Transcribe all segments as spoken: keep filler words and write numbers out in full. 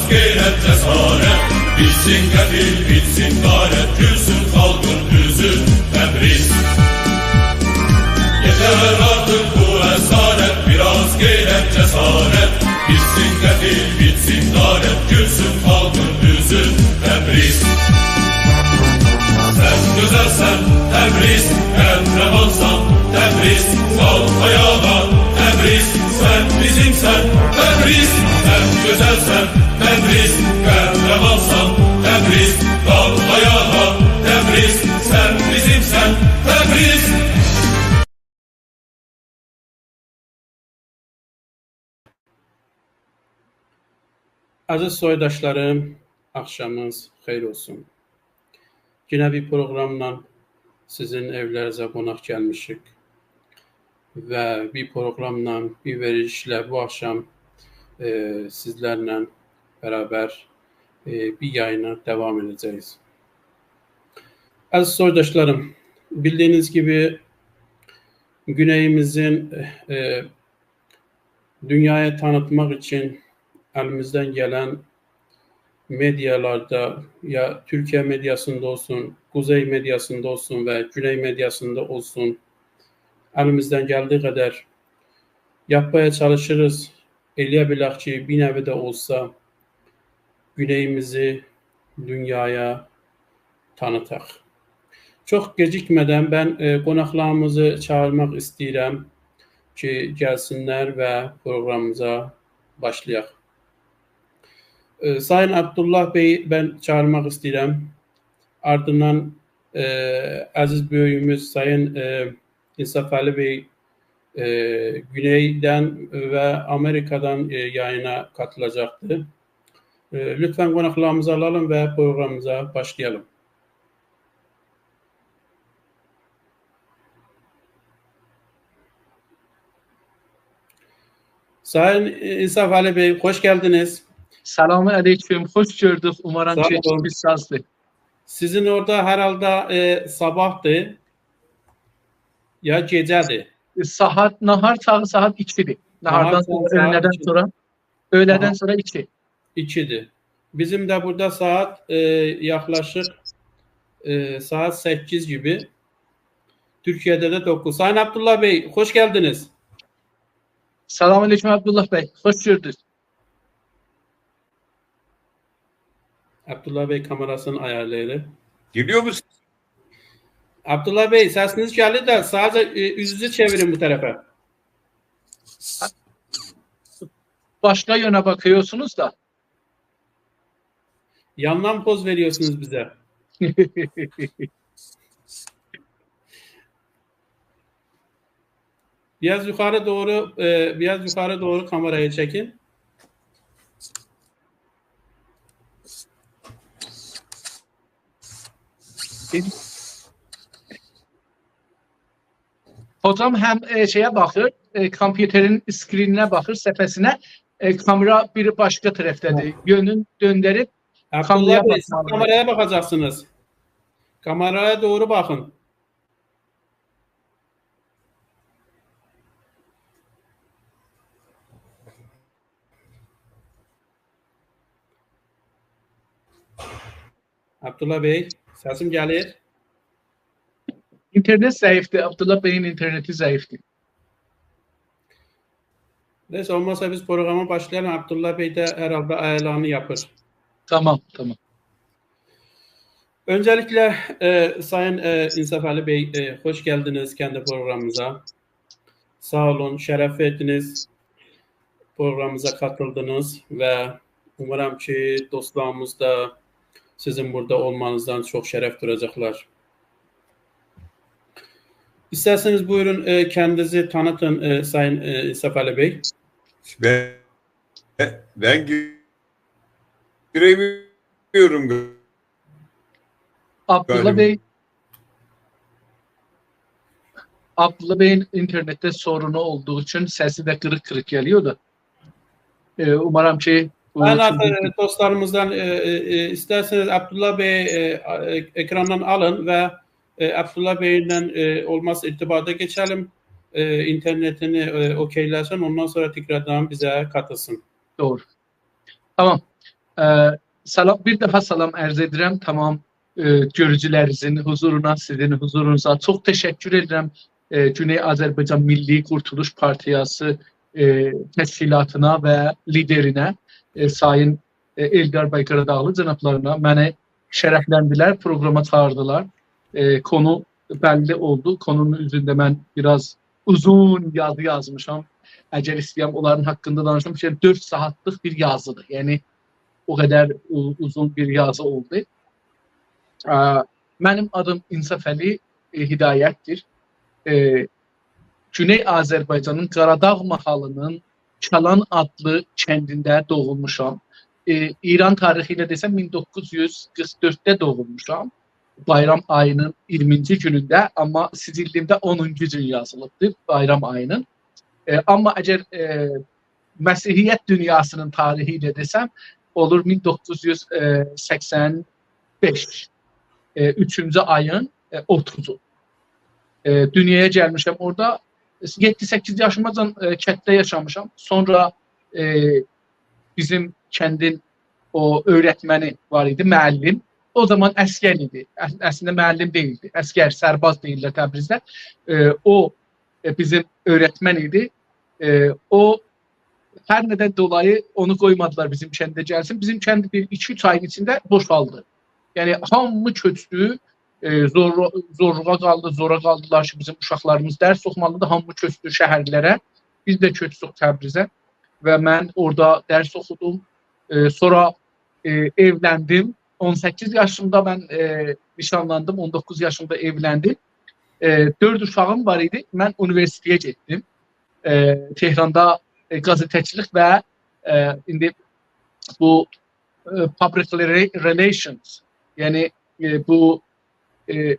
غیرت، جسارت، بیتسین قتل، بیتسین غارت، گولسون خالقین اوزو، تبریز. یئتر آرتیق بو اسارت، بیر آز غیرت، جسارت، بیتسین قتل، بیتسین غارت، گولسون خالقین اوزو، تبریز. سن گؤزلسن، تبریز، قهرمانسان، تبریز، قالخ آیاغا، تبریز، سن بیزیمسن، تبریز، سن گؤزلسن، تبریز، قهرمانسان، تبریز، قالخ آیاغا، تبریز، سن بیزیمسن، تبریز. عزیز سویداشلاریم، آخشامینیز خئییر اولسون. یئنه بیر پروقراملا سیزین ائولرینیزه قوناق گلمیشیک و بیر پروقراملا، بیر وئریلیشله بو آخشام، ائ، سیزلرله برابر، ائ، بیر یایینی داوام ائده‌جه‌ییک. عزیز سویداشلاریم، بیلدیگینیز کیمی، گونئییمیزین، ائ، دونیایا تانیتماق اوچون الیمیزدن گلن مئدیالاردا، یا تورکیه مئدیاسیندا اولسون، قوزئی مئدیاسیندا اولسون و گونئی مئدیاسیندا اولسون، الیمیزدن گلدیگی قدر یاپمایا چالیشیریز. ائلیه بیلک کی، بیر نوعی ده اولسا گونئییمیزی دونیایا تانیتاق. چوخ گئجیکمه‌دن من، ائ، قوناقلاریمیزی چاغیرماق ایسته‌ییرم کی، گلسینلر و پروقرامیمیزا باشلایاق. ائ، سایین عبدالله بئی من چاغیرماق ایسته‌ییرم. آردیندان، ائ، عزیز بؤیویوموز سایین، ائ، انصافعلی بئی، ائ، گونئیدن و آمریکادان، ائ، یایینا قاتیلاجاقدیر. ائ، لطفاً قوناقلاریمیزی آلالیم و پروقرامیمیزا باشلایالیم. سایین انصافعلی بئی، خوش گلدینیز. سلام علیکم، خوش گؤردوک. اومارام ساغ کی، اولون. ایشینیز سازدیر. سیزین اورادا هر حالدا، ائ، صاباحدیر، یا گئجه‌دیر؟ ائ، ساعات، ناهار چاغی ساعات ایکیدیر. ناهار ناهاردان چاغی سونرا، ساعات اؤیله‌دن ایکی. سونرا، اؤیله‌دن ناهار سونرا ایکی. ایکیدیر. بیزیم ده بورادا ساعات، ائ، یاخلاشیق، ائ، ساعات سککیز کیمی. تورکیه‌ده ده دوققوز. سایین عبدالله بئی، خوش گلدینیز. سلام علیکم عبدالله بی، خوش گؤردوک. عبدالله بی کامئراسینی آیارلاییر. گلیور موسون؟ عبدالله بی، سسینیز گلیر ده، ساده‌جه، ائ، اوزونوزو چئویرین بو طرفه. باشقا یؤنه باخیرسینیز دا. یاندان پوز وئریرسینیز بیزه. بیر آز یوخاری دوغرو، ائ، بیر آز یوخاری دوغرو کامئرایی چکین. هوجام هم، ائ، شئیه باخیر، ائ، کامپیوترین اسکرینینه باخیر، صفحه‌سینه، ائ، کامئرا بیری باشقا طرفده‌دیر. هه. یؤنون دؤندریب عبدالله کامئرایا بی، سیز باخمالی. کامئرایا باخاجاقسینیز. کامئرایا دوغرو باخین. عبدالله بی، سسیم گلیر؟ اینترنت ضعیفدیر، عبدالله بیین اینترنتی ضعیفدیر. نئیسه، اولماسا بیز پروقراما باشلایالیم. عبدالله بی ده هر حالدا آیاغلارینی یاپیر. تامام، تامام. اؤنجه‌لیکله، ائ، سایین، ائ، انصافعلی بی، ائ، خوش گلدینیز کندی پروقرامیمیزا. ساغ اولون، شرف وئردینیز. پروقرامیمیزا قاتیلدینیز و اومارام کی، دوستلاریمیز دا سیزین بورادا اولمانیزدان چوخ شرف دویاجاقلار. ایسترسه‌نیز بویورون، ائ، کندینیزی تانیتین، ائ، سایین، ائ، انصافعلی بی. من، من گیره‌میرم عبدالله قالیبا. بی، عبدالله بیین اینترنتده سورونو اولدوغو اوچون سسی ده قیریق-قیریق گلییور دا. ائ، اومارام کی، بو من اوچون آرتیق، ائ، دوستلاریمیزدان، ائ، ائ، ائ، ایسترسه‌نیز عبدالله بی، ائ، ائ، اکراندان آلین و، ائ، عبدالله بیینن، ائ، اولماسا ارتباطا کئچه‌لیم. ائ، اینترنتینی، ائ، اوکئیله‌سین، اوندان سونرا تکراردان بیزه قاتیلسین. دوغرو. تامام. اه، سلام، بیر دفعه سلام عرض ائدیرم تمام، اه، گؤروجولرینیزین حضورونا، سیزین حضورونوزا. چوخ تشکر ائدیرم، اه، گونئی آذربایجان میللی قورتولوش پارتیاسی، اه، تشکیلاتینا و لیدرینه، اه، سایین، اه، ائلدار بی قاراداغلی جنابلارینا. منی شرفلندیردیلر، پروقراما چاغیردیلار. اه، قونو بللی اولدو. قونونون اوزونده من بیر آز اوزون یازی یازمیشام. اگر ایسته‌یم اونلارین حاقیندا دانیشیم، شئی، دؤرد ساعاتلیق بیر یازیدیر. یعنی، او قدر او-، اوزون بیر یازی اولدو. اه، منیم آدیم انصافعلی، اه، هدایت‌دیر. اه، گونئی آذربایجانین قاراداغ ماحالینین کلان آدلی کندینده دوغولموشام. اه، ایران تاریخی ایله دئسم، مین دوققوز یوز قیرخ دؤردده دوغولموشام. بایرام آیی‌نین اییرمینجی گونونده، آمما سجللیمده اونونجو گون یازیلیبدیر، بایرام آیی‌نین. اه، آمما اگر، اه، مسیحیت دونیاسی‌نین تاریخی ایله دئسم، اولور مین دوققوز یوز سکسن بئش، اه، اوچونجو آیین، اه، اوتوزو. اه، دونیایا گلمیشم اورادا. یئددی-سککیز یاشیماجان، اه، کندده یاشامیشام. سونرا، اه، بیزیم کندین او اؤیرتمنی وار ایدی، معلم. او زامان عسگر ایدی. اص-، اصلینده معلم دئییلدی. عسگر، سرباز دئییرلر تبریزده. اه، او، اه، بیزیم اؤیرتمن ایدی. اه، او هر ندن دولایی اونو قویمادیلار بیزیم کنده گلسین. بیزیم کند بیر ایکی-اوچ آیین ایچینده بوشالدی. یعنی، هامی کؤچدو، اه، زور-، زورلوغا قالدی، زورا قالدیلار کی، بیزیم اوشاقلاریمیز درس اوخومالیدیر. هامی کؤچدو شهرلره. بیز ده کؤچدوک تبریزه و من اورادا درس اوخودوم. اه، سونرا، اه، ائولندیم. اون سککیز یاشیمدا من، اه، نیشانلاندیم، اون دوققوز یاشیمدا ائولندیم. اه، دؤرد اوشاغیم وار ایدی. من اونیوئرسیتئته گئتدیم. اه، تهراندا، اه، قزئته‌چیلیک و، اه، ایندی بو، اه، public rela-، relations، یعنی، اه، بو، اه،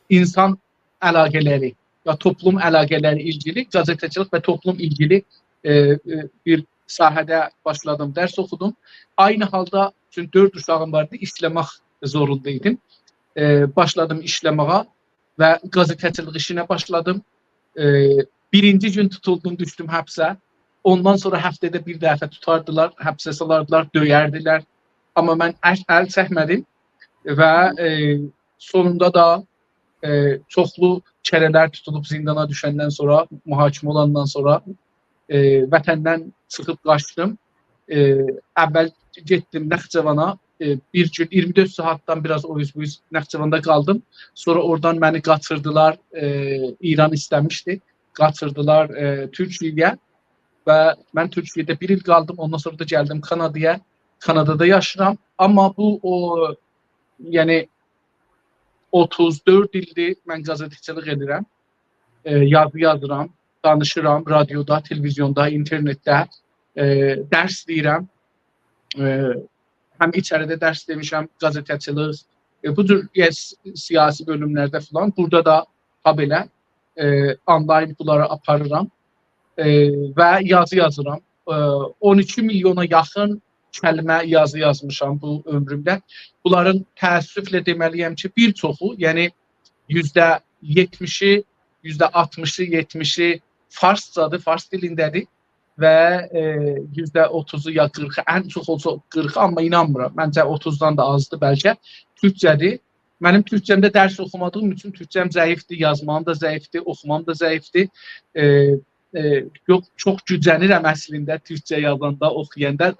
اینسان علاقه‌لری یا توپلوم علاقه‌لری ایلگیلی، قزئته‌چیلیک و توپلوم ایلگیلی، اه، اه، بیر ساحه‌ده باشلادیم، درس اوخودوم. عینی حالدا، چونکی دؤرد اوشاغیم واردی، ایشله‌مک زوروندا ایدیم. اه، باشلادیم ایشله‌مه‌یه و قزئته‌چیلیک ایشینه باشلادیم. اه، بیرینجی گون توتولدوم، دوشدوم حبسه. اوندان سونرا هفته‌ده بیر دفعه توتاردیلار، حبسه سالاردیلار، دؤیردیلر. آمما من ال، ال چکمه‌دیم و، اه، سونوندا دا، اه، چوخلو کره‌لر توتولوب زیندانا دوشندن سونرا، محاکمه اولاندان سونرا، اه، وطندن چیخیب قاچدیم. اه، اول گئتدیم نخجوانا، اه، بیر گون اییرمی دؤرد ساعاتدان بیر آز او اوز بو اوز نخجواندا قالدیم. سونرا اورادان منی قاچیردیلار، اه، ایران ایسته‌میشدی. قاچیردیلار، اه، تورکیه‌یه و من تورکیه‌ده بیر ایل قالدیم. اوندان سونرا دا گلدیم کانادایا. کانادادا یاشاییرام. آمما بو، او، یعنی، اوتوز دؤرد ایلدیر من قزئته‌چیلیک ائدیرم. اه، یازی یازیرام، دانیشیرام، رادیودا، تلویزیوندا، اینترنتده، اه، درس دئییرم. اه، هم ایچریده درس دئمیشم، قزئته‌چیلیک، اه، بو جور، یعنی، س-، سیاسی بؤلوملرده فلان. بورادا دا هابئله، اه، آنلاین بونلاری آپاریرام. اه، و یازی یازیرام. اه، اون ایکی میلیونا یاخین کلمه یازی یازمیشام بو عؤمرومده. بونلارین، تأسفله دئمه‌لی‌یم کی، بیر چوخو، یعنی یوزده یئتمیشی، یوزده آلتمیشی، یئتمیشی فارسجادیر، فارس دیلینده‌دیر و، اه، یوزده اوتوزو یا قیرخی، ان چوخ اولسا قیرخی، آمما اینانمیرام. منجه، اوتوزدان دا آزدیر بلکه، تورکجه‌دیر. منیم تورکجه‌مده درس اوخومادیغیم اوچون تورکجه‌م ضعیفدیر، یازماغیم دا ضعیفدیر، اوخومام دا ضعیفدیر. اه، اه، یوخ، چوخ گوجنیرم اصلینده تورکجه یازاندا، اوخویاندا،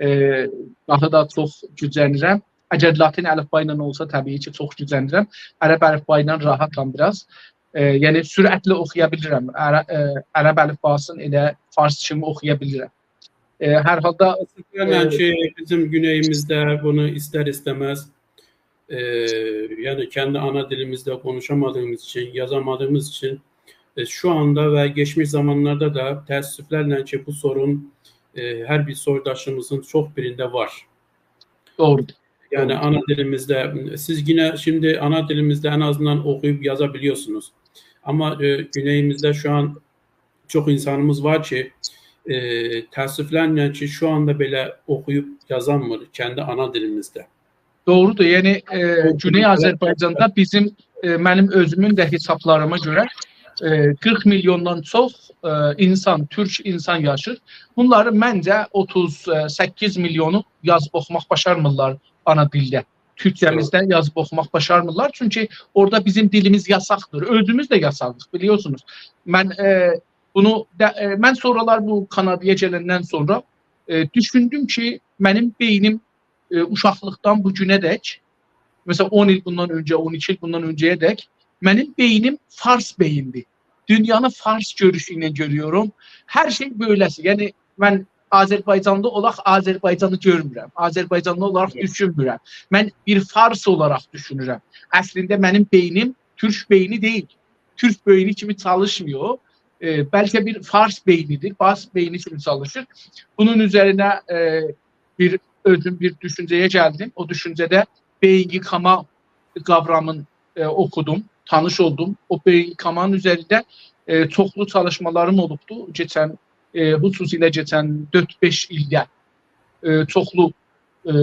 اه، داها دا چوخ گوجنیرم. اگر لاتین الفبا ایله اولسا، طبیعی کی، چوخ گوجنیرم. عرب الفبا ایله راحاتام بیر آز. اه، یعنی، سرعتله اوخویا بیلیرم. عر-، اه، عرب الفباسینی ائله فارس کیمی اوخویا بیلیرم. اه، هر حالدا، تأسفله، اه، کی، بیزیم گونئییمیزده بونو ایستر-ایسته‌مز، اه، یعنی کندی آنا دیلیمیزده قونوشامادیغیمیز اوچون، یازامادیغیمیز اوچون، اه، شو آندا و کئچمیش زامانلاردا دا تأسفلرله کی، بو سورون، اه، هر بیر سویداشیمیزین چوخ بیرینده وار. دوغرودور. یعنی دوغرودور. آنا دیلیمیزده، سیز یئنه شیمدی آنا دیلیمیزده ان آزیندان اوخویوب یازا بیلیرسینیز. آمما، اه، گونئییمیزده شو آن چوخ اینسانیمیز وار کی، اه، تأسفلرله کی، شو آندا بئله اوخویوب یازانمیر کندی آنا دیلیمیزده. دوغرودور. یعنی، اه، او گونئی بیلیمسل آذربایجاندا بیزیم، اه، منیم اؤزومون ده حسابلاریما گؤره ائ، قیرخ میلیوندان چوخ، ائ، اینسان، تورک اینسان یاشیر. بونلارین منجه اوتوز سککیز میلیونو یازیب اوخوماق باشارمیرلار آنا دیلده. تورکجه‌میزده یازیب اوخوماق باشارمیرلار. چونکی اورادا بیزیم دیلیمیز یاساقدیر. اؤزوموز ده یاساقیق، بیلیرسینیز. من، ائ، بونو دا، ائ، من سونرالار بو کانادایا گلندن سونرا، ائ، دوشوندوم کی، منیم بئینیم، ائ، اوشاقلیقدان بو گونه دک، مثلا، اون ایل بوندان اؤنجه، اون ایکی ایل بوندان اؤنجه‌یه دک منیم بئینیم فارس بئییندیر. دونیانی فارس گؤروشو ایله گؤروروم. هر شئی بئله‌سی. یعنی، من آذربایجانلی اولاراق آذربایجانی گؤرمورم. آذربایجانلی اولاراق دوشونمورم. من بیر فارس اولاراق دوشونورم. اصلینده منیم بئینیم تورک بئینی دئییل. تورک بئینی کیمی چالیشمیر. ائ، بلکه بیر فارس بئینیدیر. فارس بئینی کیمی چالیشیر. بونون اوزرینه، ائ، بیر اؤزوم بیر دوشونجه‌یه گلدیم. او دوشونجه‌ده بئیین ییکاما قاورامین، ائ، اوخودوم، تانیش اولدوم. او بئیین ییکامانین اوزرینده، ائ، چوخلو چالیشمالاریم اولوبدو. کئچن، ائ، خصوصیله کئچن دؤرد-بئش ایلده، ائ، چوخلو، ائ،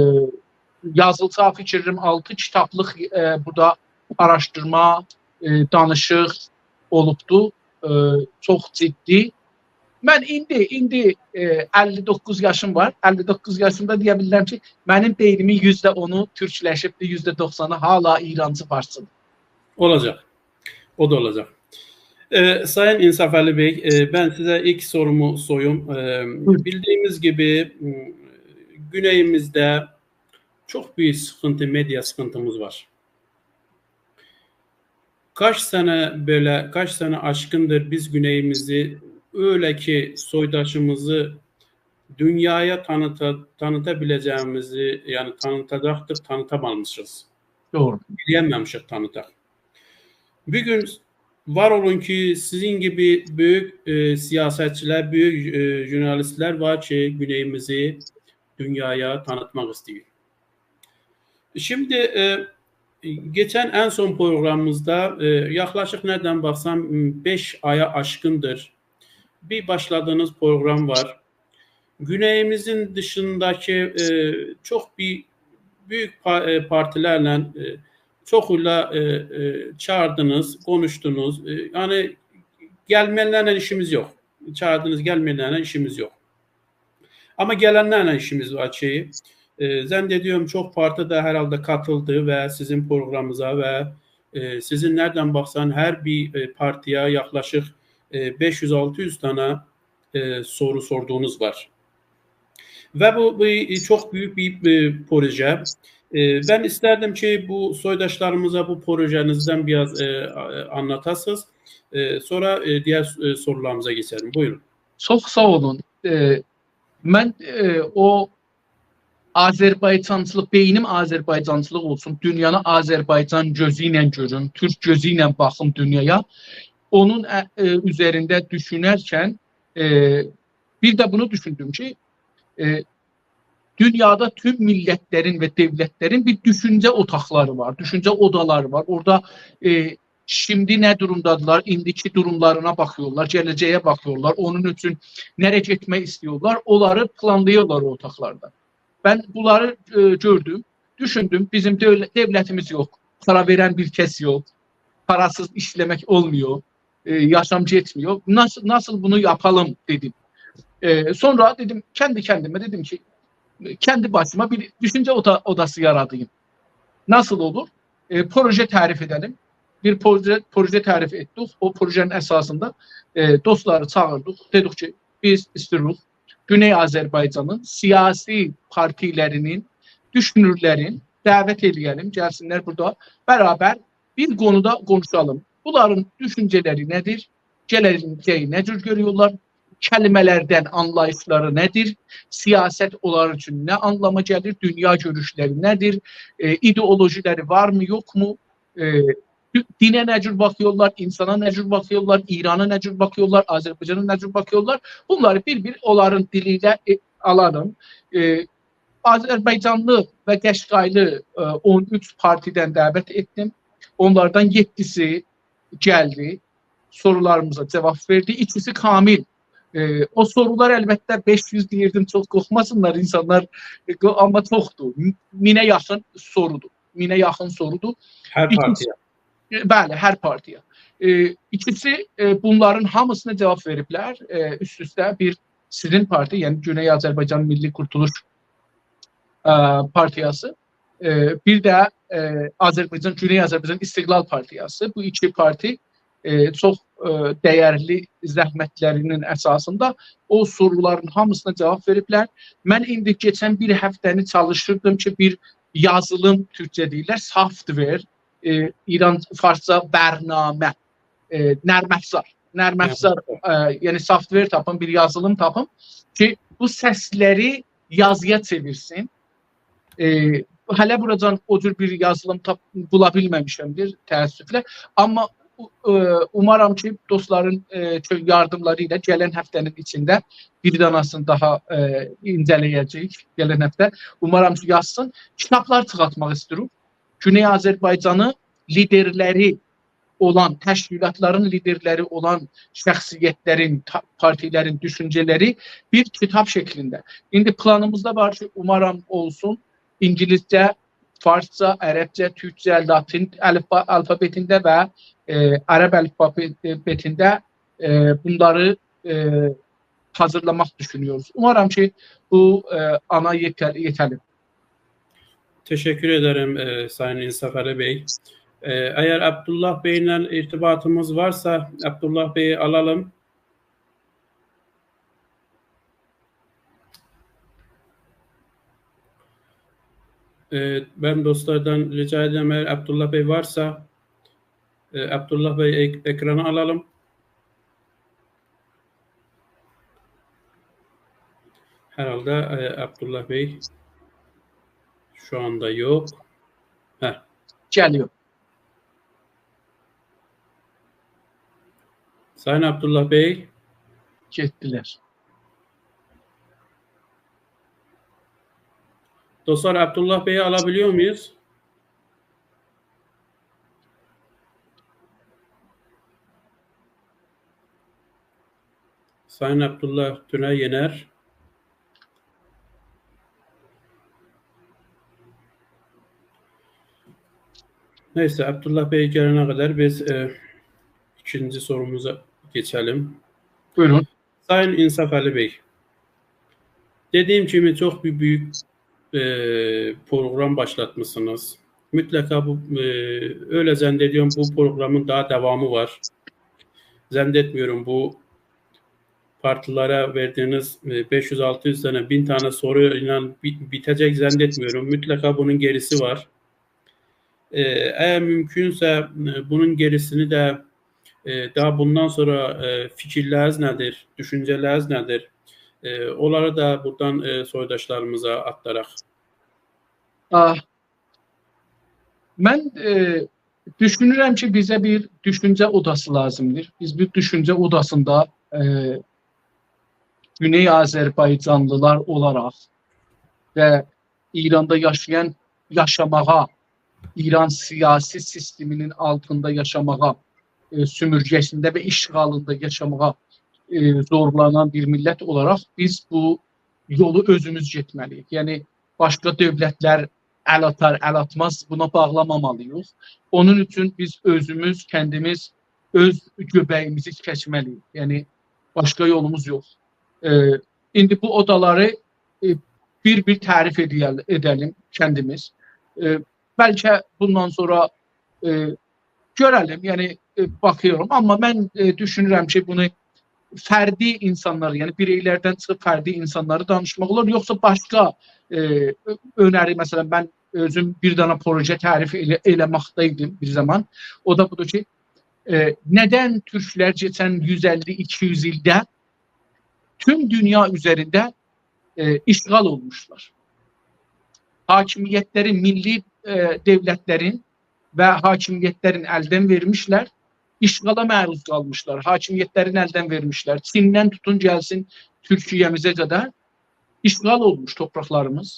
یازیلی چاغ فیکیرلیم آلتی کیتابلیق، ائ، بورادا آراشدیرما، ائ، دانیشیق اولوبدو. ائ، چوخ جدی. من ایندی، ایندی، ائ، اللی دوققوز یاشیم وار. اللی دوققوز یاشیمدا دئیه بیلیرم کی، منیم بئینیمین یوزده اونو تورکلشیبدیر، یوزده دوخسانی هالا ایرانچی فارسچیدیر. اولاجاق. او دا اولاجاق. ائ، سایین انصافعلی بی، ائ، من سیزه ایلک سورومو سویوم. ائ، بیلدیگیمیز کیمی، م، گونئییمیزده چوخ بؤیوک سیخینتی، مئدیا سیخینتیمیز وار. قاچ سنه بئله، قاچ سنه آشقیندیر بیز گونئییمیزی، ائله کی سویداشیمیزی دونیایا تانیتا، تانیتا بیله‌جه‌ییمیزی، یعنی تانیتاجاقدیق، تانیتامامیشیق. دوغرو. بیله‌مه‌میشیک تانیتاق. بو گون وار اولون کی، سیزین کیمی بؤیوک، ائ، سیاستچیلر، بؤیوک، ائ، ژورنالیستلر وار کی، گونئییمیزی دونیایا تانیتماق ایسته‌ییر. شیمدی، ائ، کئچن ان سون پروقرامیمیزدا، ائ، یاخلاشیق نه‌دن باخسام، م، بئش آیا آشقیندیر بیر باشلادیغینیز پروقرام وار. گونئییمیزین دیشینداکی، ائ، چوخ بیر، بؤیوک پا-، ائ، پارتیلرله، ائ، چوخو ایله، ائ، ائ، چاغیردینیز، قونوشدونوز. ائ، یعنی، گلمه‌ینلرله ایشیمیز یوخ. چاغیردینیز، گلمه‌ینلرله ایشیمیز یوخ. آمما گلنلرله ایشیمیز وار کی، ائ، زن دئدیگیم چوخ پارتی دا هر حالدا قاتیلدی و سیزین پروقرامیمیزا و، ائ، سیزین نه‌دن باخسان هر بیر، ائ، پارتییا یاخلاشیق، ائ، بئش یوز آلتی یوز دانا، ائ، سورو سوردوغونوز وار. و بو، بو چوخ بؤیوک بیر، ائ، پروژه. ائ، من ایستردیم کی، بو سویداشلاریمیزا بو پروژه‌نیزدن بیر آز، ائ، آ-، آنلاتاسینیز. ائ، سونرا، ائ، دیگر، ائ، سورولاریمیزا کئچه‌لیم. بویورون. چوخ ساغ اولون. ائ، من، ائ، او آذربایجانچیلیق، بئینیم آذربایجانچیلیق اولسون، دونیانی آذربایجان گؤزو ایله گؤروم، تورک گؤزو ایله باخیم دونیایا. اونون، ائ، ائ، اوزرینده دوشونرکن، ائ، بیر ده بونو دوشوندوم کی، ائ، دونیادا توم میللتلرین و دؤولتلرین بیر دوشونجه اوتاقلاری وار، دوشونجه اودالاری وار. اورادا، ائ، شیمدی نه دورومدادیرلار، ایندیکی دوروملارینا باخیرلار، گله‌جه‌یه باخیرلار، اونون اوچون نه‌یه گئتمک ایسته‌ییرلر، اونلاری پلانلاییرلار او اوتاقلاردا. من بونلاری، ائ، گؤردوم، دوشوندوم، بیزیم دؤول-، دؤولتیمیز یوخ، پارا وئرن بیر کس یوخ، پاراسیز ایشله‌مک اولمویور، ائ، یاشام گئتمییور. ناسیل، ناسیل بونو یاپالیم دئدیم. ائ، سونرا دئدیم، کندی کندیمه دئدیم کی، کندی باشیما بیر دوشونجه اودا-، اوداسی یاراداییم. ناسیل اولور؟ ائ، پروژه تعریف ائده‌لیم. بیر پروژه، پروژه تعریف ائتدیک. او پروژه‌نین اساسیندا، ائ، دوستلاری چاغیردیق. دئدیک کی، بیز ایسته‌ییریک گونئی آذربایجانین سیاسی پارتیلرینین، دوشونورلرین دعوت ائله‌یه‌لیم، گلسینلر بورادا برابر بیر قونودا قونوشالیم. بونلارین دوشونجه‌لری نه‌دیر؟ گله‌جه‌یی نه جور گؤرورلر؟ کلمه‌لردن آنلاییشلاری نه‌دیر؟ سیاست اونلار اوچون نه آنلاما گلیر؟ دونیا گؤروشلری نه‌دیر؟ ائ، ایدئولوژیلری وارمی، یوخمو؟ ائ، دینه نه جور باخیرلار، اینسانا نه جور باخیرلار، ایرانا نه جور باخیرلار، آذربایجانا نه جور باخیرلار؟ بونلاری بیر-بیر اونلارین دیلی ایله، ائ، آلاریم. ائ، آذربایجانلی و قشقایلی، ائ، اون اوچ پارتیدن دعوت ائتدیم. اونلاردان یئددیسی گلدی، سورولاریمیزا جاواب وئردی. ایکیسی کامیل. ائ، او سورولار البته بئش یوز دئییردیم، چوخ قورخماسینلار اینسانلار، ائ، قو-، آمما چوخدور. م-، مینه یاخین سورودور. مینه یاخین سورودور. هر ایکیسی پارتییا. ائ، بلی، هر پارتییا. ائ، ایکیسی، ائ، بونلارین هامیسینا جاواب وئریبلر. ائ، اوست-اوسته بیر سیزین پارتی، یعنی گونئی آذربایجان میللی قورتولوش، ائ، پارتیاسی، ائ، بیر ده، ائ، آذربایجان، گونئی آذربایجان استقلال پارتیاسی. بو ایکی پارتی، ائ، چوخ، ائ، دیرلی زحمتلرینین اساسیندا او سورولارین هامیسینا جاواب وئریبلر. من ایندی کئچن بیر هفته‌نی چالیشیردیم کی، بیر یازیلیم، تورکجه دئییرلر، software، ائ، ایران فارسجا برنامه، ائ، نرم‌افزار، نرم‌افزار، ائ، یعنی software تاپیم، بیر یازیلیم تاپیم کی، بو سسلری یازییا چئویرسین. ائ، هله بوراجان او جور بیر یازیلیم تاپ-، بولا بیلمه‌میشم، بیر تأسفله. آمما، ائ، اومارام کی، دوستلارین، ائ، چؤ-، یاردیملاری ایله گلن هفته‌نین ایچینده بیر داناسینی داها، ائ، اینجه‌له‌یه‌جه‌ییک گلن هفته. اومارام کی، یازسین. کیتابلار چیخارتماق ایسته‌ییریک. گونئی آذربایجانی لیدرلری اولان، تشکیلاتلارین لیدرلری اولان شخصیتلرین، تا-، پارتیلرین دوشونجه‌لری بیر کیتاب شکلینده. ایندی پلانیمیزدا وار کی، اومارام اولسون، اینگیلیسجه، فارسجا، عربجه، تورکجه، لاتین الیفبا آلفابئتینده و، ائ، عرب آلفابئتینده، ائ، بونلاری، ائ، حاضیرلاماق دوشونوروز. اومارام کی، بو، ائ، آنا یئتر-، یئته‌لیم. تشکر ائدرم، ائ، سایین انصافعلی بی. ائ، اگر عبدالله بی‌له ارتباطیمیز وارسا، عبدالله بی‌یی آلالیم. ائ، من دوستلاردان ریجا ائدیرم، اگر عبدالله بی وارسا، ائ، عبدالله بی، اک-، اکرانی آلالیم. هر حالدا، ائ، عبدالله بی شو آندا یوخ. هه. گلیور. سایین عبدالله بی. گئتدیلر. دوستلار، عبدالله بی‌یی آلا بیلیرمیک؟ سایین عبدالله تونه یئنر. نئیسه، عبدالله بی گلنه قدر بیز، ائ، ایکینجی سوروموزا کئچه‌لیم. بویورون. سایین انصافعلی بی، دئدیییم کیمی، چوخ بیر بؤیوک، ائ، پروگرام باشلاتمیسینیز. مطلقا بو، ائ، ائله ظن ائدیرم، بو پروگرامین داها داوامی وار. ظن ائتمیرم، بو پارتیلارا وئردیگینیز، ائ، بئش یوز، آلتی یوز دنه، مین دنه سورو ایله بی-، بیته‌جک ظن ائتمیرم. مطلقا بونون گئریسی وار. ائ، اگر مومکونسه، ائ، بونون گئریسینی ده، ائ، داها بوندان سونرا، ائ، فیکیرلرینیز نه‌دیر، دوشونجه‌لرینیز نه‌دیر؟ ائ، اونلاری دا بورادان، ائ، سویداشلاریمیزا آتلاراق. آه، من، ائ، دوشونورم کی، بیزه بیر دوشونجه اوداسی لازیمدیر. بیز بیر دوشونجه اوداسیندا، ائ، گونئی آذربایجانلیلار اولاراق و ایراندا یاشایان، یاشاماغا، ایران سیاسی سیستمینین آلتیندا یاشاماغا، ائ، سومورگه‌سینده و اشغالیندا یاشاماغا، ائ، زورلانان بیر میللت اولاراق بیز بو یولو اؤزوموز گئتمه‌لی‌ییک. یعنی، باشقا دؤولتلر ال آتار، ال آتماز، بونا باغلامامالی‌ییق. اونون اوچون بیز اؤزوموز، کندیمیز، اؤز گؤبه‌ییمیزی کسمه‌لی‌ییک. یعنی، باشقا یولوموز یوخ. ائ، ایندی بو اودالاری، ائ، بیر-بیر تعریف ائدیل-، ائده‌لیم کندیمیز. ائ، بلکه بوندان سونرا، ائ، گؤره‌لیم، یعنی، ائ، باخیرام. آمما من، ائ، دوشونورم کی، بونو فردی اینسانلاری، یعنی بیرئیلردن چیخیب فردی اینسانلاری دانیشماق اولار، یوخسا باشقا، ائ، اؤ-، اؤنری، مثلا، من اؤزوم بیر دنه پروژه تعریف ائله-، ائله‌مکده ایدیم بیر زامان. او دا بودور کی، ائ، ندن تورکلر کئچن یوز اللی، ایکی یوز ایلده توم دونیا اوزرینده، ائ، اشغال اولموشلار. حاکمیتلری، میللی، ائ، دؤولتلرین و حاکمیتلرین الدن وئرمیشلر، اشغالا معروض قالمیشلار، حاکمیتلرین الدن وئرمیشلر. چیندن توتون گلسین تورکیه‌میزه‌جه ده اشغال اولموش تورپاقلاریمیز،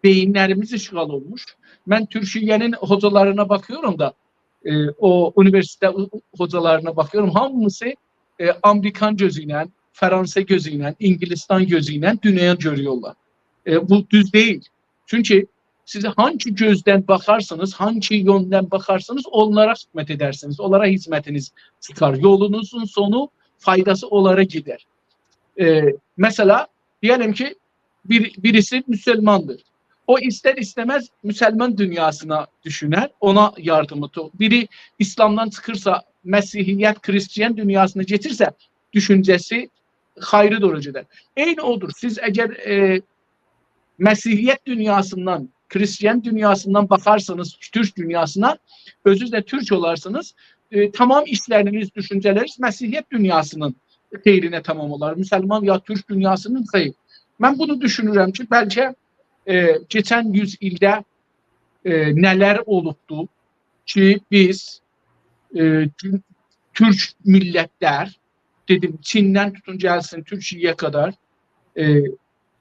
بئیینلریمیز اشغال اولموش. من تورکیه‌نین هوجالارینا باخیرام دا، ائ، او اونیوئرسیتئت او-، او-، هوجالارینا باخیرام، هامیسی، ائ، آمریکان گؤزو ایله، فرانسه گؤزو ایله، اینگیلیستان گؤزو ایله دونیانی گؤرورلر. ائ، بو دوز دئییل. چونکی سیز هانگی گؤزدن باخارسینیز، هانگی یؤندن باخارسینیز، اونلارا خدمت ائدرسینیز، اونلارا خدمتینیز چیخار. یولونوزون سونو، فایداسی اونلارا گئدر. ائ، مثلا، دئیه‌لیم کی، بیر، بیریسی مسلماندیر. او ایستر-ایسته‌مز مسلمان دونیاسینا دوشونر، اونا یاردیمی چوخ. بیری ایسلامدان چیخیرسا، مسیحیت، خریستیان دونیاسینا کئچیرسه، دوشونجه‌سی آیری دوغرو گئدر. عینی اودور. سیز اگر، ائ، مسیحیت دونیاسیندان، خریستیان دونیاسیندان باخارسینیز تورک دونیاسینا، اؤزونوز ده تورک اولارسینیز، ائ، تمام ایشلرینیز، دوشونجه‌لرینیز مسیحیت دونیاسینین خئیرینه تمام اولار. مسلمان یا تورک دونیاسینین خئیر. من بونو دوشونورم کی، بلکه، ائ، کئچن یوز ایلده، ائ، نه‌لر اولوبدو کی، بیز، ائ، تورک میللتلر، دئدیم، چیندن توتون گلسین تورکیه‌یه قدر، ائ،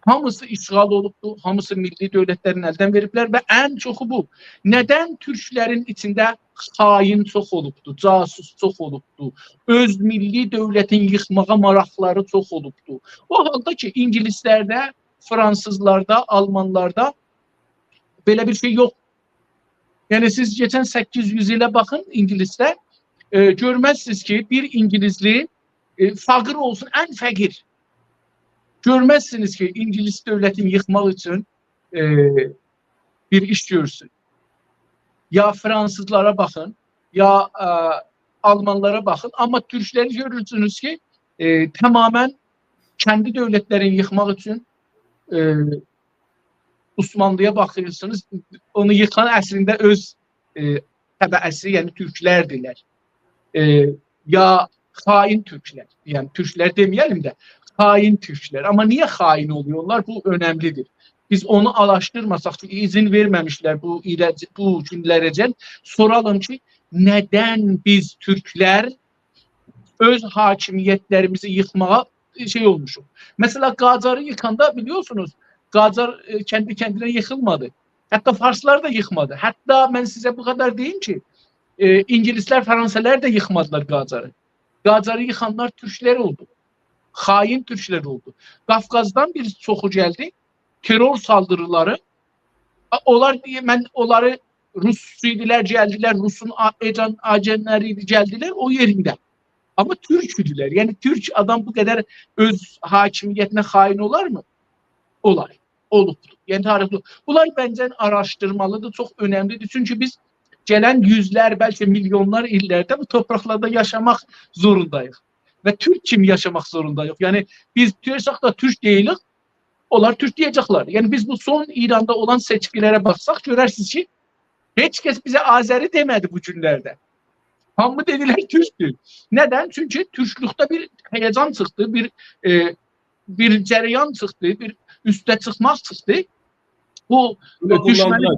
هامیسی اشغال اولوبدو، هامیسی میللی دؤولتلرین الدن وئریبلر و ان چوخو بو. ندن تورکلرین ایچینده خائن چوخ اولوبدو، جاسوس چوخ اولوبدو، اؤز میللی دؤولتین ییخماغا ماراقلاری چوخ اولوبدو؟ او حالدا کی، اینگیلیسلرده، فرانسیزلاردا، آلمانلاردا بئله بیر شئی یوخ. یعنی، سیز کئچن سککیز یوز ایله باخین اینگیلیسده، ائ، گؤرمزسینیز کی، بیر اینگیلیسلی، ائ، فقیر اولسون، ان فقیر. گؤرمزسینیز کی، اینگیلیس دؤولتینی ییخماق اوچون، ائ، بیر ایش گؤرسون. یا فرانسیزلارا باخین، یا، ائ، آلمانلارا باخین. آمما تورکلری گؤرورسونوز کی، ائ، تماما کندی دؤولتلرینی ییخماق اوچون، ائ، عثمانلی‌یا باخیرسینیز، اونو ییخان اصلینده اؤز، ائ، تبعه‌سی، یعنی تورکلردیلر. ائ، یا خائن تورکلر، یعنی تورکلر دئمه‌یه‌لیم ده، خائن تورکلر. آمما نییه خائن اولورلار؟ بو اؤنملی‌دیر. بیز اونو آراشدیرماساق، چونکی اذن وئرمه‌میشلر بو ایله، بو گونلره‌جن سورالیم کی، ندن بیز تورکلر اؤز حاکمیتلریمیزی ییخماغا شئی اولموشوق. مثلا، قاجاری ییخاندا، بیلیرسینیز، قاجار، ائ، کندی کندینه ییخیلمادی. حتی فارسلار دا ییخمادی. حتی من سیزه بو قدر دئییم کی، ائ، اینگیلیسلر، فرانسیزلار دا ییخمادیلار قاجاری. قاجاری ییخانلار تورکلر اولدو. خائن تورکلر اولدو. قافقازدان بیر چوخو گلدی. ترور سالدیریلاری، آ، اونلار دئییر، من اونلاری، روس ایدیلر، گلدیلر، روسون آ-، اجان-، آژانلاری ایدی، گلدیلر او یئرینده. آمما تورک ایدیلر. یعنی، تورک آدام بو قدر اؤز حاکمیتینه خائن اولارمی؟ اولار. اولوبدور. یعنی، تاریخده. بونلار منجه آراشدیرمالی‌دیر، چوخ اؤنملی‌دیر. چونکی بیز گلن یوزلر، بلکه میلیونلار ایللرده بو تورپاقلاردا یاشاماق زورونداییق. و تورک کیمی یاشاماق زورونداییق. یعنی، بیز دئییرسک ده تورک دئییلیک، اونلار تورک دئیه‌جکلر. یعنی، بیز بو سون ایراندا اولان سئچکی‌لره باخساق، گؤررسینیز کی، هئچ کس بیزه آذری دئمه‌دی بو گونلرده. هامی دئدیلر تورکدور. ندن؟ چونکی تورکلوکده بیر هیجان چیخدی، بیر، ائ، بیر جریان چیخدی، بیر اوسته چیخماق چیخدی. بو، ائ، دوشمنی،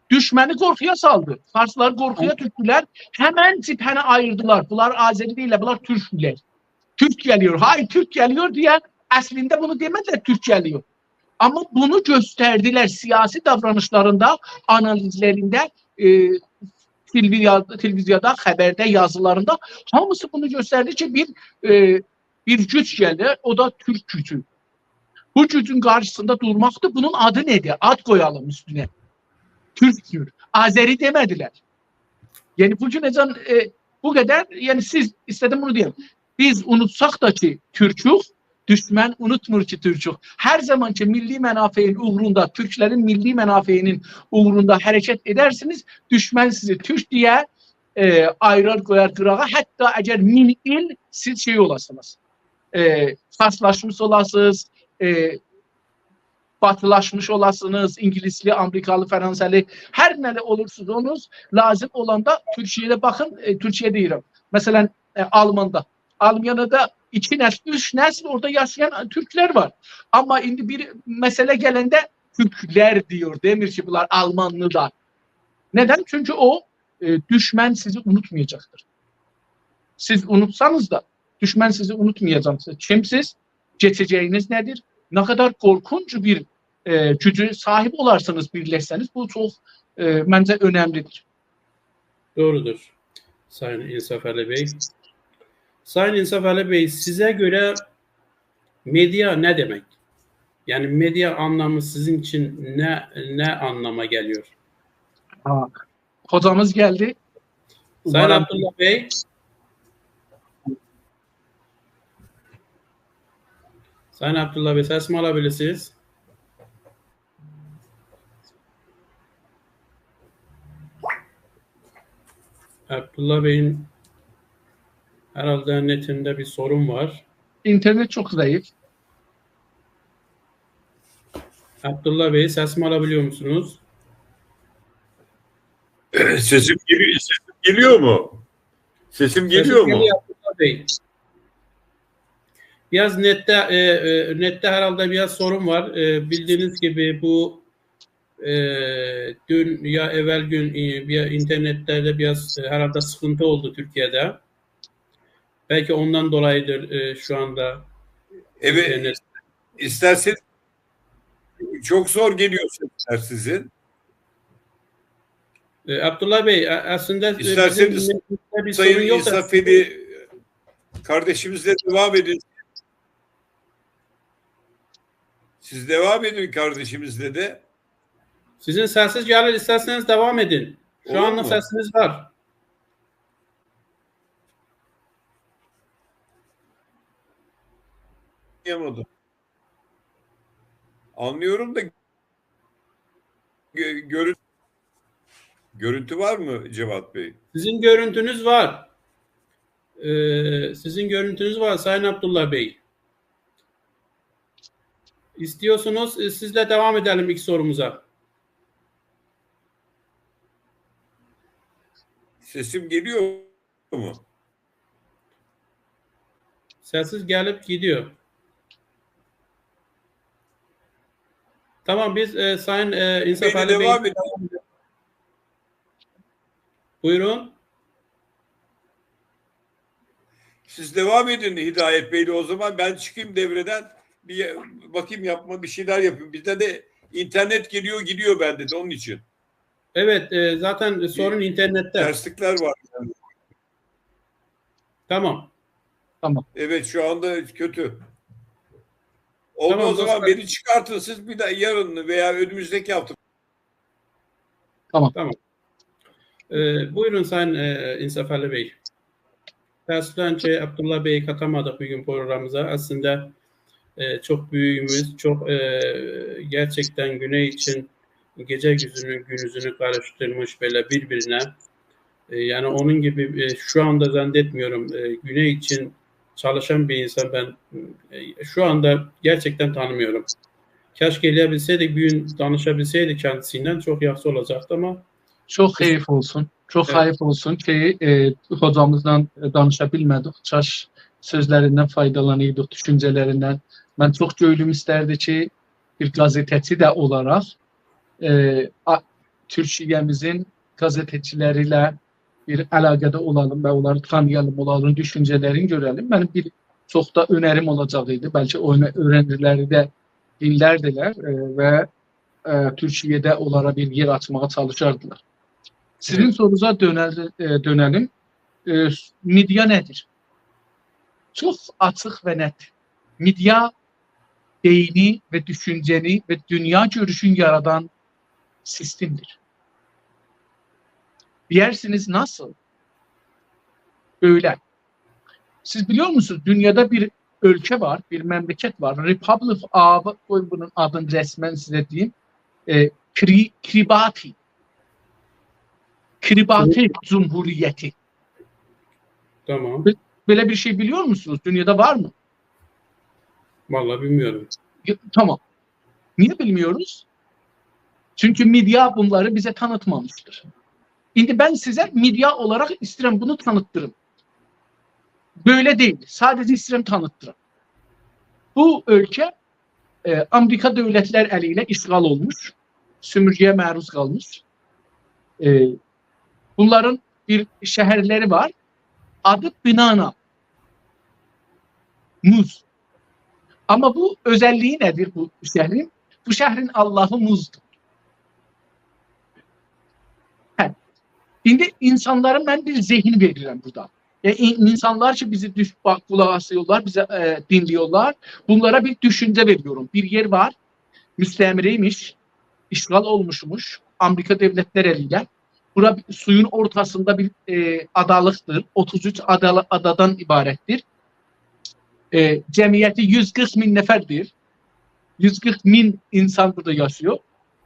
دوشمنی قورخویا سالدی. فارسلار قورخویا دوشدولر. همن جبهه‌نی آییردیلار. بونلار آذری دئییللر، بونلار تورکدولر. تورک گلیور، های تورک گلیور دئیه اصلینده بونو دئمه‌دیلر، تورک گلیور. آمما بونو گؤستردیلر سیاسی داورانیشلاریندا، آنالیزلرینده، ائ، تلویزیا-، تلویزیادا، خبرده، یازیلاریندا هامیسی بونو گؤستردی کی، بیر، ائ، بیر گوج گلیر، او دا تورک گوجو. بو گوجون قارشیسیندا دورماقدیر. بونون آدی نه‌دیر؟ آد قویالیم اوستونه. تورکدور. آذری دئمه‌دیلر. یعنی، بو گونه‌جن، ائ، بو قدر، یعنی، سیز، ایسته‌دیم بونو دئیم. بیز اونوتساق دا کی، تورکوک، دوشمن اونوتمور کی، تورکوک. هر زامان کی، میللی منافعین اوغروندا، تورکلرین میللی منافعینین اوغروندا حرکت ائدرسینیز، دوشمن سیزی تورک دئیه، ائ، آییرار، قویار قیراغا. حتی اگر مین ایل سیز شئی اولاسینیز، ائ، فارسلاشمیش اولاسینیز، ائ، باتیلاشمیش اولاسینیز، اینگیلیسلی، آمریکالی، فرانسه‌لی، هر نه ده اولورسونوز اولون، لازیم اولاندا تورکیه‌ده باخین، ائ، تورکیه دئییرم. مثلا، ائ، آلماندا. آلمانیادا ایکی نسل، اوچ نسل اورادا یاشایان تورکلر وار. آمما ایندی بیر مسئله گلنده تورکلر دئییر، دئمیر کی، بونلار آلمانلی‌دیر. ندن؟ چونکی او، ائ، دوشمن سیزی اونوتمایاجاقدیر. سیز اونوتسانیز دا، دوشمن سیزی اونوتمایاجاق. سیز کیمسیز؟ کئچه‌جه‌یینیز نه‌دیر؟ نه قدر قورخونج بیر، ائ، گوجو صاحیب اولارسینیز بیرلشسه‌نیز. بو چوخ، ائ، منجه اؤنملی‌دیر. دوغرودور، سایین انصافعلی بی. سایین انصافعلی بی، سیزه گؤره مئدیا نه دئمک؟ یعنی مئدیا آنلامی سیزین اوچون نه، نه آنلاما گلیور؟ ها. هوجامیز گلدی. سایین عبدالله بی. سایین عبدالله بی، سسیمی آلا بیلیرسینیز؟ عبدالله بیین هر حالدا نتینده بیر سورون وار. اینترنت چوخ ضعیف. عبدالله بی، سسیمی آلا بیلیور موسونوز؟ Sesim geliyor, sesim geliyor mu? Sesim geliyor mu? گلیر، عبدالله بی. بیر آز نتده، ائ، ائ، نتده هر حالدا بیر آز سورون وار. ائ، بیلدیگینیز کیمی بو، ائ، دون یا اول گون، ائ، بیر اینترنتلرده بیر آز، ائ، هر حالدا سیخینتی اولدو تورکیه‌ده. بلکه اوندان دولاییدیر، ائ، شو آندا Evet, اینترنت. isterseniz çok zor geliyor sesler sizin. ائ، عبدالله بی، ا-، اصلینده، ائ، ایسترسنیز بیزیم نتده بیر Sayın سورون یوخ دا، İnsafel'i kardeşimizle devam edin. Siz devam edin kardeşimizle de. سیزین سسینیز گلیر، ایسترسنیز داوام ائدین. شو اولور آندا مو؟ سسینیز وار. Anlayamadım. Anlıyorum da gö- görün- görüntü var mı Cevat Bey? سیزین گؤرونتونوز وار. ائ، سیزین گؤرونتونوز وار، سایین عبدالله بی. ایسته‌ییرسینیز، ائ، سیزله داوام ائده‌لیم ایلک سوروموزا. Sesim geliyor mu? سسینیز گلیب گئدیر. تامام، بیز، ائ، سایین، ائ، انصافعلی Beni بی، devam edin. بویورون. Siz devam edin Hidayet Bey'le, o zaman ben çıkayım devreden. Bir bakayım, yapma, bir şeyler yapayım. Bizde de internet geliyor gidiyor bende de, onun için. Evet, ائ، ذاتاً سورون اینترنتده. Terslikler var. تامام. Evet, şu anda kötü. Oldu, Tamam, o zaman dostlar. Beni çıkartın siz, bir de yarın veya önümüzdeki hafta. تامام. ائ، بویورون سایین، ائ، انصافعلی بی. تأسفله کی، عبدالله بیی قاتامادیق بوگون پروقرامیمیزا. اصلینده، ائ، چوخ بؤیویوموز، چوخ، ائ، گئرچکدن گونئی اوچون گئجه گوزونو، گوندوزونو قاریشدیرمیش بئله بیر-بیرینه. ائ، یعنی اونون کیمی، ائ، شو آندا ظن ائتمیرم، ائ، گونئی اوچون چالیشان بیر اینسان من، ائ، شو آندا گئرچکدن تانیمیرام. کشکی ائلیه بیلسه‌یدیک، بوگون دانیشا بیلسه‌یدیک کندیسی ایله، چوخ یاخشی اولاجاقدی، آمما چوخ حئیف اولسون. چوخ هه. حئیف اولسون کی، ائ، هوجامیزلا دانیشا بیلمه‌دیک. کاش سؤزلریندن فایدالانایدیق، دوشونجه‌لریندن. من چوخ کؤنلوم ایستردی کی، بیر قزئته‌چی ده اولاراق، ائ، آ-، تورکیه‌میزین قزئته‌چیلری ایله بیر علاقه‌ده اولالیم و اونلاری تانییالیم، اونلارین دوشونجه‌لرینی گؤره‌لیم. منیم بیر چوخ دا اؤنریم اولاجاق ایدی. بلکه اؤنه-، اؤیرنجیلری ده دینلردیلر، ائ، و ائ، تورکیه‌ده اونلارا بیر یئر آچماغا چالیشاردیلار. سیزین ائوت. سوروزا دؤنل-، ائ، دؤنه‌لیم. ائ، مئدیا نه‌دیر؟ چوخ آچیق و نت. مئدیا بئینی و دوشونجه‌نی و دونیا گؤروشون یارادان سیستمدیر. دئیرسینیز، ناسیل؟ بئله. سیز بیلیرسینیز، دونیادا بیر اؤلکه وار، بیر مملکت وار. Republic of، قویون بونون آدینی رسماً سیزه دئییم. ائ، کری-، کریباتی. کریباتی جمهوریتی. تامام. بئله بیر شئی بیلیرسینیز؟ دونیادا وارمی؟ والله بیلمیرم. یو-، تامام. نییه بیلمیروز؟ چونکی مئدیا بونلاری بیزه تانیتمامیشدیر. ایندی من سیزه مئدیا اولاراق ایسته‌ییرم بونو تانیتدیریم. بئله دئییل. ساده‌جه ایسته‌ییرم تانیتدیریم. بو اؤلکه، ائ، آمریکا دؤولتلر الی ایله اشغال اولموش، سؤمورگه‌یه معروض قالمیش. ائ، بونلارین بیر شهرلری وار. آدی بنانا. موز. آمما بو اؤزللیگی نه‌دیر بو شهرین؟ بو شهرین آللاهی موزدور. هه. ایندی اینسانلارا من بیر ذهین وئریرم بورادا. یعنی این-، اینسانلار کی بیزی دوش-، باخ، قولاق آسیرلار، بیزه، ائ، دینله‌ییرلر، بونلارا بیر دوشونجه وئریرم. بیر یئر وار، مستعمره‌یمیش، اشغال اولموشموش آمریکا دؤولتلر الی ایله. بورا بیر سویون اورتاسیندا بیر، ائ، آدالیقدیر. اوتوز اوچ آدالی-، آدادان عبارتدیر. ائ، جمعیتی یوز قیرخ مین نفردیر. یوز قیرخ مین اینسان بورادا یاشاییر.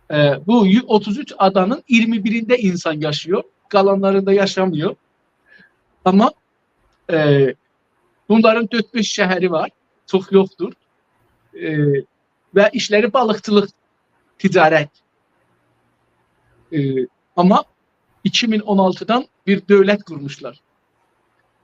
ائ، بو یو-، اوتوز اوچ آدانین اییرمی بیرینده اینسان یاشاییر. قالانلاریندا یاشاماییر. آمما، ائ، بونلارین دؤرد-بئش شهری وار. چوخ یوخدور. ائ، و ایشلری بالیقچیلیق، تجارت. ائ، آمما ایکی مین اون آلتیدان بیر دؤولت قورموشلار.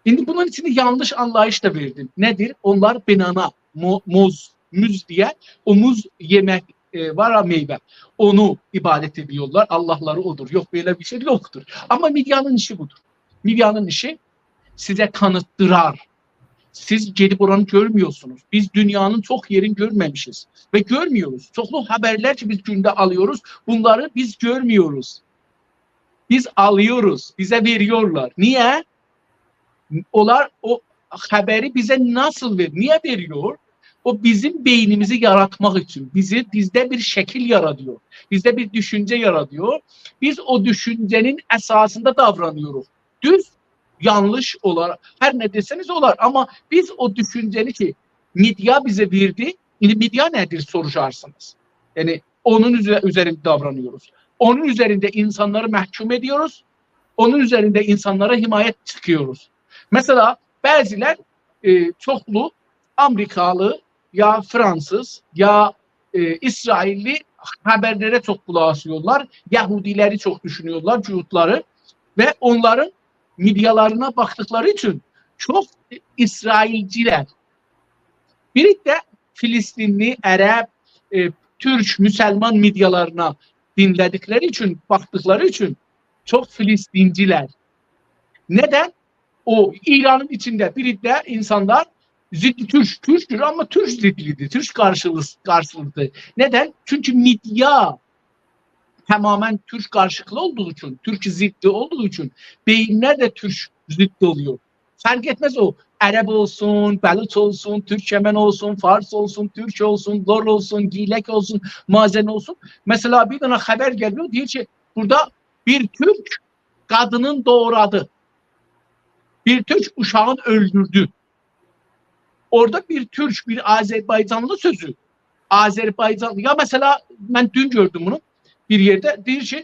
ایندی بونون ایچینده یانلیش آنلاییش دا وئردیم. نه‌دیر؟ اونلار بنانا، مو-، موز، موز دئیه، او موز یئمک، ائ، وار ها، میوه. اونو عبادت ائدیرلر، آللاهلاری اودور. یوخ، بئله بیر شئی یوخدور. آمما مئدیانین ایشی بودور. مئدیانین ایشی سیزه تانیتدیرار. سیز گئدیب اورانی گؤرمویورسونوز. بیز دونیانین چوخ یئرینی گؤرمه‌میشیز و گؤرمویوروز. چوخلو خبرلر کی بیز گونده آلیریق، بونلاری بیز گؤرمویوروز. بیز آلیریق، بیزه وئریرلر. نییه؟ اونلار او خبری بیزه ناسیل وئریر؟ نییه وئریرلر؟ او بیزیم بئینیمیزی یاراتماق اوچون، بیزی، بیزده بیر شکیل یارادیر، بیزده بیر دوشونجه یارادیر. بیز او دوشونجه‌نین اساسیندا داورانیریق. دوز، یانلیش اولار، هر نه دئسه‌نیز اولار. آمما بیز او دوشونجه‌نی کی مئدیا بیزه وئردی، ایندی مئدیا نه‌دیر سوروشارسینیز. یعنی اونون اوزه-، اوزرینده داورانیریق. اونون اوزرینده اینسانلاری محکوم ائدیریک. اونون اوزرینده اینسانلارا حمایت چیخیریق. مثلا، بعضیلر، ائ، چوخلو آمریکالی یا فرانسیز یا، ائ، اسرائیللی خبرلره چوخ قولاق آسیرلار، یهودیلری چوخ دوشونورلر، جهودلاری و اونلارین مئدیالارینا باخدیقلاری اوچون چوخ اسرائیلچیلر، بیر ده فلسطینلی، عرب، ائ، تورک، مسلمان مئدیالارینا دینله‌دیکلری اوچون، باخدیقلاری اوچون چوخ فلسطینچیلر. ندن؟ او ایرانین ایچینده بیر عده اینسانلار ضد تورک، تورکدور، آمما تورک ضدلیدیر، تورک قارشیلی-، قارشیلیدیر. ندن؟ چونکی مئدیا تمامیله تورک قارشیلیقلی اولدوغو اوچون، تورک ضدی اولدوغو اوچون بئیینلر ده تورک ضدی اولور. فرق ائتمز او عرب اولسون، بلوچ اولسون، تورکمن اولسون، فارس اولسون، تورک اولسون، لر اولسون، گیلک اولسون، مازن اولسون. مثلا، بیر دنه خبر گلیر، او دئییر کی، بورادا بیر تورک قادینین دوغرادی. بیر تورک اوشاغین اؤلدوردو. اورادا بیر تورک، بیر آذربایجانلی سؤزو. آذربایجان، یا مثلا، من دون گؤردوم بونو بیر یئرده. دئییر کی،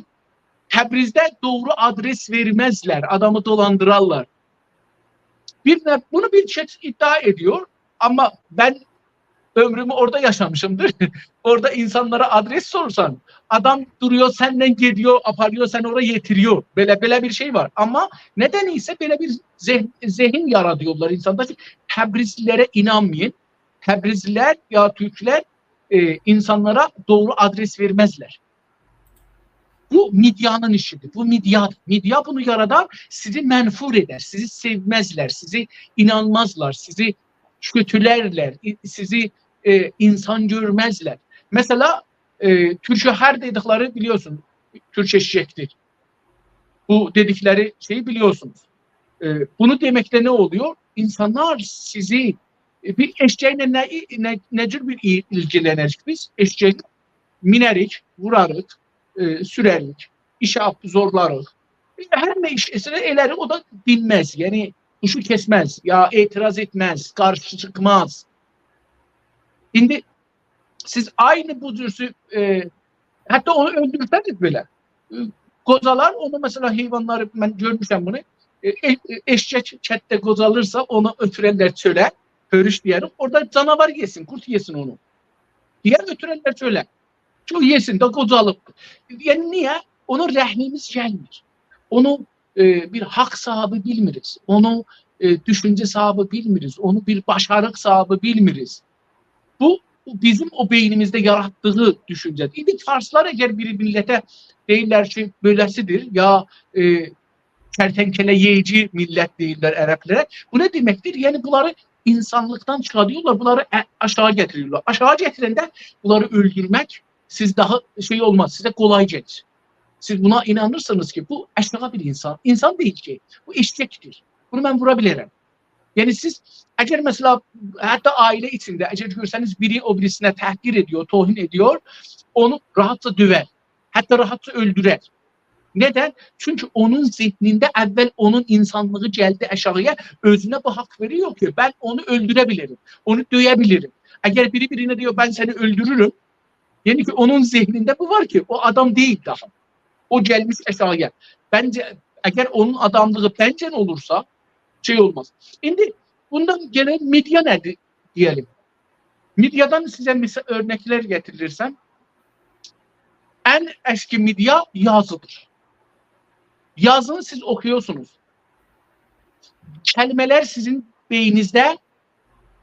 تبریزده دوغرو آدرس وئرمزلر، آدامی دولاندیرارلار. بیر ده بونو بیر کس ادعا ائدیر، آمما من عؤمرومو اورادا یاشامیشیمدیر. اورادا اینسانلارا آدرس سورسان، آدام دورویور، سنله گئدییور، آپارییور، سنی اورا یئتیرییور. بئله، بئله بیر شئی وار. آمما ندن ایسه بئله بیر ذهن، ذهن یارادییورلار اینساندا کی، تبریزلیلره اینانمایین. تبریزلیلر یا تورکلر، ائ، اینسانلارا دوغرو آدرس وئرمزلر. بو مئدیانین ایشیدیر. بو مئدیادیر. مئدیا بونو یارادار، سیزی منفور ائدر، سیزی سئومزلر، سیزی اینانمازلار، سیزی کؤتولرلر، ای-، سیزی، ائ، اینسان گؤرمزلر. مثلا، ائ، تورک هر دئدیکلری بیلیرسین، تورک ائششکدیر. بو دئدیکلری شئیی بیلیرسینیز. ائ، بونو دئمکده نه اولور؟ اینسانلار سیزی، ائ، بیر ائششکله نه، نه، نه جور بیر ای-، ایلگیلنریک بیز؟ ائششکه مینریک، ووراریق، ائ، سورریک، ایشه آپ-، زورلاریق. ائ، هر نه ایش ائتسه ده ائلریک، او دا دینمز. یعنی، هوشو کسمز، یا اعتراض ائتمز، قارشی چیخماز. ایندی سیز عینی بو جورسو، ائ، حتی اونو اؤلدورسه‌نیز بئله، ائ، قوجالار اونو، مثلا، حیوانلاری، من گؤرموشم بونو، ائ، ائ، ائ، ائششک کتده قوجالیرسا، اونو اؤتوررلر چؤله، هؤروش دئیه‌ریک، اورادا جاناوار یئسین، قورد یئسین اونو. دئیه اؤتوررلر چؤله. کی، او یئسین ده، قوجالیب. یعنی، نییه؟ اونا رحمیمیز گلمیر. اونو، ائ، بیر حاق صاحیبی بیلمیریز. اونو، ائ، دوشونجه صاحیبی بیلمیریز. اونو بیر باشاریق صاحیبی بیلمیریز. بو، بو بیزیم او بئینیمیزده یاراتدیغی دوشونجه‌دیر. ایندی فارسلار اگر بیر میللته دئییرلر کی، بئله‌سیدیر، یا، ائ، کرتنکله یئییجی میللت دئییرلر عربلره، بو نه دئمکدیر؟ یعنی، بونلاری اینسانلیقدان چیخاریرلار، بونلاری ا-، آشاغی گتیریرلر. آشاغی گتیرنده بونلاری اؤلدورمک سیز داها شئی اولماز، سیزه قولای گلیر. سیز بونا اینانیرسینیز کی، بو آشاغی بیر اینسان، اینسان دئییل کی، بو ائششکدیر. بونو من وورا بیلرم. یعنی سیز، اگر مثلا، حتی عائله ایچینده، اگر گؤرسنیز بیری او بیریسینه تحقیر ائدیور، توهین ائدیور، اونو راحاتجا دؤور، حتی راحاتجا اؤلدورر. ندن؟ چونکی اونون ذهنینده اول اونون اینسانلیغی گلدی آشاغییا، اؤزونه بو حاق وئریریک کی، من اونو اؤلدوره بیلیرم، اونو دؤیه بیلیرم. اگر بیری بیرینه دئییر، «من سنی اؤلدورورم»، یعنی کی، اونون ذهنینده بو وار کی، او آدام دئییل داها. او گلمیش آشاغییا. بنجه، اگر اونون آداملیغی بنجه اولورسا، شئی اولماز. ایندی بوندان گلک مدیا نه‌دیر دئیه‌لیم. مدیادان سیزه مثال، اؤرنکلر گتیریرسم. ان اسکی مدیا یازیدیر. یازینی سیز اوخویورسونوز. کلمه‌لر سیزین بئینینیزده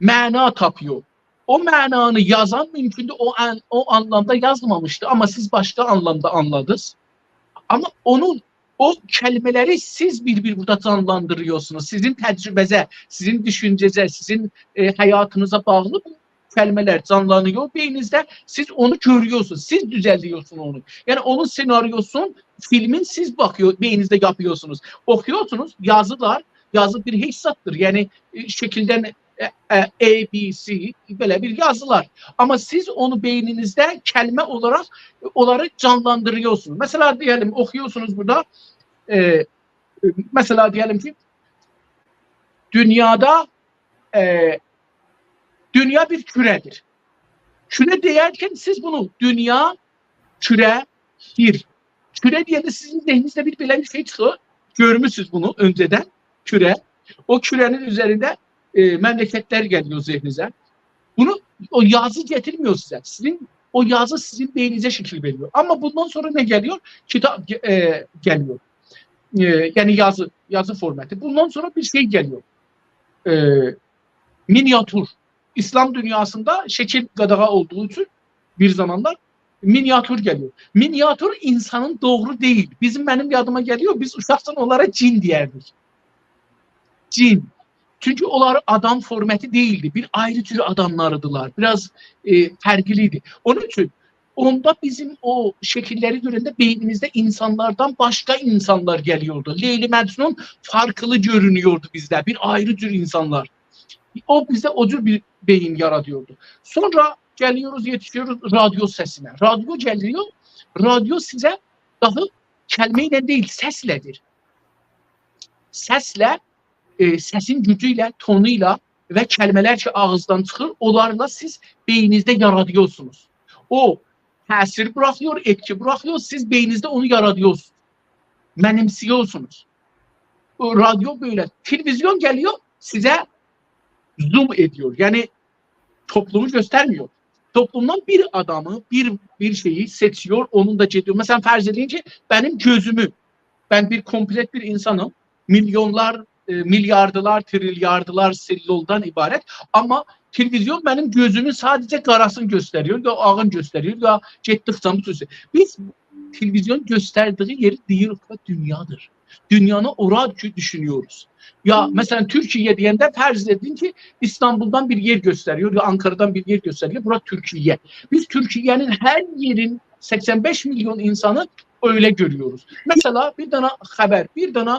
معنا تاپیور. او معنانی یازان مومکوندور، او آن-، او آنلامدا یازمامیشدی، آمما سیز باشقا آنلامدا آنلادینیز. آمما اونون، او کلمه‌لری سیز بیر-بیر بورادا جانلاندیریرسینیز. سیزین تجربه‌زه، سیزین دوشونجه‌زه، سیزین، ائ، حیاتینیزا باغلی بو کلمه‌لر جانلانیرور بئینینیزده. سیز اونو گؤروروسونوز، سیز دوزلدیریرسینیز اونو. یعنی اونون سناریوسون، فیلمین سیز باخیور، بئینینیزده یاپیرسینیز. اوخویورسونوز، یازیلار، یازی بیر هئچ زاددیر. یعنی، ائ، شکیلدن، ائ، ائ، A B C، بئله بیر یازیلار. آمما سیز اونو بئینینیزده کلمه اولاراق اونلاری جانلاندیریرسینیز. مثلا، دئیه‌لیم، اوخویورسونوز بورادا، ائ، ائ، مثلا، دئیه‌لیم کی، دونیادا، ائ، دونیا بیر کوره‌دیر. کوره دئیرکن سیز بونو دونیا، کوره، بیر. کوره دئینده سیزین ذهنینیزده بیر بئله بیر شئی چیخیر. گؤرموسونوز بونو اؤنجه‌دن. کوره. او کوره‌نین اوزرینده، ائ، مملکتلر گلیر ذهنینیزه. بونو، او یازی گتیرمیر سیزه. سیزین، او یازی سیزین بئینینیزه شکیل وئریر. آمما بوندان سونرا نه گلیر؟ کیتاب، ائ، گلیر. ائ، یعنی یازی، یازی فورماتی. بوندان سونرا بیر شئی گلیر. ائ، مینیاتور. ایسلام دونیاسیندا شکیل قاداغان اولدوغو اوچون بیر زامانلار مینیاتور گلیر. مینیاتور اینسانین دوغرو دئییل. بیزیم، منیم یادیما گلیر، بیز اوشاقجان اونلارا جین دئیردیک. جین. چونکی اونلار آدام فورماتی دئییلدی. بیر آیری جور آداملار ایدیلر. بیر آز، ائ، فرقلی ایدی. اونون اوچون اوندا بیزیم او شکیللری گؤرنده بئینیمیزده اینسانلاردان باشقا اینسانلار گلیردی. لیلی مجنون فرقلی گؤرونوردو بیزده. بیر آیری جور اینسانلار. او بیزده او جور بیر بئیین یارادیردی. سونرا گلیریک، یئتیشیریک رادیو سسینه. رادیو گلیر، رادیو سیزه داها کلمه ایله دئییل، سسله‌دیر. سسله، ائ، سسین گوجو ایله، تونو ایله و کلمه‌لر کی، آغیزدان چیخیر، اونلارلا سیز بئینینیزده یارادیرسینیز. او تأثیر بوراخیر، ائتکی بوراخیر، سیز بئینینیزده اونو یارادیرسینیز. منیمسه‌ییرسینیز. او رادیو بئله، تلویزیون گلیر، سیزه زوم ائدیر. یعنی، توپلومو گؤسترمیر. توپلومدان بیر آدامی، بیر، بیر شئیی سئچیر، اونون دا گئدیر. مثلا، فرض ائدین کی، منیم گؤزومو، من بیر کومپلئت بیر اینسانام، میلیونلار، ائ، میلیاردلار، تریلیاردلار سلولدان عبارت، آمما تلویزیون منیم گؤزومون ساده‌جه قاراسینی گؤستریر، یا آغین گؤستریر، یا گئتدیکجه بو سؤزو. بیز تلویزیون گؤستردیگی یئری دئییریک کی، دونیادیر. دونیانی اورا کی، دوشونوروز. یا، مثلا، تورکیه دئینده فرض ائدین کی، ایستانبولدان بیر یئر گؤستریر، یا آنکارادان بیر یئر گؤستریر، بورا تورکیه. بیز تورکیه‌نین هر یئرین سکسن بئش میلیون اینسانی ائله گؤروروز. مثلا، بیر دنه خبر، بیر دنه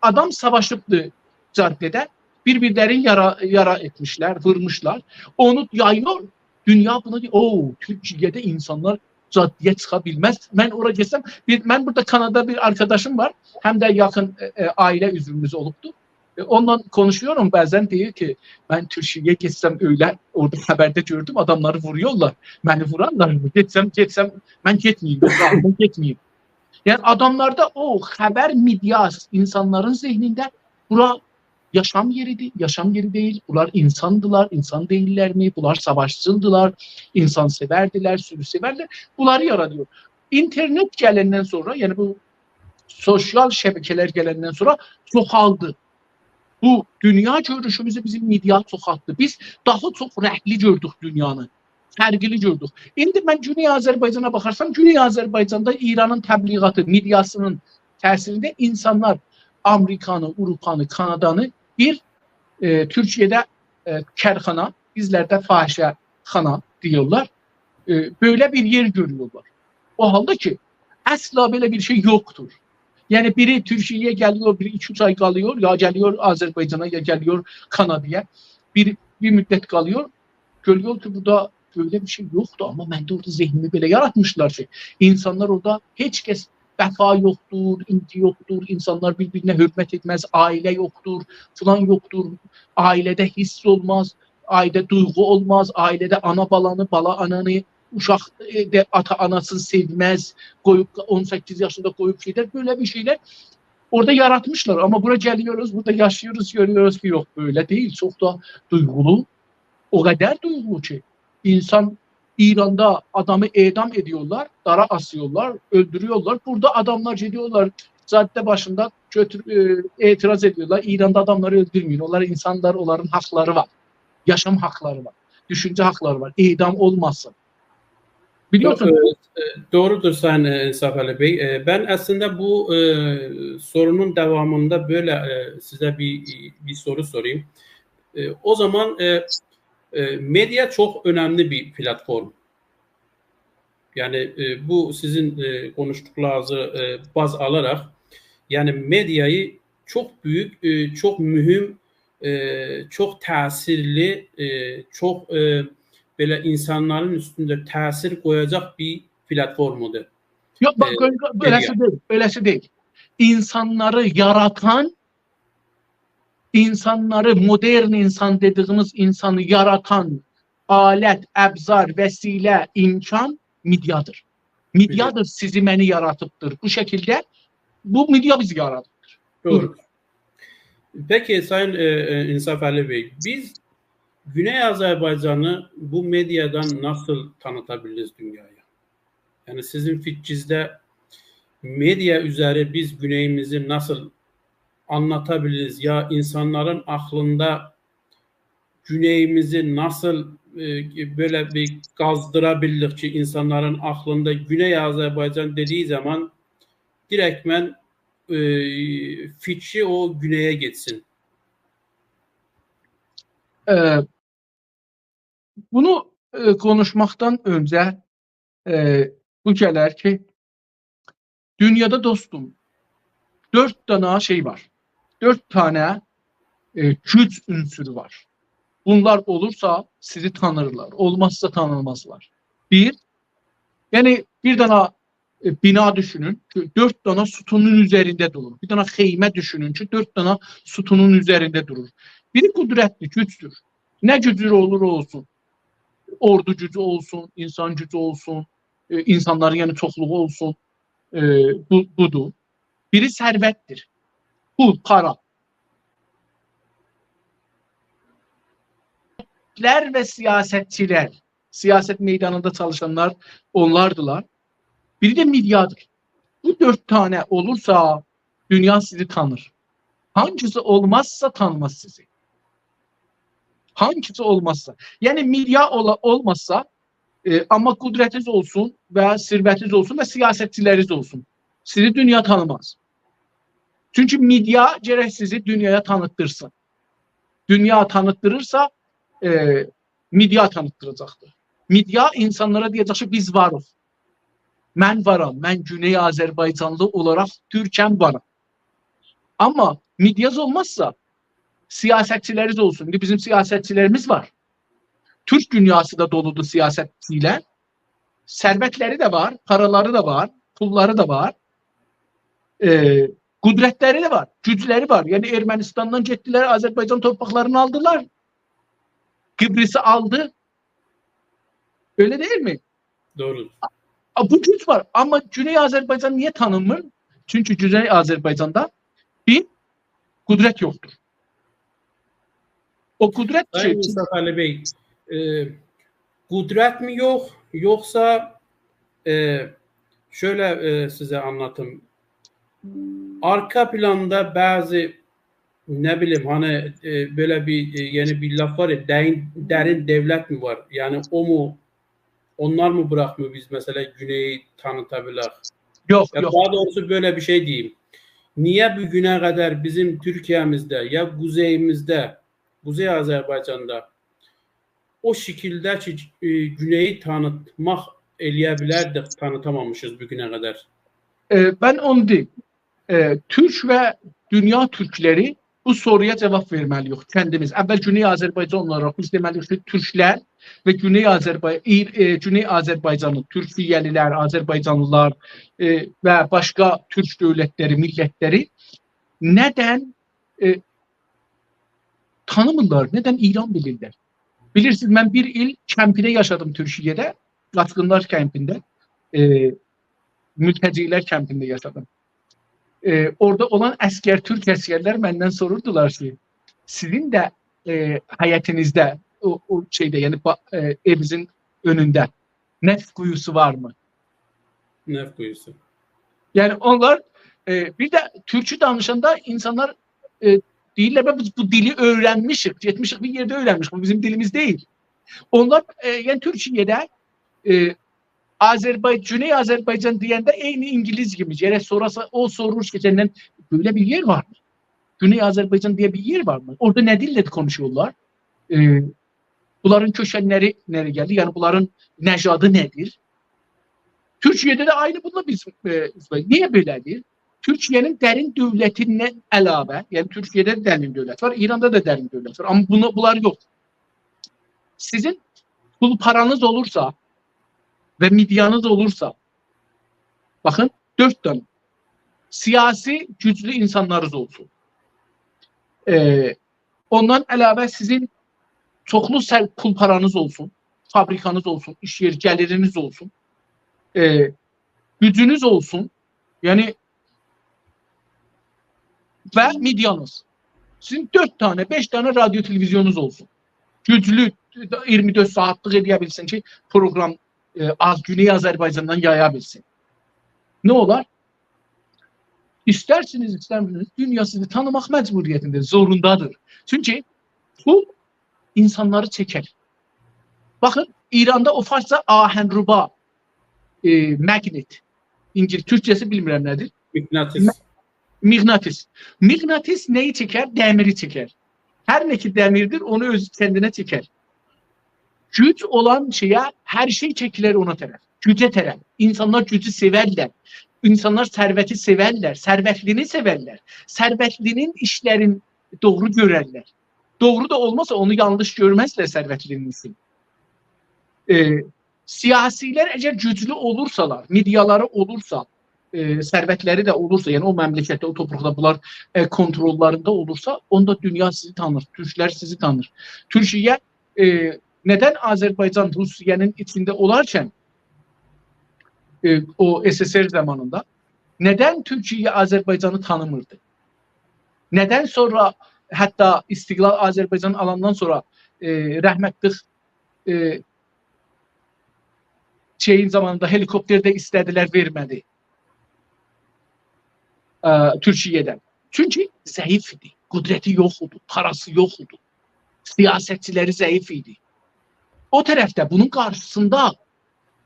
آدام ساواشیبدی جاده‌ده، بیر-بیرلرینی یارا، یارا ائتمیشلر، وورموشلار. اونو یاییر، دونیا بونا دئییر، «او، تورکیه‌ده اینسانلار جاده‌یه چیخا بیلمز.» من اورا گئتسم، بیر، من بورادا کانادادا بیر آرکاداشیم وار، هم ده یاخین، ائ، ائ، عائله عضووموز اولوبدو. ائ، اونونلا قونوشورام، بعضا دئییر کی، «من تورکیه‌یه گئتسم ائله، اورادا خبرده گؤردوم، آداملاری وورویورلار، منی وورارلار، گئتسم، گئتسم، من گئتمه‌ییم، یوخ، من گئتمه‌ییم.» یعنی، آداملاردا او خبر مدیاسی، اینسانلارین ذهنینده بورا یاشام یئریدیر، یاشام یئری دئییل، بونلار اینساندیلار، اینسان دئییللرمی، بونلار ساواشچیلدیلار، اینسان‌سئوردیلر، سوروسئوردیلر، بونلاری یارادیر. اینترنت گلندن سونرا، یعنی بو سوسیال شبکه‌لر گلندن سونرا چوخالدی. بو دونیا گؤروشوموزو بیزیم مدیا چوخالتدی. بیز داها چوخ رنگلی گؤردوک دونیانی. فرقلی گؤردوک. ایندی من گونئی آذربایجانا باخارسام، گونئی آذربایجاندا ایرانین تبلیغاتی، مدیاسینین تأثیرینده اینسانلار آمریکانی، آوروپانی، کانادانی بیر، ائ، تورکیه‌ده، ائ، کارخانا، بیزلرده فاحشه‌خانا دئییرلر، ائ، بئله بیر یئر گؤرویورلر. او حالدا کی، اصلا بئله بیر شئی یوخدور. یعنی بیری تورکیه‌یه گلیور، بیری ایکی اوچ آی قالیور، یا گلیور آذربایجانا، یا گلیور کانادایا. بیر، بیر مدت قالیور. گؤرویور کی، بورادا بئله بیر شئی یوخدور، آمما منده اورادا ذهنیمی بئله یاراتمیشلار کی، اینسانلار اورادا هئچ کس، وفا یوخدور، اینجی یوخدور، اینسانلار بیر-بیرینه حؤرمت ائتمز، عائله یوخدور، فلان یوخدور، عائله‌ده حس اولماز، عائله‌ده دویغو اولماز، عائله‌ده آنا بالانی، بالا آنانی، اوشاق، ائ، ده آتا آناسینی سئومز، قویوب، اون سککیز یاشیندا قویوب گئدر، بئله بیر شئیلر اورادا یاراتمیشلار. آمما بورا گلیروز، بورادا یاشاییریز، گؤروروز کی، یوخ، بئله دئییل، چوخ دا دویغولو، او قدر دویغولو کی، اینسان، ایراندا آدامی اعدام ائدیرلر، دارا آسیرلار، اؤلدورورلر. بورادا آداملار گئدیرلر، جاده باشیندا گؤتور-، ائ، اعتراض ائدیرلر. ایراندا آداملاری اؤلدورمه‌یین، اونلار اینساندیرلار، اونلارین حاقلاری وار. یاشام حاقلاری وار، دوشونجه حاقلاری وار. اعدام اولماسین. بیلیرسینیز؟ دو-، ائ، ائ، دوغرودور، سایین، ائ، انصافعلی بی. ائ، من اصلینده بو، ائ، سورونون داوامیندا بئله، ائ، سیزه بیر، بیر سورو سوراییم. ائ، او زامان، ائ، ائ، مئدیا چوخ اؤنملی بیر پلاتفورم. یعنی، ائ، بو سیزین، ائ، قونوشدوقلارینیزی، ائ، باز آلاراق، یعنی مئدیایی چوخ بؤیوک، ائ، چوخ مهم، ائ، چوخ تأثیرلی، ائ، چوخ، ائ، بئله اینسانلارین اوستونده تأثیر قویاجاق بیر پلاتفورمادیر. یوخ، باخ، ائ، قوی-، قوی-، مئدیا. بئله‌سی دئییل، بئله‌سی دئییل. اینسانلاری یاراتان، اینسانلاری، مدرن اینسان دئدیگیمیز اینسانی یاراتان آلت، ابزار، وسیله، امکان مئدیادیر. مئدیادیر. مئدیا. سیزی، منی یاراتیبدیر. بو شکیلده، بو مئدیا بیزی یارادیبدیر. دوغرو. بویورون. پکی، سایین، ائ، ائ، انصافعلی بی، بیز گونئی آذربایجانی بو مئدیادان ناسیل تانیتا بیلیریز دونیایا؟ یعنی سیزین فیکرینیزده مئدیا اوزری بیز گونئییمیزی ناسیل آنلاتا بیلیریز؟ یا اینسانلارین عاغلیندا گونئییمیزی ناسیل، ائ، بئله بیر قازدیرا بیلیریک کی، اینسانلارین عاغلیندا گونئی آذربایجان دئدیگی زامان دیرکتمن، ائ، فیکری او گونئیه گئتسین؟ ائ، بونو، ائ، قونوشماقدان اؤنجه، ائ، بو گلر کی، دونیادا، دوستوم، دؤرد دنه شئی وار. دؤرد دنه، ائ، گوج عنصرو وار. بونلار اولورسا سیزی تانیرلار، اولمازسا تانیمازلار. بیر، یعنی بیر دنه، ائ، بینا دوشونون کی، دؤرد دنه ستونون اوزرینده دورور. بیر دنه خیمه دوشونون کی، دؤرد دنه ستونون اوزرینده دورور. بیری قدرتدیر، گوجدور. نه گوجو اولور اولسون، اوردو گوجو اولسون، اینسان گوجو اولسون، ائ، اینسانلارین، یعنی، چوخلوغو اولسون، ائ، بو، بودور. بیری ثروتدیر. پول، پارا. لر و سیاستچیلر، سیاست میدانیندا چالیشانلار اونلاردیلار. بیری ده مئدیادیر. بو دؤرد دنه اولورسا، دونیا سیزی تانیر. هانگیسی اولمازسا، تانیماز سیزی. هانگیسی اولمازسا. یعنی، مئدیا اولا-، اولمازسا، ائ، آمما قدرتینیز اولسون و ثروتینیز اولسون و سیاستچیلرینیز اولسون، سیزی دونیا تانیماز. چونکی مئدیا گرک سیزی دونیایا تانیتدیرسین. دونیا تانیتدیریرسا، ائ، مئدیا تانیتدیراجاقدیر. مئدیا اینسانلارا دئیه‌جک کی، بیز واریق. من وارام، من گونئی آذربایجانلی اولاراق تورکم، وارام. آمما مئدیاز اولمازسا، سیاستچیلریز اولسون. ایندی بیزیم سیاستچیلریمیز وار. تورک دونیاسی دا دولودور سیاستچی ایله. ثروتلری ده وار، پارالاری دا وار، پوللاری دا وار. ائ، قدرتلری ده وار، گوجلری وار. یعنی ارمنستاندان گئتدیلر، آذربایجان تورپاقلارینی آلدیلار. قیبریسی آلدی. ائله دئییلمی؟ دوغرودور. آ، بو گوج وار. آمما گونئی آذربایجان نییه تانینمیر؟ چونکی گونئی آذربایجاندا بیر قدرت یوخدور. او قدرت کی، سایین مصطفی علی بی، ائ، قدرت‌می یوخ، یوخسا، ائ، شؤیله، ائ، سیزه آنلاتیم. آرقا پلاندا بعضی، نه بیلیم، هانی، ائ، بئله بیر، ائ، یعنی بیر لاف وار یا، درین، درین دؤولت‌می وار؟ یعنی او مو، اونلارمی بوراخمیر بیز، مثلا، گونئیی تانیتا بیلک؟ یوخ، یا یوخ. داها دوغروسو بئله بیر شئی دئییم. نییه بو گونه قدر بیزیم تورکیه‌میزده، یا قوزئییمیزده، قوزئی آذربایجاندا او شکیلده کی، ائ، گونئیی تانیتماق ائلیه بیلردیک، تانیتامامیشیز بو گونه قدر؟ ائ، من اونو دئییم. ائ، تورک و دونیا تورکلری بو سورویا جاواب وئرمه‌لی‌ییک کندیمیز. اول گونئی آذربایجان اولاراق بیز دئمه‌لی‌ییک کی، تورکلر و گونئی آذربای-، ایر-، ائ، گونئی آذربایجانی، تورکیه‌لی‌لر، آذربایجانلی‌لار، ائ، و باشقا تورک دؤولتلری، میللتلری ندن، ائ، تانیمیرلار، ندن ایران بیلیرلر؟ بیلیرسینیز، من بیر ایل کمپده یاشادیم تورکیه‌ده، قاچقینلار کمپینده، ائ، مولته‌جی‌لر کمپینده یاشادیم. ائ، اورادا اولان عسگر، تورک عسگرلر مندن سوروردولار کی، سیزین ده، ائ، حیطینیزده، او، او شئیده، یعنی با-، ائ، ائوینیزین اؤنونده نفت قویوسو وارمی؟ نفت قویوسو. یعنی اونلار، ائ، بیر ده تورکو دانیشاندا اینسانلار، ائ، دئییرلر: «بیز بو دیلی اؤیرنمیشیک، گئتمیشیک بیر یئرده اؤیرنمیشیک، بو بیزیم دیلیمیز دئییل.» اونلار، ائ، یعنی تورکیه‌ده، ائ، آذربای-، گونئی آذربایجان دئینده عینی اینگیلیس کیمی. گرک سوراسا، او سورور کی، سندن بئله بیر یئر وارمی؟ گونئی آذربایجان دئیه بیر یئر وارمی؟ اورادا نه دیلده قونوشورلار؟ ائ، بونلارین کؤکنلری نه‌یه گلدی؟ یعنی بونلارین نژادی نه‌دیر؟ تورکیه‌ده ده عینی بونونلا بیز، ائ، نییه بئله‌دیر؟ تورکیه‌نین درین دؤولتیندن علاوه، یعنی تورکیه‌ده ده درین دؤولت وار، ایراندا دا درین دؤولت وار. آمما بونو، بونلار یوخ. سیزین پول پارانیز اولورسا و مئدیانیز اولورسا، باخین، دؤرد دنه سیاسی گوجلو اینسانلارینیز اولسون. ائ، اوندان علاوه سیزین چوخلو سر-، پول پارانیز اولسون، فابریکانیز اولسون، ایش یئر گلیرینیز اولسون، ائ، گوجونوز اولسون، یعنی و مئدیانیز. سیزین دؤرد دنه، بئش دنه رادیو تلویزیونونوز اولسون. گوجلو، اییرمی دؤرد ساعاتلیق ائله‌یه بیلسین کی، پروگرام، ائ، آز گونئی آذربایجاندان یایا بیلسین. نه اولار؟ ایسترسینیز، ایسته‌میرسینیز، دونیا سیزی تانیماق مجبوریتینده، زوروندادیر. چونکی پول اینسانلاری چکر. باخین، ایراندا او فارسجا آهن‌ربا، ائ، مگنت. اینگیلیس، تورکجه‌سی بیلمیرم نه‌دیر. مغناطیس. مغناطیس. مغناطیس نه‌یی چکر؟ دمیری چکر. هر نه کی دمیردیر، اونو اؤز کندینه چکر. گوج اولان شئیه هر شئی چکیلر اونا طرف. گوجه طرف. اینسانلار گوجو سئورلر. اینسانلار ثروتی سئورلر. ثروتلی‌نی سئورلر. ثروتلی‌نین ایشلرین دوغرو گؤررلر. دوغرو دا اولماسا، اونو یانلیش گؤرمزلر ثروتلی‌نین ایشین. ائ، سیاسی‌لر اگر گوجلو اولورسالار، مئدیالاری اولورسا، ائ، ثروتلری ده اولورسا، یعنی او مملکتده، او تورپاقدا بونلار، ائ، کنترللاریندا اولورسا، اوندا دونیا سیزی تانیر، تورکلر سیزی تانیر. تورکیه، ائ، ندن آذربایجان روسیه‌نین ایچینده اولارکن، ائ، او SSR زامانیندا ندن تورکیه آذربایجانی تانیمیردی؟ ندن سونرا، حتی استقلال آذربایجان آلاندان سونرا، ائ، رحمتلیک، ائ، شئیین زامانیندا هلیکوپتر ده ایسته‌دیلر، وئرمه‌دی، ائ، تورکیه‌دن؟ چونکی ضعیف ایدی، قدرتی یوخ ایدی، پاراسی یوخ ایدی، سیاستچیلری ضعیف ایدی. او طرفده بونون قارشیسیندا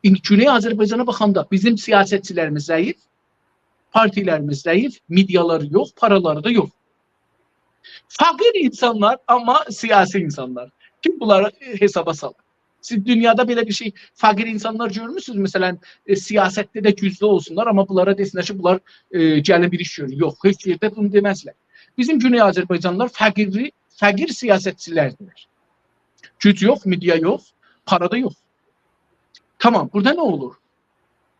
ایندی گونئی آذربایجانا باخاندا بیزیم سیاستچیلریمیز ضعیف، پارتیلریمیز ضعیف، مئدیالاری یوخ، پارالاری دا یوخ. فقیر اینسانلار، آمما سیاسی اینسانلار. کیم بونلاری حسابا سالیر؟ سیز دونیادا بئله بیر شئی، فقیر اینسانلار گؤرموسونوز؟ مثلا، ائ، سیاستده ده گوجلو اولسونلار، آمما بونلارا دئسینلر کی، بونلار، ائ، گلین بیر ایش گؤرون. یوخ، هئچ یئرده بونو دئمزلر. بیزیم گونئی آذربایجانلیلار فقیرلی، فقیر سیاستچیلردیرلر. گوج یوخ، مئدیا یوخ، پارا دا یوخ. تامام، بورادا نه اولور؟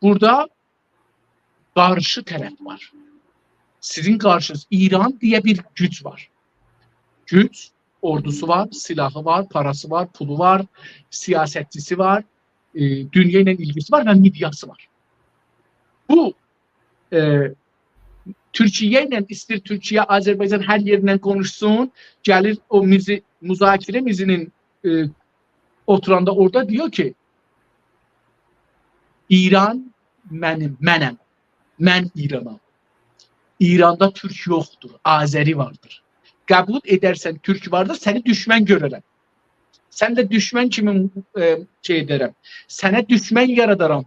بورادا قارشی طرف وار. سیزین قارشینیز، ایران دئیه بیر گوج وار. گوج، اوردوسو وار، سلاحی وار، پاراسی وار، پولو وار، سیاستچیسی وار، ائ، دونیا ایله ایلگیسی وار و مئدیاسی وار. بو، ائ، تورکیه ایله ایسته‌ییر، تورکیه، آذربایجان هر یئرینن قونوشسون، گلیر او میزی-، مذاکره میزینین، ائ، اوتوراندا اورادا دئییر کی، ایران منیم، منم. من ایرانام. ایراندا تورک یوخدور، آذری واردیر. قبول ائدرسن تورک واردیر، سنی دوشمن گؤررم. سن ده دوشمن کیمی، ائ، شئی ائدرم. سنه دوشمن یارادارام.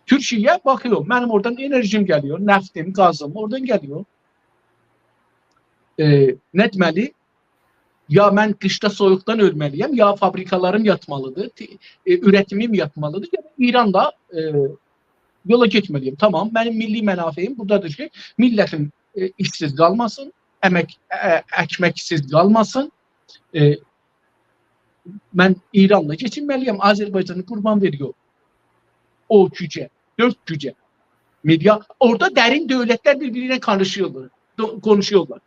تورکیه باخیر، منیم اورادان انرژیم گلیر، نفتیم، گازیم اورادان گلیر. ائ، نه دئمه‌لی؟ یا من قیشدا سویوقدان اؤلمه‌لی‌یم، یا فابریکالاریم یاتمالیدیر، تی-، ائ، اورتیمیم یاتمالیدیر، یا دا ایرانلا، ائ، یولا گئتمه‌لی‌یم. تامام، منیم میللی منافعیم بورادادیر کی، میللتیم، ائ، ایشسیز قالماسین، امک، ائ، اکمکسیز قالماسین. ائ، من ایرانلا کئچینمه‌لی‌یم، آذربایجانی قوربان وئریرم او گوجه، دؤرد گوجه. مئدیا، اورادا درین دؤولتلر بیر-بیری ایله قاریشیرلار، دو-، قونوشورلار.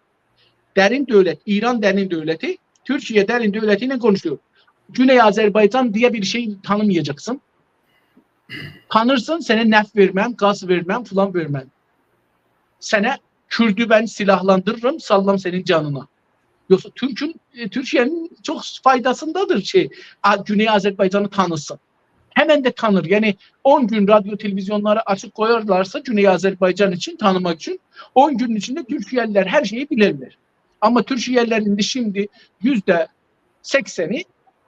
درین دؤولت، ایران درین دؤولتی تورکیه درین دؤولتی ایله قونوشور. گونئی آذربایجان دئیه بیر شئی تانیمایاجاقسان. تانیرسان، سنه نفت وئرمم، گاز وئرمم، فلان وئرمم. سنه کوردو من سیلاحلاندیریرام، ساللام سنین جانینا. یوخسا تورکون، ائ، تورکیه‌نین چوخ فایداسیندادیر کی، آ-، گونئی آذربایجانی تانیسین. همن ده تانیر. یعنی اون گون رادیو تلویزیونلاری آچیق قویارلارسا گونئی آذربایجان اوچون، تانیماق اوچون، اون گونون ایچینده تورکیه‌لی‌لر هر شئیی بیلرلر. آمما تورکیه‌لی‌لر ایندی شیمدی یوزده سکسنی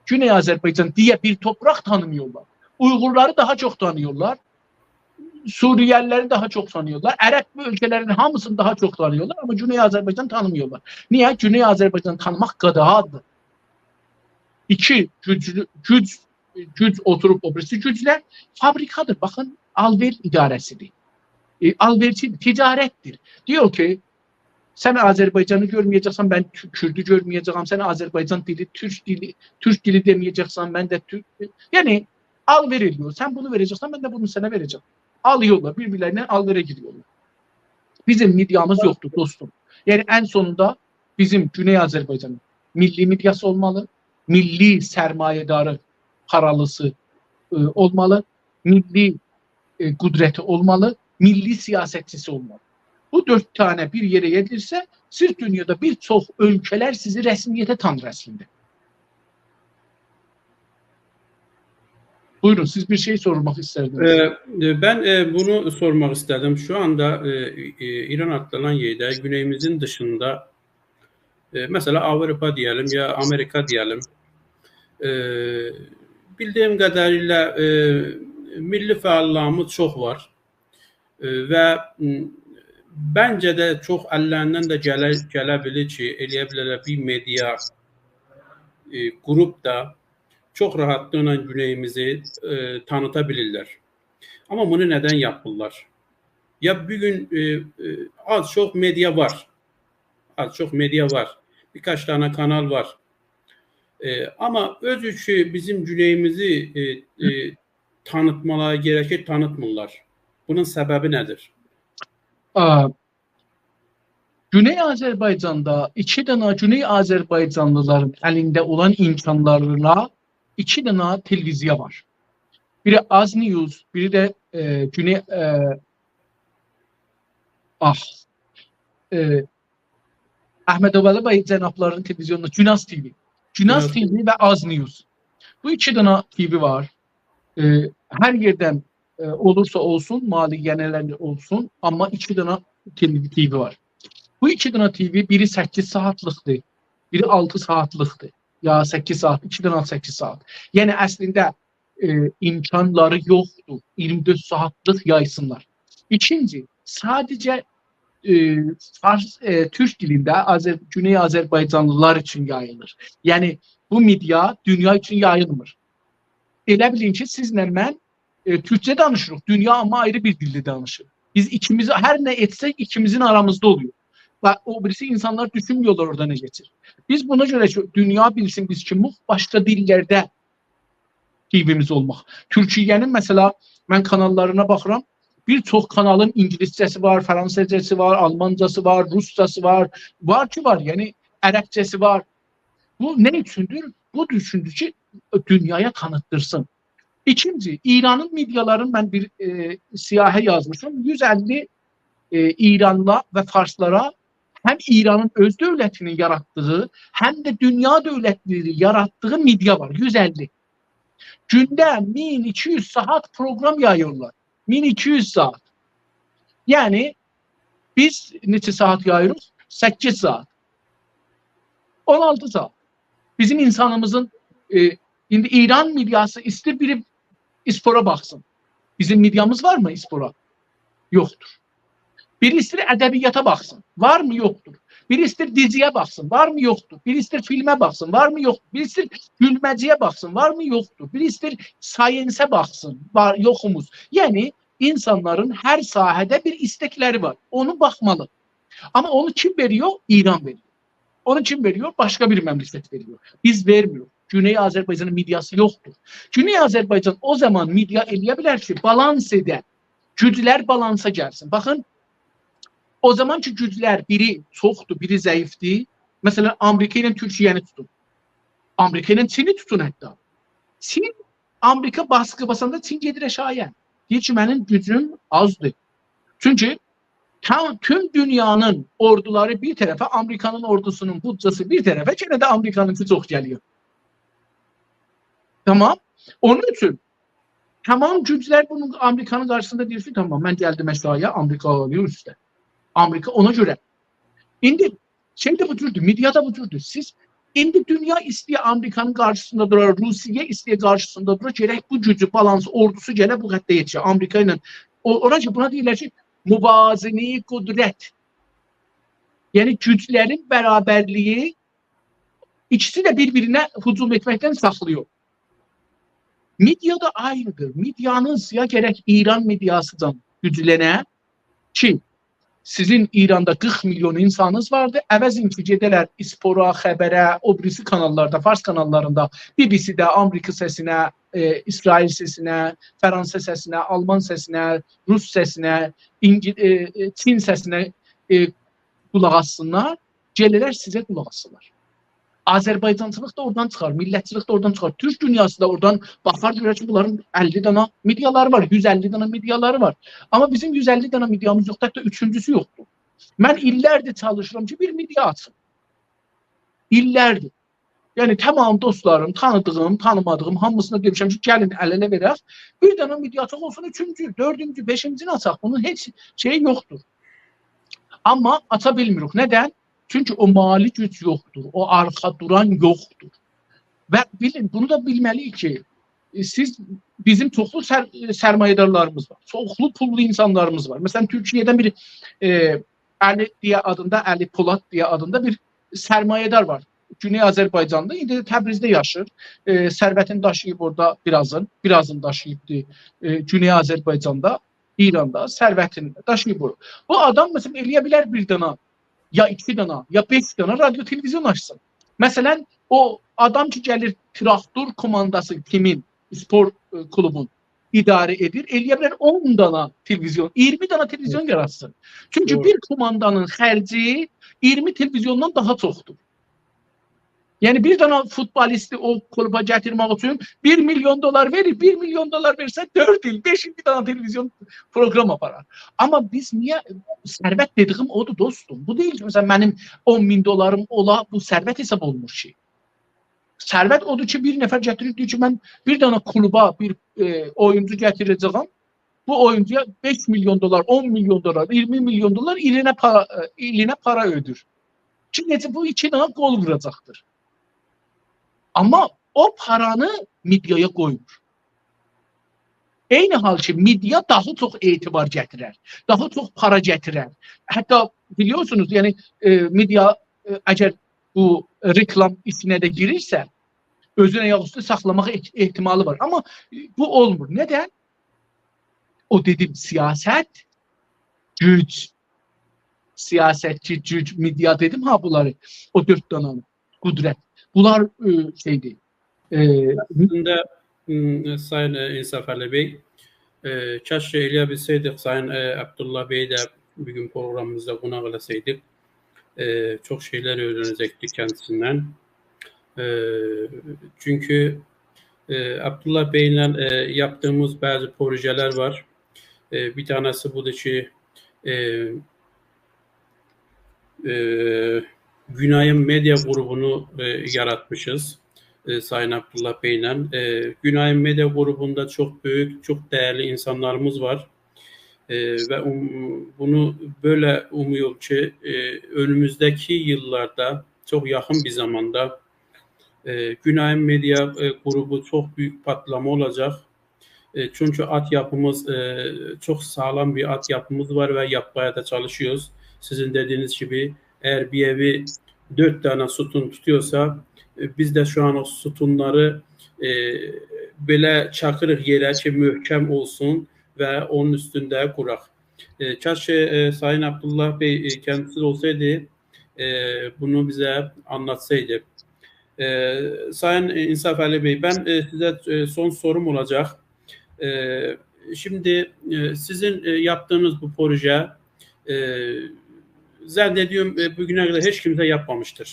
گونئی آذربایجان دئیه بیر تورپاق تانیماییرلار. اویغورلاری داها چوخ تانیییرلار. سوریه‌لی‌لری داها چوخ تانیییرلار. عرب اؤلکه‌لرینین هامیسینی داها چوخ تانیییرلار. آمما گونئی آذربایجان تانیماییرلار. نییه؟ گونئی آذربایجان تانیماق قاداغادیر. ایکی، گوجلو، گوج، گوج اوتوروب او بیریسی گوجله فابریکادیر. باخین، آلوئر اداره‌سیدیر. ائ، آلوئرچی تجارتدیر. دئییر کی، سن آذربایجانی گؤرمه‌یه‌جکسن، من تو-، کوردو گؤرمه‌یه‌جه‌یم. سن آذربایجان دیلی، تورک دیلی، تورک دیلی دئمه‌یه‌جکسن، من ده تورک، یعنی آلوئر ائله‌ییر. سن بونو وئره‌جکسن، من ده بونو سنه وئره‌جم. آلییرلار، بیر-بیرلرینن آلوئره گیریرلر. بیزیم مئدیامیز یوخدور، دوستوم. یعنی ان سونوندا بیزیم گونئی آذربایجانین میللی مئدیاسی اولمالی، میللی سرمایه‌داری، پارالیسی، ائ، اولمالی، میللی، ائ، قدرتی اولمالی، میللی سیاستچیسی اولمالی. بو دؤرد دنه بیر یئره یئدیرسه، سیز دونیادا بیر چوخ اؤلکه‌لر سیزی رسمیته تانیر اصلینده. بویورون، سیز بیر شئی سورماق ایستردینیز. ائ، ائ، من، ائ، بونو سورماق ایسته‌دیم. شو آندا، ائ، ائ، ایران آدلانان یئرده، گونئییمیزین دیشیندا، ائ، مثلا، آوروپا دئیه‌لیم، یا آمریکا دئیه‌لیم، ائ، بیلدیگیم قدریله، ائ، میللی فعاللاریمیز چوخ وار. ائ، و، م، منجه ده چوخ اللریندن ده گله، گله بیلیر کی، ائلیه بیلرلر بیر مئدیا، ائ، قوروپ دا چوخ راحاتلیقلا گونئییمیزی، ائ، تانیتا بیلیرلر. آمما بونو ندن یاپیرلار؟ یا بوگون، ائ، ائ، آز چوخ مئدیا وار. آز چوخ مئدیا وار. بیر کاچ دنه کانال وار. ائ، آمما اؤزو کی، بیزیم گونئییمیزی، ائ، ائ، تانیتمالاری گره‌کیر، تانیتمیرلار. بونون سببی نه‌دیر؟ آ، گونئی آذربایجاندا ایکی دنه گونئی آذربایجانلیلارین الینده اولان امکانلارینا ایکی دنه تلویزیا وار. بیری آز نیوز، بیری ده، ائ، گونئی، ائ، آه، ائ، احمد اوعلی بی جنابلارینین تلویزیونوندا گوناز تی‌وی. گوناز گوناز تی‌وی و آز نیوز. بو ایکی دنه تی‌وی وار. ائ، هر یئردن، ائ، اولورسا اولسون، مالی یئنه‌لرله اولسون، آمما ایکی دنه تی‌وی، تی‌وی وار. بو ایکی دنه تی‌وی، بیری سککیز ساعاتلیقدیر، بیری آلتی ساعاتلیقدیر. یا سککیز ساعات، ایکی دنه سککیز ساعات. یعنی اصلینده، ائ، امکانلاری یوخدور اییرمی دؤرد ساعاتلیق یایسینلار. ایکینجی، ساده‌جه، ائ، فارس، ائ، تورک دیلینده آذر-، گونئی آذربایجانلیلار اوچون یاییلیر. یعنی بو مئدیا دونیا اوچون یاییلمیر. ائله بیلین کی، سیزله من، ائ، تورکجه دانیشیریق. دونیا آمما آیری بیر دیلده دانیشیر. بیز ایکیمیز، هر نه ائتسک، ایکیمیزین آرامیزدا اولور. و او بیریسی اینسانلار دوشونمورلر اورادا نه کئچیر. بیز بونا گؤره کی، دونیا بیلسین بیز کیمیک، باشقا دیللرده تی‌وی‌میز اولماق. تورکیه‌نین، مثلا، من کاناللارینا باخیرام، بیر چوخ کانالین اینگیلیسجه‌سی وار، فرانسیزجاسی وار، آلمانجاسی وار، روسجاسی وار، وار کی وار، یعنی عربجه‌سی وار. بو نه اوچوندور؟ بو اوچوندور کی، دونیایا تانیتدیرسین. ایکینجی، ایرانین مئدیالارین من بیر، ائ، سیاهی یازمیشام. یوز اللی، ائ، ایرانلا و فارسلارا هم ایرانین اؤز دؤولتینین یاراتدیغی، هم ده دونیا دؤولتلری یاراتدیغی مئدیا وار. یوز اللی. گونده مین ایکی یوز ساعات پروگرام یاییرلار. مین ایکی یوز ساعات. یعنی، بیز نئچه ساعات یاییریق؟ سککیز ساعات. اون آلتی ساعات. بیزیم اینسانیمیزین، ائ، ایندی ایران مئدیاسی ایستیر بیری اسپورا باخسین. بیزیم مئدیامیز وارمی اسپورا؟ یوخدور. بیری ایستیر ادبیاتا باخسین. وارمی؟ یوخدور. بیری ایستیر دیزی‌یه باخسین. وارمی؟ یوخدور. بیری ایستیر فیلمه باخسین. وارمی؟ یوخدور. بیری ایستیر گولمه‌جی‌یه باخسین. وارمی؟ یوخدور. بیری ایستیر ساینسه باخسین. وار، یوخوموز. یعنی، اینسانلارین هر ساحه‌ده بیر ایستکلری وار. اونو باخمالی. آمما اونو کیم وئریور؟ ایران وئریور. اونو کیم وئریور؟ باشقا بیر مملکت وئریور. بیز وئرمیروخ. گونئی آذربایجانین مئدیاسی یوخدور. گونئی آذربایجان او زامان مئدیا ائلیه بیلر کی، بالانس ائده. گوجلر بالانسا گلسین. باخین، او زامان کی، گوجلر بیری چوخدور، بیری ضعیفدیر. مثلا، آمریکا ایله تورکیه‌نی توتون. آمریکا ایله چینی توتون حتی. چین، آمریکا باسقی باساندا چین گئدیر آشاغییا. دئییر کی، منیم گوجوم آزدیر. چونکی تا-، توم دونیانین اوردولاری بیر طرفه، آمریکانین اوردوسونون بودجه‌سی بیر طرفه، یئنه ده آمریکانینکی چوخ گلیر. تامام. اونون اوچون تامام گوجلر بونون آمریکانین قارشیسیندا دئییر کی، تامام، من گلدیم آشاغییا، آمریکا آلیر اوسته. آمریکا اونا گؤره. ایندی شئی ده بو جوردور، مئدیا دا بو جوردور. سیز ایندی دونیا ایسته‌ییر آمریکانین قارشیسیندا دورا، روسیه ایسته‌ییر قارشیسیندا دورا، گرک بو گوجو، بالانس، اوردوسو گله بو خطه یئتیشه. آمریکا ایله او، اورا کی، بونا دئییرلر کی، موازنه‌ی قدرت. یعنی گوجلرین برابرلیگی، ایکیسی ده بیر-بیرینه هجوم ائتمکدن ساخلاییر. مئدیا دا آیریدیر. مئدیانین سییا گرک ایران مئدیاسیجان گوجلنه کی، سیزین ایراندا قیرخ میلیون اینسانینیز واردی. عوضین کی، گئده‌لر اسپورا، خبره، او بیریسی کاناللاردا، فارس کاناللاریندا، بی بی سی‌ده، آمریکا سسینه، ائ، اسرائیل سسینه، فرانسه سسینه، آلمان سسینه، روس سسینه، اینگی-، ائ، ائ، چین سسینه، ائ، قولاق آسسینلار، گلیرلر سیزه قولاق آسسینلار. آذربایجانچیلیق دا اورادان چیخار، میللتچیلیک ده اورادان چیخار. تورک دونیاسی دا اورادان باخار، گؤرر کی، بونلارین اللی دانا مئدیالاری وار، یوز اللی دانا مئدیالاری وار. آمما بیزیم یوز اللی دانا مئدیامیز یوخدور، حتی اوچونجوسو یوخدور. من ایللردیر چالیشیرام کی، بیر مئدیا آچیم. ایللردیر. یعنی، تامام دوستلاریم، تانیدیغیم، تانیمادیغیم، هامیسینا دئمیشم کی، گلین ال-اله وئرک. بیر دانا مئدیا آچاق، اولسون اوچونجو، دؤردونجو، بئشینجینی آچاق. بونون هئچ شئیی یوخدور. آمما آچا بیلمیریک. ندن؟ چونکی او مالی گوج یوخدور، او آرخا دوران یوخدور. و بیلین، بونو دا بیلمه‌لی‌ییک کی، ائ، سیز، بیزیم چوخلو سر-، ائ، سرمایه‌دارلاریمیز وار، چوخلو پوللو اینسانلاریمیز وار. مثلا، تورکیه‌دن بیر، ائ، علی دئیه آدیندا، علی پولاد دئیه آدیندا بیر سرمایه‌دار وار. گونئی آذربایجاندا، ایندی ده تبریزده یاشیر. ائ، ثروتینی داشیییب اورادا بیر آزین، بیر آزین داشیییبدی، ائ، گونئی آذربایجاندا، ایراندا ثروتینی داشیییب اورا. بو آدام، مثلا، ائلیه بیلر بیر دانا، یا ایکی دانا، یا بئش دانا رادیو تلویزیون آچسین. مثلا، او آدام کی، گلیر تراکتور کومانداسی کیمین، اسپورت، ائ، کلوبون اداره ائدیر، ائلیه بیلر اون دانا تلویزیون، اییرمی دانا تلویزیون یاراتسین. چونکی بیر کوماندانین خرجی اییرمی تلویزیوندان داها چوخدور. یعنی، بیر دانا فوتبالیستی او کلوبا گتیرمک اوچون بیر میلیون دلار وئریر، بیر میلیون دلار وئرسه، دؤرد ایل، بئش ایل بیر دانا تلویزیون پروگرام آپارار. آمما بیز نییه، ثروت دئدیگیم اودور، دوستوم. بو دئییل کی، مثلا، منیم اون مین دلاریم اولا، بو ثروت حساب اولونمور کی. ثروت اودور کی، بیر نفر گتیریر، دئییر کی، من بیر دانا کلوبا بیر، ائ، اویونجو گتیره‌جه‌یم، بو اویونجویا بئش میلیون دلار، اون میلیون دلار، اییرمی میلیون دلار ایلینه پارا، ائ، ایلینه پارا اؤدور. کی، نئجه بو ایکی دانا گل ووراجاقدیر. آمما او پارانی مئدیایا قویمور. عینی حال کی، مئدیا داها چوخ اعتبار گتیرر، داها چوخ پارا گتیرر. حتی بیلیرسینیز، یعنی، ائ، مئدیا، ائ، اگر بو رکلام ایچینه ده گیریرسه، اؤزون آیاق اوستو ساخلاماق اح-، احتمالی وار. آمما بو اولمور. ندن؟ او دئدیم، سیاست، گوج، سیاستچی، گوج، مئدیا دئدیم ها بونلاری، او دؤرد دانا قدرت. بونلار، ائ، شئیدیر. ائ، Əslində, m, Sayın, e, İnsafəli bəy, e, kəşke eləyə bilsəydik, Sayın, e, Abdullah bəy də bugün proqramımızda qonaq eləsəydik, e, çox şeylər öyrənəcəkdik kəndisindən. E, çünki, e, Abdullah bəylə, e, yaptığımız bəzi projelər var. E, bir tanəsi budur ki, e, e, Günayin Media qrupunu, e, yaratmışıq, e, Sayın Abdullah bəylə. E, Günayin Media qrupunda çox böyük, çox dəyərli insanlarımız var. E, və um, bunu belə umuyorum ki, e, önümüzdəki illərdə, çox yaxın bir zamanda, e, Günayin Media, e, qrupu çox böyük patlama olacaq. E, çünki altyapımız, e, çox sağlam bir altyapımız var və yapmaya da çalışıyoruz. Sizin dediğiniz gibi, eğer bir evi dört tane sütun tutuyorsa, e, biz de şu an o sütunları, e, belə çakırıq yerə ki, möhkəm olsun و اونون اوستونده قوراق. ائ، کاش کی، ائ، سایین عبدالله بی، ائ، کندیسی اولسایدی، ائ، بونو بیزه آنلاتسایدی. ائ، سایین، ائ، انصافعلی بی، من، ائ، سیزه، ائ، سون سوروم اولاجاق. ائ، شیمدی، ائ، سیزین، ائ، یاپدیغینیز بو پروژه، ائ، ظن ائدیرم، ائ، بو گونه قدر هئچ کیمسه یاپمامیشدیر.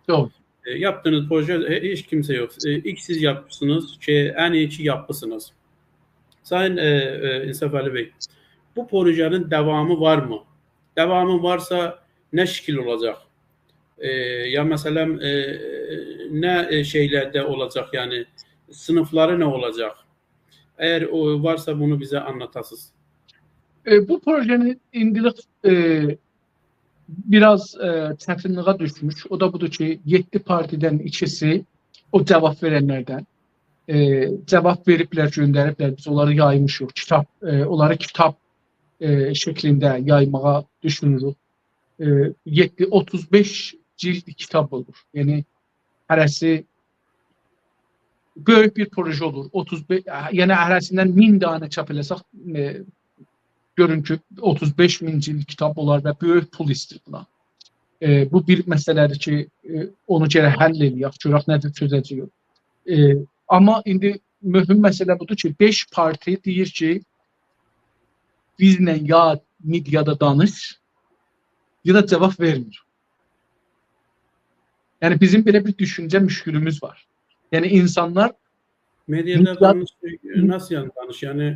دوغرو. ائ، یاپدیغینیز پروژه، ائ، هئچ کیمسه یوخ. ائ، ایلک سیز یاپمیسینیز کی، ان اییی کی یاپمیسینیز. سایین، ائ، ائ، انصافعلی بی، بو پروژه‌نین داوامی وارمی؟ داوامی وارسا، نه شکیل اولاجاق؟ ائ، یا مثلا، ائ، نه، ائ، شئیلرده اولاجاق، یعنی صینیفلاری نه اولاجاق؟ اگر او وارسا، بونو بیزه آنلاتاسینیز. ائ، بو پروژه‌نین ایندیلیک، ائ، بیر آز، ائ، چتینلیگه دوشموش. او دا بودور کی، یئددی پارتیدن ایکیسی، او جاواب وئرنلردن، ائ، جاواب وئریبلر، گؤندریبلر. بیز اونلاری یایمیشیق. کیتاب، ائ، اونلاری کیتاب، ائ، شکلینده یایماغا دوشونوروک. ائ، یئددی، اوتوز بئش جیلد کیتاب اولور. یعنی، هره‌سی بؤیوک بیر پروژه اولور. اوتوز بئش، یعنی هره‌سیندن مین دانه چاپ ائله‌سک، ائ، گؤرون کی، اوتوز بئش مین جیلد کیتاب اولار و بؤیوک پول ایسته‌ییر بونا. ائ، بو بیر مسئله‌دیر کی، ائ، اونو گرک حل ائله‌یک، گؤرک نه جور چؤزه‌جه‌ییک. ائ، آمما ایندی مهم مسئله بودور کی، بئش پارتی دئییر کی، بیزله یا مئدیادا دانیش، یا دا جاواب وئرمیر. یعنی بیزیم بئله بیر دوشونجه مشکلیمیز وار. یعنی اینسانلار مئدیادا مئدیا- دانیش، ناسیل یعنی دانیش؟ یعنی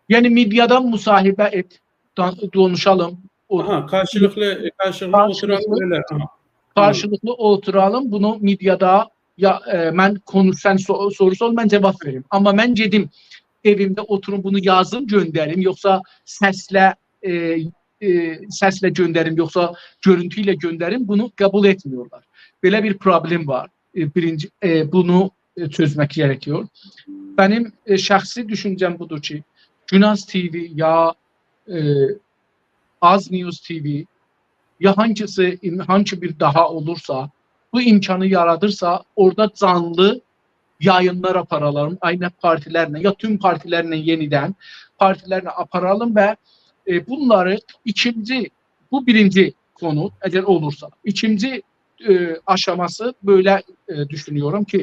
یعنی مئدیادا مصاحبه ائت، دان- دانیشالیم. او آها، قارشیلیقلی، قارشیلیقلی اوتوراق قارشیلیقلی- بئله. آها. قارشیلیقلی اوتورالیق، بونو مئدیادا، یا، ائ، من قونوش، سن سو- سوروسا، من جاواب وئریم. آمما من گئدیم ائویمده اوتوروم، بونو یازیم، گؤندریم، یوخسا سسله، ائ، ائ، سسله گؤندریم، یوخسا گؤرونتو ایله گؤندریم، بونو قبول ائتمیرلر. بئله بیر پروبلم وار. ائ، بیرینجی، ائ، بونو، ائ، چؤزمک گره‌کیر. منیم، ائ، شخصی دوشونجه‌م بودور کی، گوناز تی‌وی یا، ائ، آز نیوز تی‌وی یا هانگیسی، هانگی بیر داها اولورسا، بو امکانی یارادیرسا، اورادا جانلی یایینلار آپارالیم، عینی پارتیلرله یا توم پارتیلرله یئنیدن پارتیلرله آپارالیم و، ائ، بونلاری ایکینجی، بو بیرینجی قونو، اگر اولورسا. ایکینجی، ائ، آشاماسی بئله، ائ، دوشونورم کی،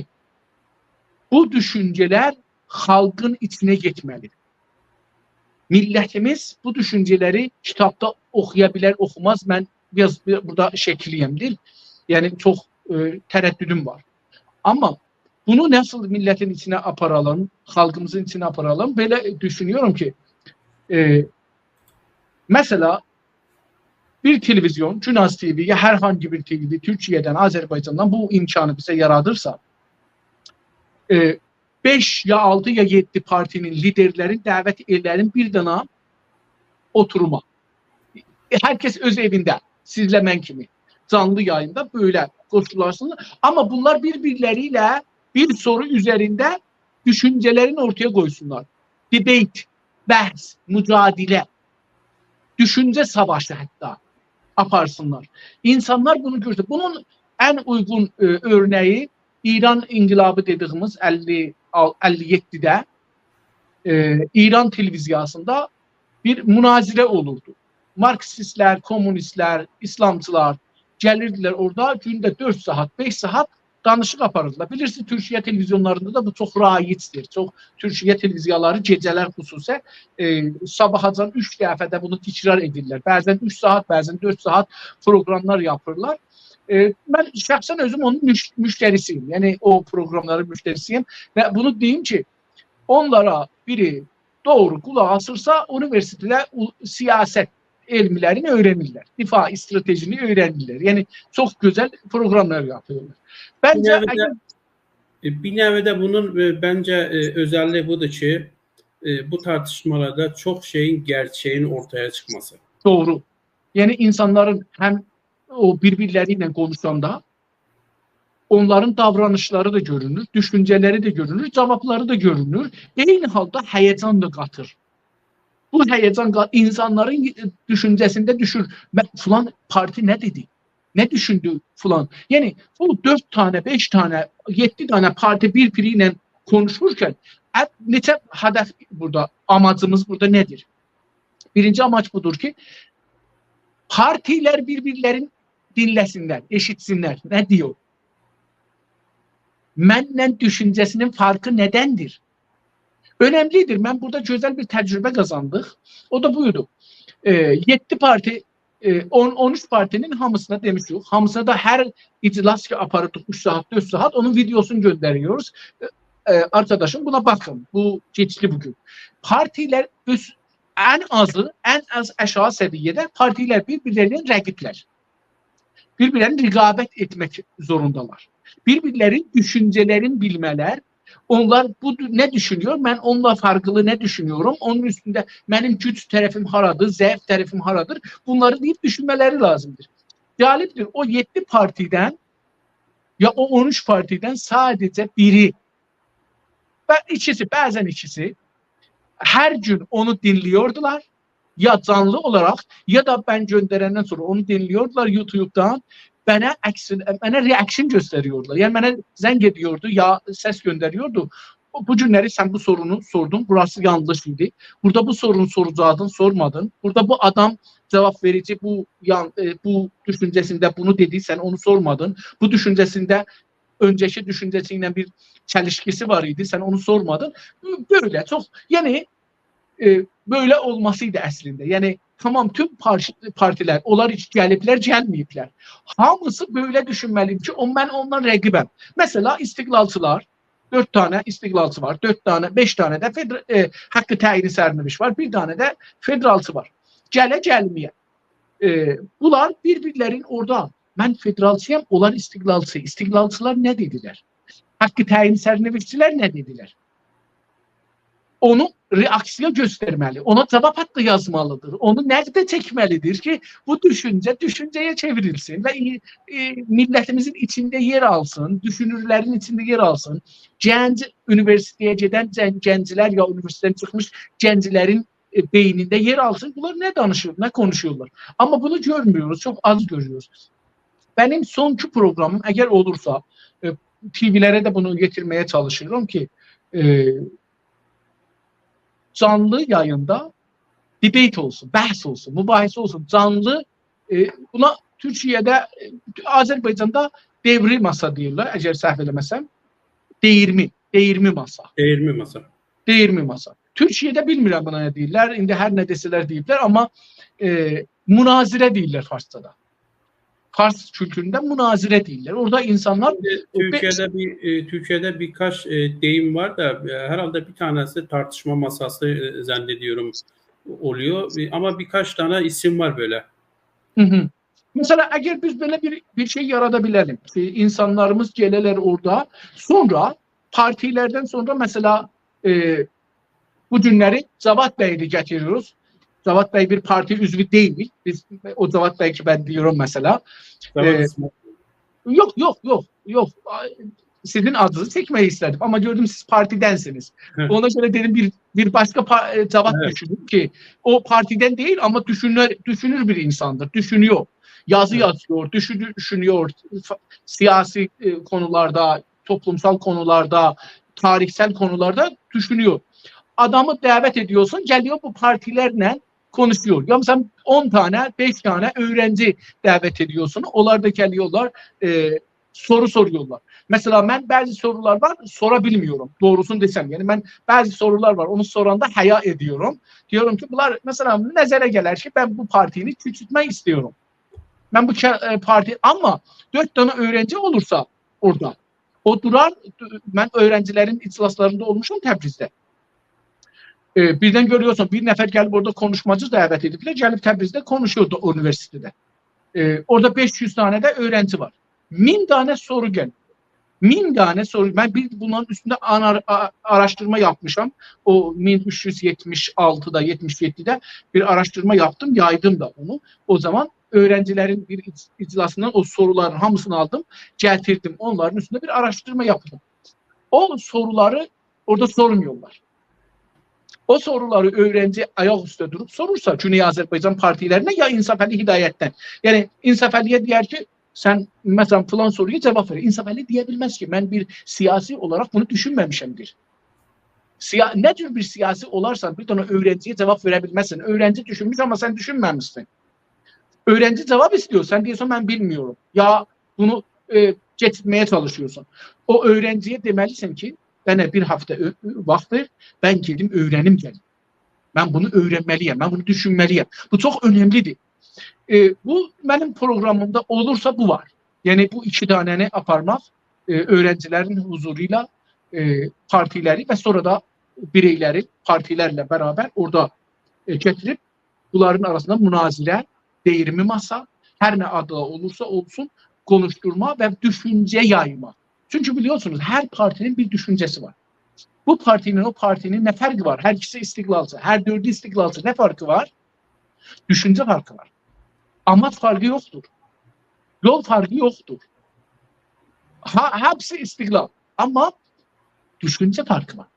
بو دوشونجه‌لر خالقین ایچینه گئتمه‌لی. میللتیمیز بو دوشونجه‌لری کیتابدا اوخویا بیلر، اوخوماز. من بیر آز، بیر آز بورادا شکلی‌یم دئییل. یعنی چوخ، ائ، ترددوم وار. آمما بونو ناسیل میللتین ایچینه آپارالیم، خالقیمیزین ایچینه آپارالیم؟ بئله دوشونورم کی، ائ، مثلا، بیر تلویزیون، گوناز تی‌وی یا هر هانگی بیر تلویزیون تورکیه‌دن، آذربایجاندان بو امکانی بیزه یارادیرسا، ائ، بئش یا آلتی یا یئددی پارتی‌نین لیدرلرین دعوت ائله‌یه‌لیم بیر دنه اوتوروما. ائ، هر کس اؤز ائوینده، سیزله من کیمی، جانلی یاییندا بئله قوشولارسینلار. آمما بونلار بیر-بیرلری ایله بیر سورو اوزرینده دوشونجه‌لرینی اورتایا قویسونلار. دیبئیت، بحث، مجادله، دوشونجه ساواشی حتی آپارسینلار. اینسانلار بونو گؤرسه، بونون ان اویغون، ائ، اؤرنه‌یی ایران انقلابی دئدیگیمیز اللی، اللی یئددیده، ائ، ایران تلویزیاسیندا بیر مناظره اولوردو. مارکسیستلر، کمونیستلر، ایسلامچیلار گلیردیلر اورادا گونده دؤرد ساعات، بئش ساعات دانیشیق آپاریردیلار. بیلیرسینیز، تورکیه تلویزیونلاریندا دا بو چوخ رایجدیر. چوخ تورکیه تلویزیالاری گئجه‌لر خصوصا، ائ، صاباحاجان اوچ دفعه ده بونو تکرار ائدیرلر. بعضا اوچ ساعات، بعضا دؤرد ساعات پروگراملار یاپیرلار. ائ، من شخصا اؤزوم اونون موش-، موشتری‌سی‌یم. یعنی او پروگراملارین موشتری‌سی‌یم و بونو دئییم کی، اونلارا بیری دوغرو قولاق آسیرسا، اونیوئرسیتئتده او-، سیاست علملرینی اؤیرنیرلر. دفاع استراتژینی اؤیرنیرلر. یعنی چوخ گؤزل پروگراملار یاپیرلار. بیر منجه نوعده، ائ، بیر نوعده بونون، ائ، منجه، ائ، اؤزللیگی بودور کی، ائ، بو تارتیشمالاردا چوخ شئیین، گئرچه‌یین اورتایا چیخماسی. دوغرو. یعنی اینسانلارین هم او بیر-بیرلری ایله قونوشاندا اونلارین داورانیشلاری دا گؤرونور، دوشونجه‌لری ده گؤرونور، جاوابلاری دا گؤرونور. عینی حالدا هیجان دا قاتیر. بو هیجان قا-، اینسانلارین دوشونجه‌سینده دوشور: «من، فلان پارتی نه دئدی؟ نه دوشوندو فلان؟» یعنی بو دؤرد دنه، بئش دنه، یئددی دنه پارتی بیر-بیری ایله قونوشورکن ا، نئچه هدف بورادا، آماجیمیز بورادا نه‌دیر؟ بیرینجی آماج بودور کی، پارتیلر بیر-بیرلرینی دینله‌سینلر، ائشیتسینلر. نه دئییر؟ منله دوشونجه‌سینین فرقی نه‌دندیر؟ اؤنملی‌دیر. من بورادا گؤزل بیر تجربه قازاندیق. او دا بویدو. ائ، یئددی پارتی، ائ، اون، اون اوچ پارتی‌نین هامیسینا دئمیشیک. هامیسینا دا هر اجلاس کی آپاریردیق اوچ ساعات، دؤرد ساعات، اونون ویدئوسونو گؤندریریک. ائ، ائ، آرکاداشیم، بونا باخین. بو کئچدی بو گون. پارتیلر اؤز، ان آزی، ان آز آشاغی سویه‌ده پارتیلر بیر-بیرلرینین رقیبلر. بیر-بیرلرینی رقابت ائتمک زوروندالار. بیر-بیرلرینین دوشونجه‌لرینی بیلمه‌لر. اونلار بو دو-، نه دوشونور، من اونونلا فرقلی نه دوشونورم، اونون اوستونده منیم گوج طرفیم هارادیر، ضعیف طرفیم هارادیر، بونلاری دئییب دوشونمه‌لری لازیمدیر. غالبدیر، او یئددی پارتیدن، یا او اون اوچ پارتیدن ساده‌جه بیری و ایکیسی، بعضا ایکیسی هر گون اونو دینله‌ییردیلار. یا جانلی اولاراق، یا دا من گؤندرندن سونرا اونو دینله‌ییردیلار یوتیوبدان. منه عکسین، منه reaction گؤستریردیلر. یعنی منه زنگ ائدیردی، یا سس گؤندریردی. «بو، بو گونلری سن بو سورونو سوردون، بوراسی یانلیش ایدی. بورادا بو سورونو سوراجاقدین، سورمادین. بورادا بو آدام جواب وئریجی، بو یان-، ائ، بو دوشونجه‌سینده بونو دئدی، سن اونو سورمادین. بو دوشونجه‌سینده اؤنجه‌کی دوشونجه‌سی ایله بیر چلیشکیسی وار ایدی، سن اونو سورمادین.» بئله، چوخ، یعنی، ائ، بئله اولماسی ایدی اصلینده. یعنی، تامام توم پار-، پارتیلر، اونلار هئچ گلیبلر، گلمه‌ییبلر. هامیسی بئله دوشونمه‌لی کی، او، من اوننان رقیبم. مثلا، استقلالچیلار، دؤرد دنه استقلالچی وار، دؤرد دنه، بئش دنه ده فدر-، ائ، حق تعیین سرنوشت وار، بیر دنه ده فدرالچی وار. گله گلمه‌یه. ائ، بونلار بیر-بیرلرین اورادا، «من فدرالچی‌یام، اونلار استقلالچی.» استقلالچیلار نه دئدیلر؟ حق تعیین سرنوشتچیلر نه دئدیلر؟ اونو رئاکسیا گؤسترمه‌لی، اونا جواب حتی یازمالیدیر، اونو نقده چکمه‌لیدیر کی، بو دوشونجه دوشونجه‌یه چئوریلسین و ای-، ای-، میللتیمیزین ایچینده یئر آلسین، دوشونورلرین ایچینده یئر آلسین. گنج، اونیوئرسیتئته گئدن گن-، گنجلر یا اونیوئرسیتئتدن چیخمیش گنجلرین، ائ، بئینینده یئر آلسین. بونلار نه دانیشیر، نه قونوشورلار؟ آمما بونو گؤرموروز، چوخ آز گؤروروز. منیم سونکی پروگرامیم، اگر اولورسا، ائ، تی‌وی‌لره ده بونو یئتیرمه‌یه چالیشیرام کی، ائ، جانلی یاییندا debate اولسون، بحث اولسون، مباحثه اولسون، جانلی، ائ، بونا تورکیه‌ده، ائ، آذربایجاندا دئییرمی ماسا دئییرلر، اگر سهو ائله‌مه‌سم، دئییرمی، دئییرمی ماسا. دئییرمی ماسا. دئییرمی ماسا. تورکیه‌ده بیلمیرم بونا نه دئییرلر، ایندی هر نه دئسه‌لر دئییبلر، آمما، ائ، مناظره دئییرلر فارسجادا. فارس کولتورونده مناظره دئییرلر. اورادا اینسانلار، ائ، بئ- تورکیه‌ده بیر، ائ، تورکیه‌ده بیر کاچ، ائ، دئییم وار دا، ائ، هر حالدا بیر تانه‌سی تارتیشما ماساسی، ائ، زنن ائدیرم، اولور. ائ، آمما بیر کاچ دنه ایسیم وار بئله. هی هی. مثلا، اگر بیز بئله بیر، بیر شئی یارادا بیلریک کی، اینسانلاریمیز گله‌لر اورادا، سونرا پارتیلردن سونرا، مثلا، ائ، بو گونلری جواد بیی ده گتیریریک. جواد بی بیر پارتی عضوو دئییل. بیز، او جواد بی کی، من دئییرم، مثلا، جواد ائ، اسمت. یوخ، یوخ، یوخ، یوخ. آی، سیزین آدینیزی چکمک ایسته‌دیم، آمما گؤردوم سیز پارتیدنسینیز. هه. اونا گؤره دئدیم، بیر، بیر باشقا پا-، ائ، جواد، هه، دوشونور کی، او پارتیدن دئییل، آمما دوشونور، دوشونور بیر اینساندیر، دوشونور. یازی، هه، یازیر، دوشو-، دوشونور، ف-، سیاسی، ائ، قونولاردا، توپلومسال قونولاردا، تاریخسل قونولاردا دوشونور. آدامی دعوت ائدیرسن، گلیر بو پارتیلرله قونوشور. یا، مثلا، اون دنه، بئش دنه اؤیرنجی دعوت ائدیرسن، اونلار دا گلیرلر، ائ، سورو سورویورلار. مثلا، من بعضی سورولار وار، سورا بیلمیرم، دوغروسونو دئسم. یعنی، من بعضی سورولار وار، اونو سوراندا حیا ائدیرم. دئییرم کی، بونلار، مثلا، نظره گلر کی، من بو پارتینی کوچولتمک ایسته‌ییرم. من بو ک-، ائ، پارتی، آمما دؤرد دنه اؤیرنجی اولورسا اورادا، او دورار، من اؤیرنجیلرین اجلاسلاریندا اولموشام تبریزده. ائ، بیردن گؤرورسن، بیر نفر گلیب اورادا قونوشماجی دعوت ائدیبلر، گلیب تبریزده قونوشور دا اونیوئرسیتئتده. ائ، اورادا بئش یوز دنه ده اؤیرنجی وار. مین دنه سورو گلیر. مین دنه سورو. من بیر بونون اوستونده آنار-، آ-، آراشدیرما یاپمیشام. او مین اوچ یوز یئتمیش آلتیدا، یئتمیش یئددیده بیر آراشدیرما یاپدیم، یایدیم دا اونو. او زامان اؤیرنجیلرین بیر اج-، اجلاسیندان او سورولارین هامیسینی آلدیم، گتیردیم. اونلارین اوستونده بیر آراشدیرما یاپدیم. او سورولاری اورادا سورمویورلار. او سورولاری اؤیرنجی آیاق اوسته دوروب سورورسا، گونئی آذربایجان پارتیلرینه یا انصافعلی هدایتدن. یعنی، انصافعلی‌یه دئیر کی، سن، مثلا، فلان سورویا جواب وئر. انصافعلی دئیه بیلمز کی، من بیر سیاسی اولاراق بونو دوشونمه‌میشم، دئییر. سیا-، نه جور بیر سیاسی اولارسان، بیر دنه اؤیرنجی‌یه جاواب وئره بیلمزسن. اؤیرنجی دوشونموش، آمما سن دوشونمه‌میشسن. اؤیرنجی جاواب ایسته‌ییر، سن دئییرسن: «من بیلمیرم.» یا بونو، ائ، کئچیرتمه‌یه چالیشیرسان. او اؤیرنجی‌یه دئمه‌لیسن کی: «منه بیر هفته اؤ-، اؤ-، واخت وئر، من گئدیم اؤیرنیم گلیم. من بونو اؤیرنمه‌لی‌یم، من بونو دوشونمه‌لی‌یم.» بو چوخ اؤنملی‌دیر. ائ، بو منیم پروقرامیمدا اولورسا بو وار. یعنی بو ایکی دانه‌نی آپارماق، ائ، اؤیرنجی‌لرین حضورو ایله، ائ، پارتی‌لری و سونرا دا بیرئی‌لری پارتی‌لرله برابر اورادا، ائ، گتیریب بونلارین آراسیندا مناظره، دئییرمی ماسا، هر نه آدلا اولورسا اولسون، قونوشدورما و دوشونجه یایما. چونکی بیلیرسینیز، هر پارتی‌نین بیر دوشونجه‌سی وار. بو پارتی ایله او پارتی‌نین نه فرقی وار؟ هر ایکیسی استقلالچی، هر دؤردو استقلالچی، نه فرقی وار؟ دوشونجه فرقی وار. آماج فرقی یوخدور. یول فرقی یوخدور. ها، هپسی استقلال. آمما دوشونجه فرقی وار.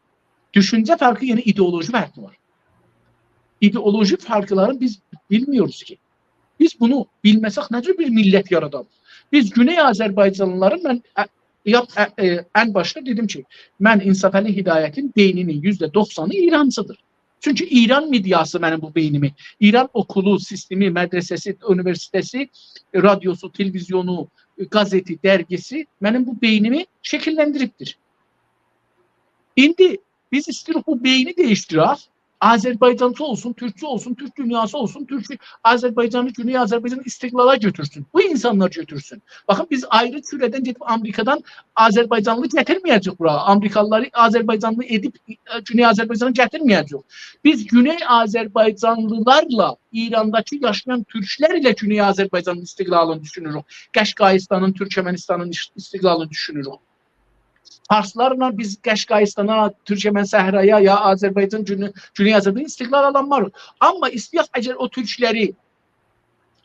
دوشونجه فرقی، یعنی ایدئولوژی فرقی وار. ایدئولوژی فرقلرین بیز بیلمیروز کی. بیز بونو بیلمه‌سک، نه جور بیر میللت یاراداق؟ بیز گونئی آذربایجانلی‌لارین، من، ا، یا، ا، ا، ان باشدا دئدیم کی، من انصافعلی هدایتین بئینی‌نین یوزده دوخسانی ایرانچی‌دیر. چونکی ایران مئدیاسی منیم بو بئینیمی، ایران اوکولو، سیستمی، مدرسه‌سی، اونیوئرسیته‌سی، رادیوسو، تلویزیونو، قازئتی، درگیسی منیم بو بئینیمی شکیللندیریبدیر. ایندی بیز ایسته‌ییریک بو بئینی دییشدیرک، آذربایجانچی اولسون، تورکچو اولسون، تورک دونیاسی اولسون، تورک آذربایجانی، گونئی آذربایجانی استقلالا گؤتورسون. بو اینسانلار گؤتورسون. باخین، بیز آیری کوره‌دن گئدیب آمریکادان آذربایجانلی گتیرمه‌یه‌جه‌ییک بورا. آمریکالی‌لاری آذربایجانلی ائدیب، ائ، گونئی آذربایجانا گتیرمه‌یه‌جه‌ییک. بیز گونئی آذربایجانلی‌لارلا ایرانداکی یاشایان تورکلر ایله گونئی آذربایجانین استقلالینی دوشونوروک. قشقاییستانین، تورکمنیستانین ایش-، استقلالینی دوشونوروک. فارسلارلا بیز قشقاییستانا، تورکمن صحرایا، یا آذربایجان، گونو-، گونئی آذربایجان استقلال آلانماریق. آمما ایسته‌یک، اگر او تورکلری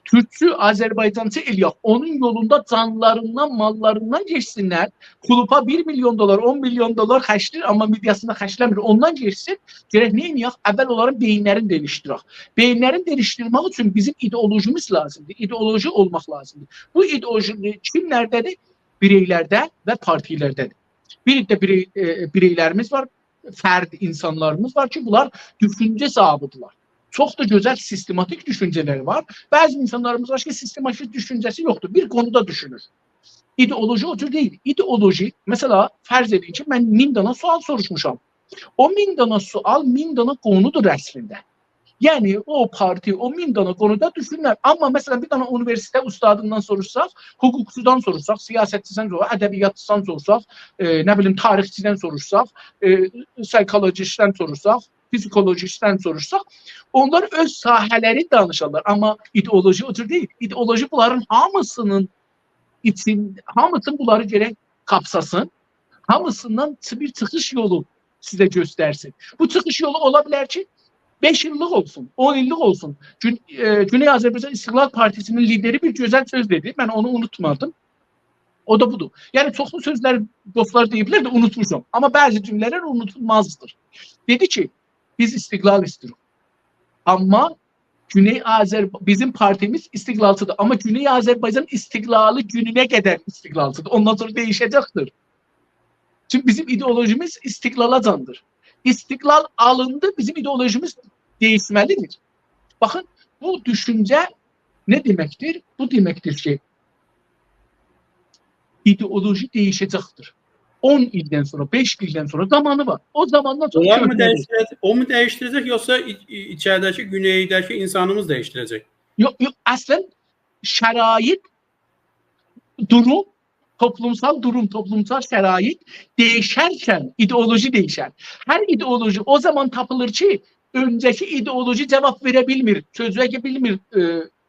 تورکچو، آذربایجانچی ائله‌یک، اونون یولوندا جانلاریندان، ماللاریندان گئچسینلر. کلوبا بیر میلیون دلار، اون میلیون دلار خرجله‌ییر، آمما مئدیاسینا خرجله‌میر. اوندان گئچسین، گرک نه ائدک؟ اول اونلارین بئیینلرینی دییشدیرک. بئیینلرینی دییشدیرمک اوچون بیزیم ایدئولوژیمیز لازیمدیر. ایدئولوژی اولماق لازیمدیر. بو ایدئولوژی کیملرده‌دیر؟ بیرئیلرده و پارتی‌لرده‌دیر. بیر ده بیرئی-، ائ، بیرئیلریمیز وار، فرد اینسانلاریمیز وار کی، بونلار دوشونجه صاحیبی‌دیرلر. چوخ دا گؤزل سیستماتیک دوشونجه‌لری وار. بعضی اینسانلاریمیز وار کی، سیستماتیک دوشونجه‌سی یوخدور. بیر قونودا دوشونور. ایدئولوژی او جور دئییل. ایدئولوژی، مثلا، فرض ائدین کی، من مین دانا سؤال سوروشموشام. او مین دانا سؤال، مین دانا قونودور اصلینده. یعنی، او پارتی او مین دانا قونودا دوشونور. آمما، مثلا، بیر دانا اونیوئرسیتئت اوستادیندان سوروشساق، حقوقچودان سوروشساق، سیاستچیدن سوروشساق، ادبیاتچیدان سوروشساق، ائ، نه بیلیم، تاریخچیدن سوروشساق، ائ، سایکولوژیستدن سوروشساق، فیزیکولوژیستدن سوروشساق، اونلار اؤز ساحه‌لری دانیشارلار. آمما ایدئولوژی او جور دئییل. ایدئولوژی بونلارین هامیسی‌نین ایچین، هامیسین بونلاری گرک قاپساسین. هامیسیندان چی-، بیر چیخیش یولو سیزه گؤسترسین. بو چیخیش یولو اولا بیلر کی، بئش ایللیک اولسون، اون ایللیک اولسون. گون-، ائ، گونئی آذربایجان استقلال پارتی‌سی‌نین لیدری بیر گؤزل سؤز دئدی. من اونو اونوتمادیم. او دا بودور. یعنی، چوخلو سؤزلر دوستلار دئییبلر ده اونوتموشام. آمما بعضی جمله‌لر اونوتولمازدیر. دئدی کی، بیز استقلال ایسته‌ییریک. آمما گونئی آذر-، بیزیم پارتیمیز استقلالچی‌دیر. آمما گونئی آذربایجان استقلالی گونونه قدر استقلالچی‌دیر. اوندان سونرا دییشه‌جکدیر. چونکی بیزیم ایدئولوژیمیز استقلالاجاندیر. استقلال آلیندی، بیزیم ایدئولوژیمیز دییشمه‌لی‌دیر. باخین، بو دوشونجه نه دئمکدیر؟ بو دئمکدیر کی، ایدئولوژی دییشه‌جکدیر. اون ایلدن سونرا، بئش ایلدن سونرا زامانی وار. او زاماندان سونرا اونلار مو چؤکمه‌لی. دییشدیره‌جک، او مو دییشدیره‌جک، یوخسا ای-، ای-، ایچریده‌کی گونئیده‌کی اینسانیمیز دییشدیره‌جک؟ یوخ، یوخ، اصلا شرایط، دوروم، توپلومسال دوروم، توپلومسال شرایط دییشرکن ایدئولوژی دییشر. هر ایدئولوژی او زامان تاپیلیر کی، اؤنجه‌کی ایدئولوژی جاواب وئره بیلمیر، چؤزه بیلمیر، ائ،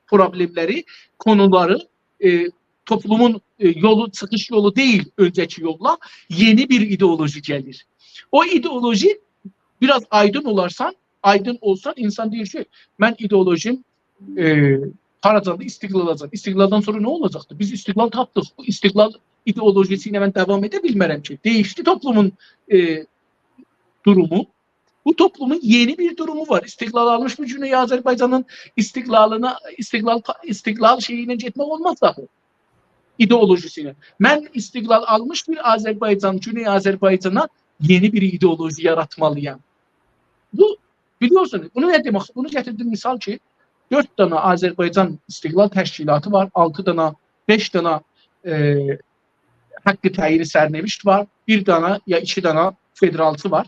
پروبلئملری، کونولاری، ائ، توپلومون، ائ، یولو، چیخیش یولو دئییل اؤنجه‌کی یوللا، یئنی بیر ایدئولوژی گلیر. او ایدئولوژی بیر آز آیدین اولارسان، آیدین اولسان، اینسان دئییر کی، من ایدئولوژیم، ائ، هاراجاندیر؟ استقلالاجان. استقلالدان سونرا نه اولاجاقدیر؟ بیز استقلال تاپدیق. بو استقلال ایدئولوژیسی ایله من داوام ائده بیلمرم کی. دییشدی توپلومون، ائ، دورومو. بو توپلومون یئنی بیر دورومو وار. استقلال آلمیش بیر گونئی آذربایجانین استقلالینا، استقلال، استقلال شئیی ایله گئتمک اولماز آخی. ایدئولوژیسی ایله. من استقلال آلمیش بیر آذربایجان، گونئی آذربایجانا یئنی بیر ایدئولوژی یاراتمالییام. بو، بیلیرسینیز، بونو نه دئمک؟ بونو گتیردیم مثال کی، دؤرد دنه آذربایجان استقلال تشکیلاتی وار، آلتی دنه، بئش دنه، ائ، حق تعیین سرنوشت وار، بیر دنه یا ایکی دنه فدرالچی وار.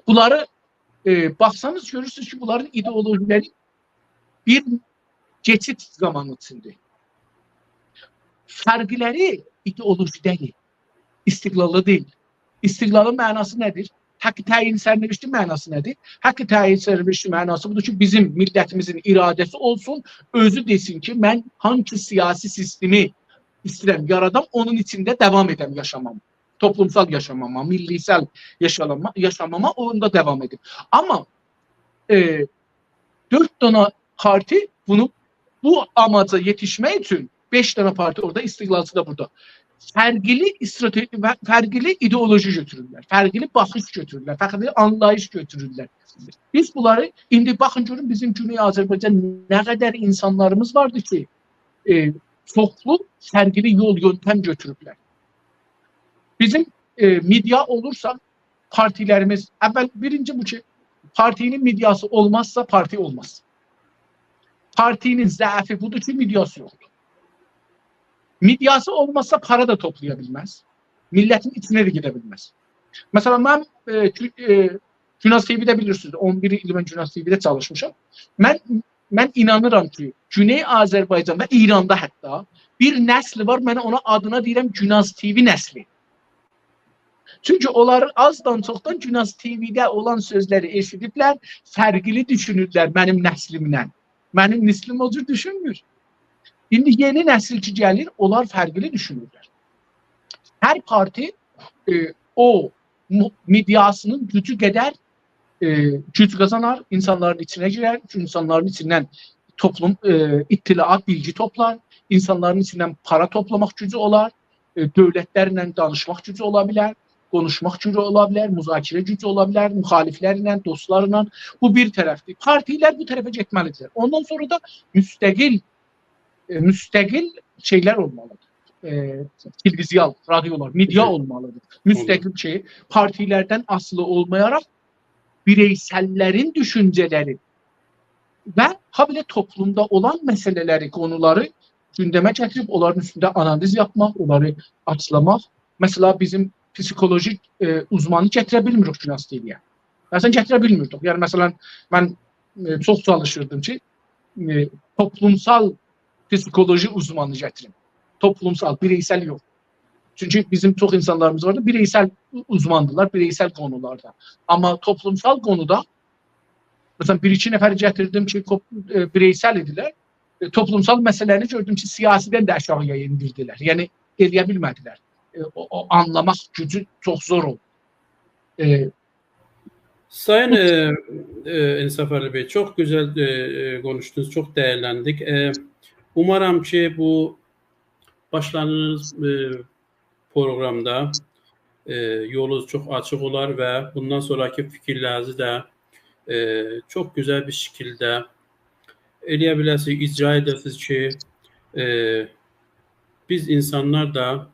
بونلاری، ائ، باخسانیز گؤرورسونوز کی، بونلارین ایدئولوژی‌لری بیر کئچید زامانی اوچوندور. فرقلری ایدئولوژی‌ده‌دیر، استقلالدا دئییل. استقلالین معناسی نه‌دیر؟ حق تعیین سرنوشتین معناسی نه‌دیر؟ حق تعیین سرنوشتین معناسی بودور کی، بیزیم میللتیمیزین اراده‌سی اولسون، اؤزو دئسین کی، من هانسی سیاسی سیستمی ایسته‌ییرم یارادام، اونون ایچینده داوام ائدم یاشاماما. توپلومسال یاشاماما، میللی‌سل یاشالاما-، یاشاماما، اوندا داوام ائدیم. آمما، ائ، دؤرد دنه پارتی بونو، بو آماجا یئتیشمک اوچون، بئش دنه پارتی اورادا، استقلالچی دا بورادا، فرقلی استراتئ-، و فرقلی ایدئولوژی گؤتورورلر، فرقلی باخیش گؤتورورلر، فرقلی آنلاییش گؤتورورلر. بیز بونلاری، ایندی باخین گؤرون، بیزیم گونئی آذربایجان نه قدر اینسانلاریمیز واردی کی، ائ، چوخلو فرقلی یول، یؤنتم گؤتوروبلر. بیزیم، ائ، مئدیا اولورسا، پارتی‌لریمیز، اول بیرینجی بو کی، پارتی‌نین مئدیاسی اولمازسا، پارتی اولماز. پارتی‌نین ضعفی بودور کی، مئدیاسی یوخدور. مئدیاسی اولمازسا، پارا دا توپلایا بیلمز. میللتین ایچینه ده گئده بیلمز. مثلا، من، ائ، گو-، ائ، گوناز تی‌وی‌ده بیلیرسینیز، اون بیر ایل من گوناز تی‌وی‌ده چالیشمیشام. من، من اینانیرام کی، گونئی آذربایجان و ایراندا حتی بیر نسل وار، من اونا آدینا دئییرم گوناز تی‌وی نسلی. چونکی اونلار آزدان چوخدان گوناز تی‌وی‌ده اولان سؤزلری ائشیدیبلر، فرقلی دوشونورلر منیم نسلیمله. منیم نسلیم او جور دوشونمور. ایندی یئنی نسل کی گلیر، اونلار فرقلی دوشونورلر. هر پارتی، ائ، او مو-، مئدیاسینین گوجو قدر، ائ، گوج قازانار، اینسانلارین ایچینه گیرر، اینسانلارین ایچیندن توپلوم، ائ، اطلاعات، بیلگی توپلار، اینسانلارین ایچیندن پارا توپلاماق گوجو اولار، ائ، دؤولتلرله دانیشماق گوجو اولا بیلر، قونوشماق گوجو اولا بیلر، مذاکره گوجو اولا بیلر، مخالفلرله، دوستلارلا. بو بیر طرفدیر. پارتی‌لر بو طرفه گئتمه‌لیدیرلر. اوندان سونرا دا مستقل، ائ، مستقل شئیلر اولمالیدیر. ائ، تلویزیون، رادیولار، مئدیا اولمالیدیر. مستقل کی، پارتی‌لردن آسیلی اولمایاراق بیرئیسللرین دوشونجه‌لری و هابئله توپلومدا اولان مسئله‌لری، قونولاری گوندمه گتیریب، اونلارین اوستونده آنالیز یاپماق، اونلاری آچیقلاماق. مثلا، بیزیم پسیکولوژی، ائ، اوزمانی گتیره بیلمیریک گوناز تی‌وی‌یه. مثلا، گتیره بیلمیردیک. یعنی، مثلا، من، ائ، چوخ چالیشیردیم کی، ائ، توپلومسال پسیکولوژی اوزمانی گتیریم. توپلومسال، بیرئیسل یوخ. چونکی بیزیم چوخ اینسانلاریمیز واردی، بیرئیسل اوزماندیلار، بیرئیسل قونولاردا. آمما توپلومسال قونودا، مثلا، بیر-ایکی نفری گتیردیم کی، کو-، ائ، بیرئیسل ایدیلر. ائ، توپلومسال مسئله‌نی گؤردوم کی، سیاسی‌دن ده آشاغی‌یا ائندیردیلر. یعنی، ائلیه بیلمه‌دیلر. ائ، او، او آنلاماق گوجو چوخ زور اولدو. ائ، سایین، ائ، ائ، انصافعلی بی، چوخ گؤزل، ائ، ائ، قونوشدونوز، چوخ دیرلندیک. ائ، اومارام کی، بو باشلادیغینیز، ائ، پروقرامدا، ائ، یولونوز چوخ آچیق اولار و بوندان سونراکی فیکیرلرینیزی ده، ائ، چوخ گؤزل بیر شکیلده ائلیه بیله‌سینیز، اجرا ائده‌سینیز کی، ائ، بیز اینسانلار دا، ائ،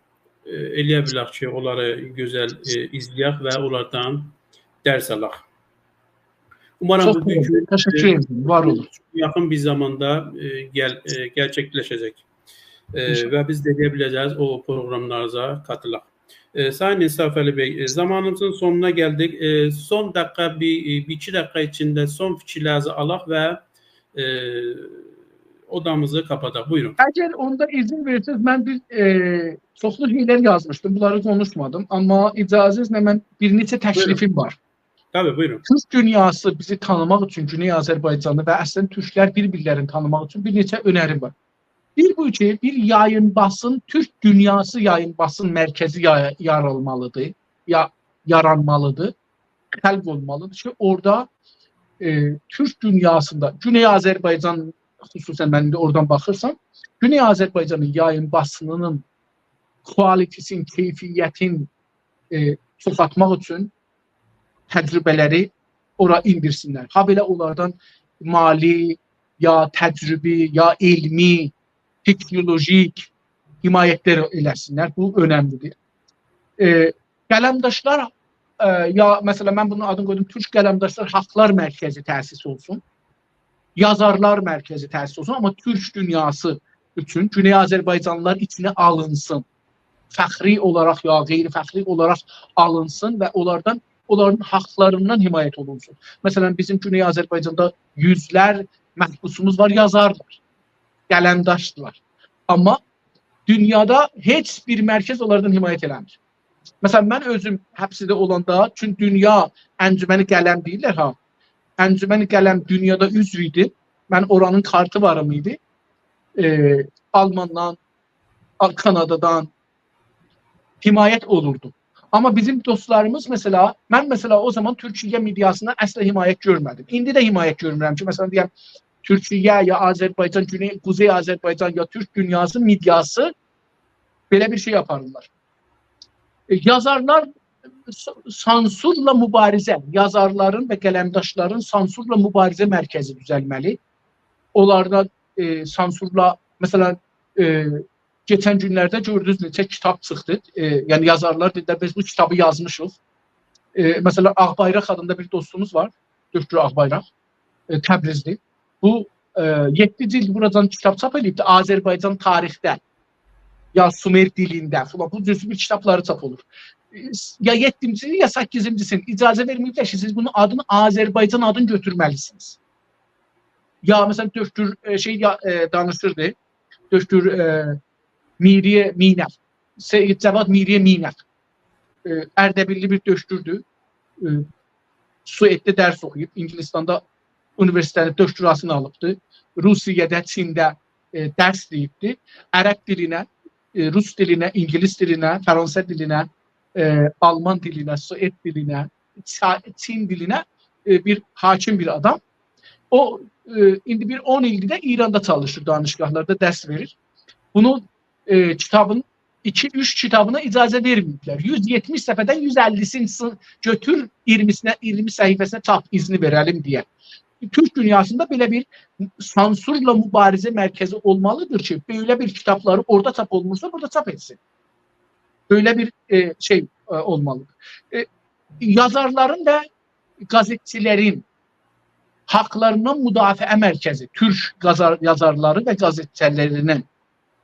ائلیه بیلک کی، اونلاری گؤزل، ائ، ایزله‌یک و اونلاردان درس آلاق. اومارام چوخ بو گؤزل. گون، تشکر ائ، ائدیرم. وار اولون. یاخین بیر زاماندا، ائ، گل-، ائ، گئرچکلشه‌جک. ائ، انشاءالله. و بیز ده ائلیه بیله‌جه‌ییک او پروقراملارینیزا قاتیلاق. ائ، سایین انصافعلی بی، ائ، زامانیمیزین سونونا گلدیک. ائ، سون دقیقه، بیر، ائ، بیر ایکی دقیقه ایچینده سون فیکیرلرینیزی آلاق و، ائ، اودامیزی قاپاداق. بویورون. اگر اوندا اذن وئرسز، من بیر، ائ، چوخلو شئیلر یازمیشدیم، بونلاری قونوشمادیم. آمما اجازه‌نیزله من بیر نئچه تکلیفیم وار. بویورون. طبیعی، بویورون. تورک دونیاسی بیزی تانیماق اوچون، گونئی آذربایجانی و اصلا تورکلر بیر-بیرلرینی تانیماق اوچون بیر نئچه اؤنریم وار. بیر بو کی، بیر یایین باسین، تورک دونیاسی یایین باسین مرکزی یا-، یارالمالیدیر، یا-، یارانمالیدیر، خلق اولمالیدیر کی، اورادا، ائ، تورک دونیاسیندا، گونئی آذربایجان، خصوصا من ایندی اورادان باخیرسام، گونئی آذربایجانین یایین باسینینین quality-سین، کیفیتین، ائ، چوخالتماق اوچون تجربه‌لری اورا ایندیرسینلر. هابئله اونلاردان مالی، یا تجربی، یا علمی، تکنولوژیک حمایتلر ائله‌سینلر. بو اؤنملیدیر. ائ، قلمداشلار ائ، یا، مثلا، من بونون آدینی قویدوم، تورک قلمداشلار حاقلار مرکزی تأسیس اولسون. یازارلار مرکزی تأسیس اولسون، آمما تورک دونیاسی اوچون گونئی آذربایجانلیلار ایچینه آلینسین. فخری اولاراق یا غیر فخری اولاراق آلینسین و اونلاردان، اونلارین حاقلاریندان حمایت اولونسون. مثلا، بیزیم گونئی آذربایجاندا یوزلر محبوسوموز وار، یازاردیلار، قلمداشدیلار. آمما دونیادا هئچ بیر مرکز اونلاردان حمایت ائله‌میر. مثلا، من اؤزوم حبسده اولاندا، چون دونیا انجمن قلم دئییرلر ها، انجمن قلم دونیادا عضو ایدی. من اورانین کارتی واریم ایدی. ائ، آلماندان، آ-، کانادادان حمایت اولوردوم. آمما بیزیم دوستلاریمیز، مثلا، من، مثلا، او زامان تورکیه مئدیاسیندان اصلا حمایت گؤرمه‌دیم. ایندی ده حمایت گؤرمورم کی، مثلا، دئیم، تورکیه یا آذربایجان، گونئی، قوزئی آذربایجان یا تورک دونیاسی مئدیاسی بئله بیر شئی آپاریرلار. ائ، یازارلار س-، سانسورلا موباریزه، یازارلارین و قلمداشلارین سانسورلا موباریزه مرکزی دوزلمه‌لی. اونلاردا، ائ، سانسورلا، مثلا، ائ، کئچن گونلرده گؤردونوز نئچه کیتاب چیخدی. ائ، یعنی یازارلار دئدیلر، «بیز بو کیتابی یازمیشیق.» ائ، مثلا، آغ‌بایراق آدیندا بیر دوستوموز وار، دکتر آغ‌بایراق، ائ، تبریزلی. بو، ائ، یئددی جلد بورادان کیتاب چاپ ائله‌ییبدی، آذربایجان تاریخده، یا سومر دیلینده فلان، بو جور بیر کیتابلاری چاپ اولور. ائ، یا یئددینجی یا سککیزینجی‌سینی اجازه وئرمه‌ییبلر کی، سیز بونون آدینی آذربایجان آدینی گؤتورمه‌لیسینیز. یا، مثلا، دکتر، ائ، شئی، یا، ائ، دانیشیردی، دکتر، ائ، میری مینف، سید جواد میری مینف. ائ، اردبیللی بیر دکتردور. ائ، سوئدده درس اوخویوب، انگلستاندا اونیوئرسیتئتین دکتراسینی آلیبدی. روسیه‌ده، چینده، ائ، درس دئییبدی. عرب دیلینه، ائ، روس دیلینه، اینگیلیس دیلینه، فرانسه دیلینه، ائ، آلمان دیلینه، سوئد دیلینه، چا-، چین دیلینه، ائ، بیر حاکم بیر آدام. او، ائ، ایندی بیر اون ایلدیر ده ایراندا چالیشیر، دانشگاهلاردا درس وئریر. بونو، ائ، کیتابین ایکی، اوچ کیتابینا اجازه وئرمه‌ییبلر. یوز یئتمیش صفحه‌دن یوز اللی‌سینی سی-، گؤتور، اییرمی‌سینه، اییرمی صفحه‌سینه چاپ، اذنی وئره‌لیم دئیه. تورک دونیاسیندا بئله بیر سانسورلا موباریزه مرکزی اولمالیدیر کی، بئله بیر کیتابلاری اورادا چاپ اولمورسا، بورادا چاپ ائتسین. بئله بیر، ائ، شئی، ائ، اولمالیدیر. ائ، یازارلارین و قازئتچیلرین حاقلاریندان مدافعه مرکزی، تورک قازار-، یازارلاری و قازئتچیلرینین،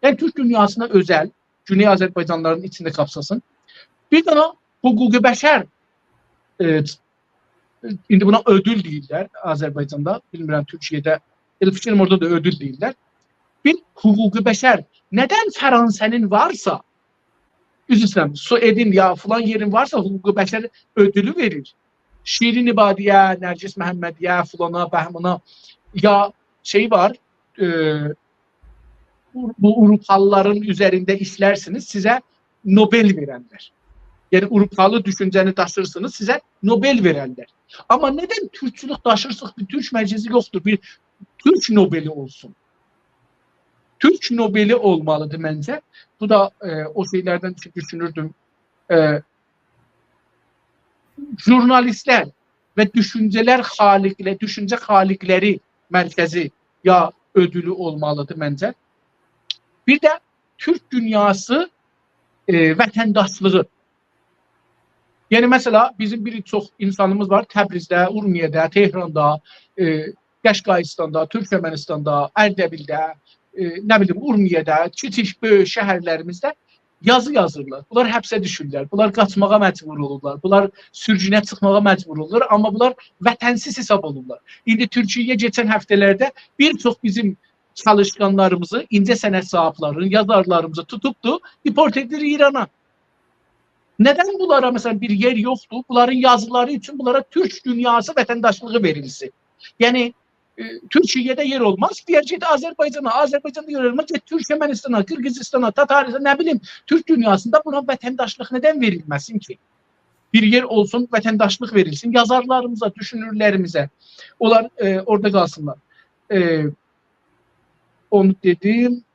یعنی تورک دونیاسینا اؤزل، گونئی آذربایجانلیلارین ایچینده قاپساسین. بیر دنه حقوق بشر، ائ، ایندی بونا اؤدول دئییرلر آذربایجاندا، بیلمیرم تورکیه‌ده، ائله فیکریم اورادا دا اؤدول دئییرلر. بیر حقوق بشر، ندن فرانسه‌نین وارسا، عذر ایسته‌ییرم، سوئدین یا فلان یئرین وارسا حقوق بشر اؤدولو وئریر. شیرین عبادی‌یه، نرگس محمدی‌یه، فلانا، بهمانا، یا شئی وار، ائ، بو، بو آوروپالیلارین اوزرینده ایشلرسینیز، سیزه نوبل وئررلر. یعنی آوروپالی دوشونجه‌نی داشیرسینیز، سیزه نوبل وئررلر. آمما ندن تورکچولوک داشیرسینیز، بیر تورک مجلسی یوخدور، بیر تورک نوبلی اولسون؟ تورک نوبلی اولمالیدیر منجه. بو دا، ائ، او شئیلردن کی، دوشونوردوم. ائ، ژورنالیستلر و دوشونجه‌لر خالقله-، دوشونجه خالقلری مرکزی یا اؤدولو اولمالیدیر منجه. بیر ده تورک دونیاسی، ائ، وطنداشلیغی. یعنی، مثلا، بیزیم بیر چوخ اینسانیمیز وار تبریزده، اورمیه‌ده، تهراندا، ائ، قشقاییستاندا، تورکمنیستاندا، اردبیلده، ائ، نه بیلیم، اورمیه‌ده، کیچیک، بؤیوک شهرلریمیزده یازی یازیرلار. بونلار حبسه دوشورلر، بونلار قاچماغا مجبور اولورلار، بونلار سورگونه چیخماغا مجبور اولورلار، آمما بونلار وطنسیز حساب اولورلار. ایندی تورکیه‌یه کئچن هفته‌لرده بیر چوخ بیزیم چالیشقانلاریمیزی، اینجه‌صنعت صاحیبلرینی، یازارلاریمیزی توتوبدو، دپورت ائدیر ایرانا. ندن بونلارا، مثلا، بیر یئر یوخدور؟ بونلارین یازیلاری اوچون بونلارا تورک دونیاسی وطنداشلیغی وئریلسین. یعنی، ائ، تورکیه‌ده یئر اولماز، دئیر گئت آذربایجانا، آذربایجاندا یئر اولماز، گئت تورکمنیستانا، قیرغیزیستانا، تاتاریستانا، نه بیلیم، تورک دونیاسیندا بونا وطنداشلیق ندن وئریلمه‌سین کی؟ بیر یئر اولسون، وطنداشلیق وئریلسین یازارلاریمیزا، دوشونورلریمیزه. اونلار، ائ، اورادا قالسینلار. ائ، اونو دئدیم.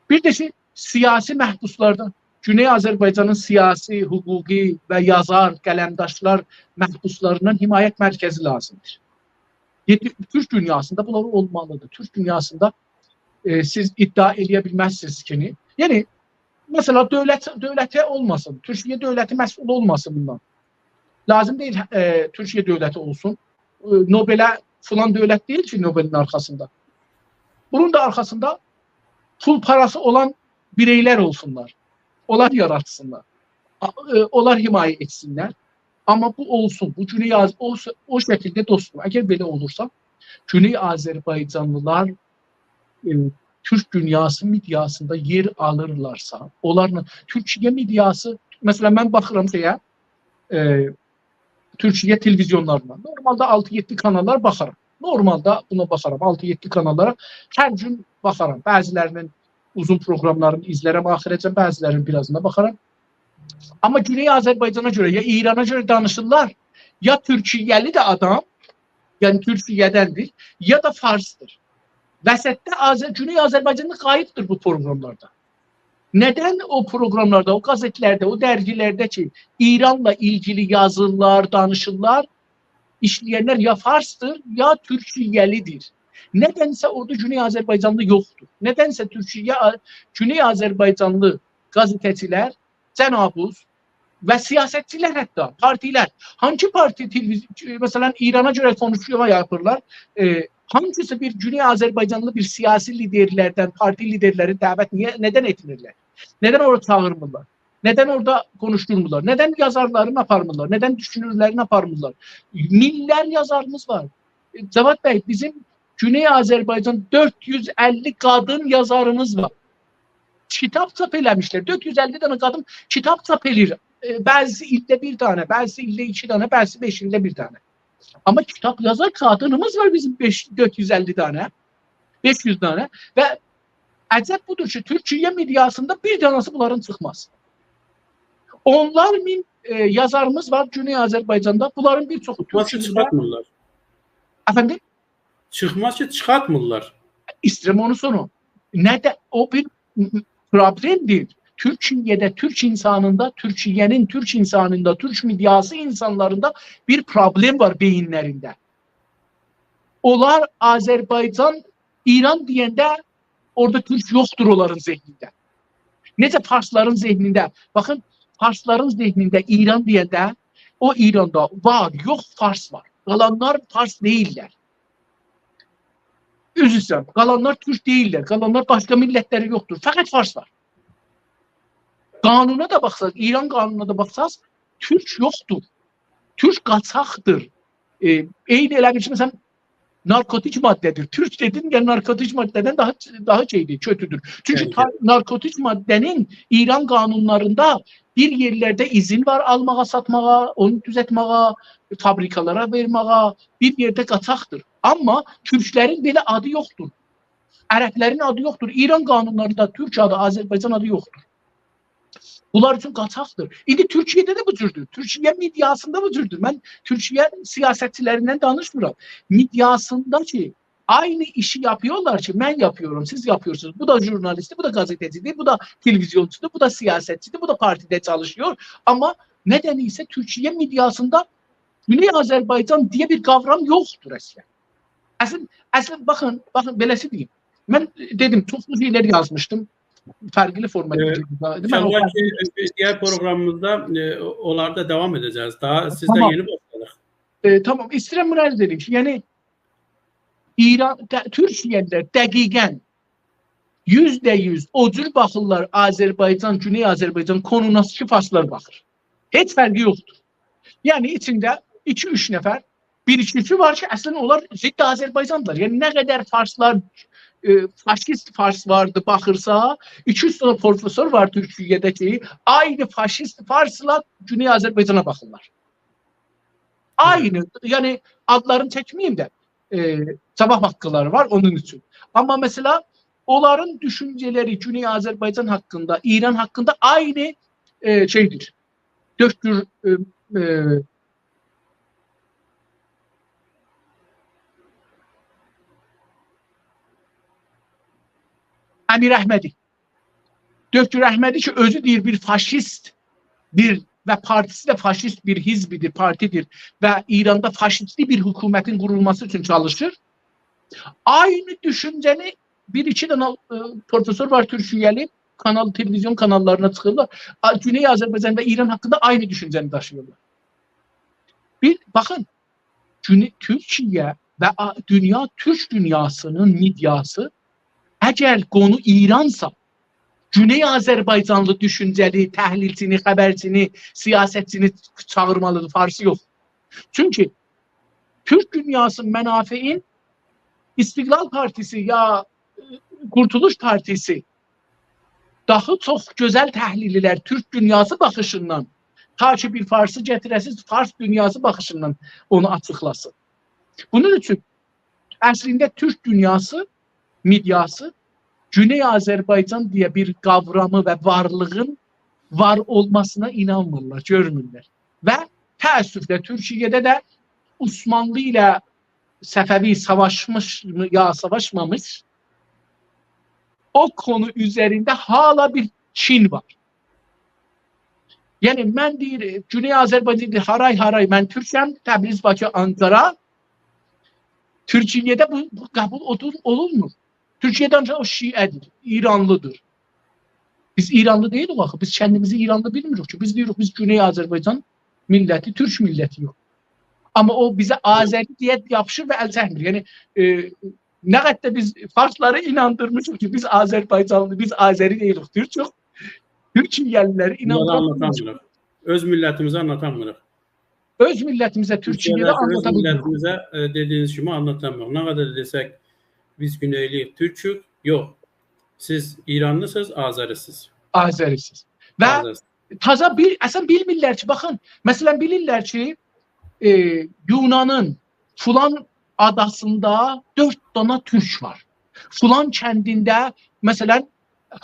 بیر ده کی، سیاسی محبوسلاردان، گونئی آذربایجانین سیاسی، حقوقی و یازار، قلمداشلار محبوسلاریندان حمایت مرکزی لازیمدیر. یئددی، تورک دونیاسیندا بونلار اولمالیدیر. تورک دونیاسیندا، ائ، سیز ادعا ائله‌یه بیلمزسینیز کی، یعنی، مثلا، دؤولت، دؤولتی اولماسین، تورکیه دؤولتی مسئول اولماسین بوندان. لازیم دئییل، ائ، تورکیه دؤولتی اولسون. ائ، نوبئله فلان دؤولت دئییل کی، نوبئلین آرخاسیندا. بونون دا آرخاسیندا پول پاراسی اولان بیرئیلر اولسونلار. اونلار یاراتسینلار. آ-، ائ، اونلار حمایه ائتسینلر. آمما بو اولسون، بو گونئی آذ-، او، او شکیلده دوستوم، اگر بئله اولورسا، گونئی آذربایجانلیلار، ائ، تورک دونیاسی مئدیاسیندا یئر آلیرلارسا، اونلارلا تورکیه مئدیاسی، مثلا، من باخیرام شئیه، ائ، تورکیه تلویزیونلارینا. نورمالدا آلتی-یئددی کاناللار باخارام. نورمالدا بونا باخارام، آلتی-یئددی کاناللارا هر گون باخارام. بعضی‌لری‌نین اوزون پروقراملارینی ایزلرم آخیره‌جن، بعضی‌لری‌نین بیر آزینا باخارام. آمما گونئی آذربایجانا گؤره، یا ایرانا گؤره دانیشیرلار، یا تورکیه‌لی ده آدام، یعنی تورکیه‌دندیر، یا دا فارسدیر. وسطده آذر-، گونئی آذربایجانلی غاییبدیر بو پروقراملاردا. ندن او پروقراملاردا، او قازئتلرده، او درگیلرده کی، ایرانلا ایلگیلی یازیرلار، دانیشیرلار، ایشله‌ینلر یا فارسدیر، یا تورکیه‌لیدیر. ندنسه اورادا گونئی آذربایجانلی یوخدور. ندنسه تورکیه، گونئی آذربایجانلی قازئته‌چیلر، جنابوز و سیاستچیلر حتی، پارتیلر. هانسی پارتی تلویز-، مثلا، ایرانا گؤره قونوشما یاپیرلار؟ ائ، هانسیسا بیر گونئی آذربایجانلی بیر سیاسی لیدرلردن، پارتی لیدرلری دعوت نییه، ندن ائتمیرلر؟ ندن اورا چاغیرمیرلار؟ ندن اورادا قونوشدورمورلار؟ ندن یازارلارینی آپارمیرلار؟ ندن دوشونورلرینی آپارمیرلار؟ مینلر یازاریمیز وار. ائ، جواد بی، بیزیم گونئی آذربایجان دؤرد یوز اللی قادین یازاریمیز وار. کیتاب چاپ ائله‌میشلر. دؤرد یوز اللی دنه قادین کیتاب چاپ ائله‌ییر. ائ، بعضیسی ایلده بیر دنه، بعضیسی ایلده ایکی دنه، بعضیسی بئش ایلده بیر دنه. آمما کیتاب یازار قادینیمیز وار بیزیم بئش، دؤرد یوز اللی دنه، بئش یوز دنه. و عجب بودور کی، تورکیه مئدیاسیندا بیر دنه‌سی بونلارین چیخماز. اونلار مین، ائ، یازاریمیز وار گونئی آذربایجاندا. بونلارین بیر چوخو چیخماز کی، تورکیه‌ده. چیخارتمیرلار. افندیم؟ چیخماز کی، چیخارتمیرلار. ایسته‌ییرم اونو سونرا. نه ده او بیر م-، م-، پروبلئمدیر. تورکیه‌ده تورک اینسانیندا، تورکیه‌نین تورک اینسانیندا، تورک مئدیاسی اینسانلاریندا بیر پروبلئم وار بئیینلرینده. اونلار آذربایجان، ایران دئینده اورادا تورک یوخدور اونلارین ذهنینده. نئجه فارسلارین ذهنینده، باخین، فارسلارین ذهنینده ایران دئینده او ایراندا وار، یوخ، فارس وار. قالانلار فارس دئییللر. عذر ایسته‌ییرم، قالانلار تورک دئییللر، قالانلار باشقا میللتلری یوخدور. فقط فارس وار. قانونا دا باخساز، ایران قانونونا دا باخساز، تورک یوخدور. تورک قاچاقدیر. ائ، عینی ائله بیل کی، مثلا، نارکوتیک ماده‌دیر. تورک دئدین، یعنی نارکوتیک ماده‌دن داها، داها شئیدیر، کؤتودور. چونکی بلی. تا-، نارکوتیک ماده‌نین ایران قانونلاریندا بیر یئرلرده ایذین وار آلماغا، ساتماغا، اونو دوزلتمه‌یه، فابریکالارا وئرمه‌یه، بیر یئرده قاچاقدیر. آمما تورکلرین بئله آدی یوخدور. عربلرین آدی یوخدور. ایران قانونلاریندا تورک آدی، آذربایجان آدی یوخدور. بونلار اوچون قاچاقدیر. ایندی تورکیه‌ده ده بو جوردور. تورکیه مئدیاسیندا بو جوردور. من تورکیه سیاستچیلریندن دانیشمیرام. مئدیاسیندا کی، عینی ایشی یاپیرلار کی، من یاپیرام، سیز یاپیرسینیز. بو دا ژورنالیستدیر، بو دا قازئته‌چیدیر، بو دا تلویزیونچودور، بو دا سیاستچیدیر، بو دا پارتیده چالیشیر. آمما ندنسه تورکیه مئدیاسیندا گونئی آذربایجان دئیه بیر قاورام یوخدور اصلا. اصلا، اصلا باخین، باخین، بئله‌سی دئییم. من دئدیم، چوخلو شئیلر یازمیشدیم. فرقلی فورماتدا ائ، دئدیم. من او انشاءالله کی، فرقلی بیر دیگر پروقرامیمیزدا، ائ، اونلاری دا داوام ائده‌جه‌ییز. داها سیز ده تامام. یئنی باشلادیق. ائ، تامام. ایسته‌ییرم بونو عرض ائدیم کی، یعنی ایران، ت-، تورکیه‌لی‌لر دقیقا یوزده یوز او جور باخیرلار آذربایجان، گونئی آذربایجان قونونا کی، فارسلار باخیر. هئچ فرقی یوخدور. یعنی ایچینده ایکی-اوچ نفر، بیر ایکی اوچو وار کی، اصلا اونلار ضد آذربایجاندیلار. یعنی نه قدر فارسلار، ائ، فاشیست فارس واردی، باخیرسا، ایکی-اوچ دنه پروفسور وار تورکیه‌ده کی، عینی فاشیست فارسلا گونئی آذربایجانا باخیرلار. عینی، یعنی آدلارینی چکمه‌ییم ده، ائ، جاواب حاقلاری وار اونون اوچون. آمما مثلا، اونلارین دوشونجه‌لری گونئی آذربایجان حاقیندا، ایران حاقیندا عینی، ائ، شئیدیر. دکتر، ائ، ائ، امیر احمدی. دکتر احمدی کی، اؤزو دئییر بیر فاشیست، بیر و پارتیسی ده فاشیست بیر حزبیدیر، پارتیدیر و ایراندا فاشیستی بیر حکومتین قورولماسی اوچون چالیشیر. عینی دوشونجه‌نی بیر ایکی دنه، ائ، پروفسور وار تورکیه‌لی، کانال، تلویزیون کاناللارینا چیخیرلار. آ، گونئی آذربایجان و ایران حاقیندا عینی دوشونجه‌نی داشیییرلار. بیر باخین، گونو-، تورکیه و آ-، دونیا، تورک دونیاسینین مئدیاسی، اگر قونو ایرانسا، گونئی آذربایجانلی دوشونجه‌لی، تحلیلچینی، خبرچینی، سیاستچینی چاغیرمالیدیر، فارسی یوخ. چونکی تورک دونیاسینین منافعین استقلال پارتیسی یا، ائ، قورتولوش پارتیسی داها چوخ گؤزل تحلیل‌لر تورک دونیاسی باخیشیندان، تا کی بیر فارسی گتیره‌سیز، فارس دونیاسی باخیشیندان اونو آچیقلاسین. بونون اوچون اصلینده تورک دونیاسی، مئدیاسی گونئی آذربایجان دئیه بیر قاورامی و وارلیغین وار اولماسینا اینانمیرلار، گؤرمورلر. و تأسفله تورکیه‌ده ده عثمانلی ایله صفوی ساواشمیش یا ساواشمامیش، او قونو اوزرینده حالا بیر کین وار. یعنی، من دئییر، گونئی آذربایجان دئییر، هارای، هارای، من تورکم، تبریز، باکی، آنکارا. تورکیه‌ده بو، بو قبول اودور-، اولونمور. تورکیه‌ده آنجاق او شیعه‌دیر، ایرانلیدیر. بیز ایرانلی دئییلیک آخی، بیز کندیمیزی ایرانلی بیلمیریک کی. بیز دئییریک، بیز گونئی آذربایجان میللتی، تورک میللتی‌یوخ. آمما او بیزه آذری دئیه یاپیشیر و ال چکمیر. یعنی، ائ، نه قدر ده بیز فارسلاری ایناندیرمیشیق کی، بیز آذربایجانلی، بیز آذری دئییلیک، تورکوخ. تورکیه‌لی‌لری بونلاری ایناندیرمیشیق. آنلاتامیریق. اؤز میللتیمیزه آنلاتامیریق. اؤز میللتیمیزه، تورکیه‌ده تورکیه‌ده اؤز آنلاتا بیلمیریک. میللتیمیزه، ائ، دئدیگینیز کیمی آنلاتامیریق. نه قدر ده دئسک، بیز گونئیلی‌ییک، تورکوخ، یوخ. سیز ایرانلی‌سینیز، آذری‌سینیز. آذری‌سینیز. و آذری‌سینیز. تازا بیل-، اصلاً بیلمیرلر کی، باخین، مثلاً بیلیرلر کی، ائ، یونانین فلان آداسیندا دؤرد دانا تورک وار. فلان کندینده، مثلاً،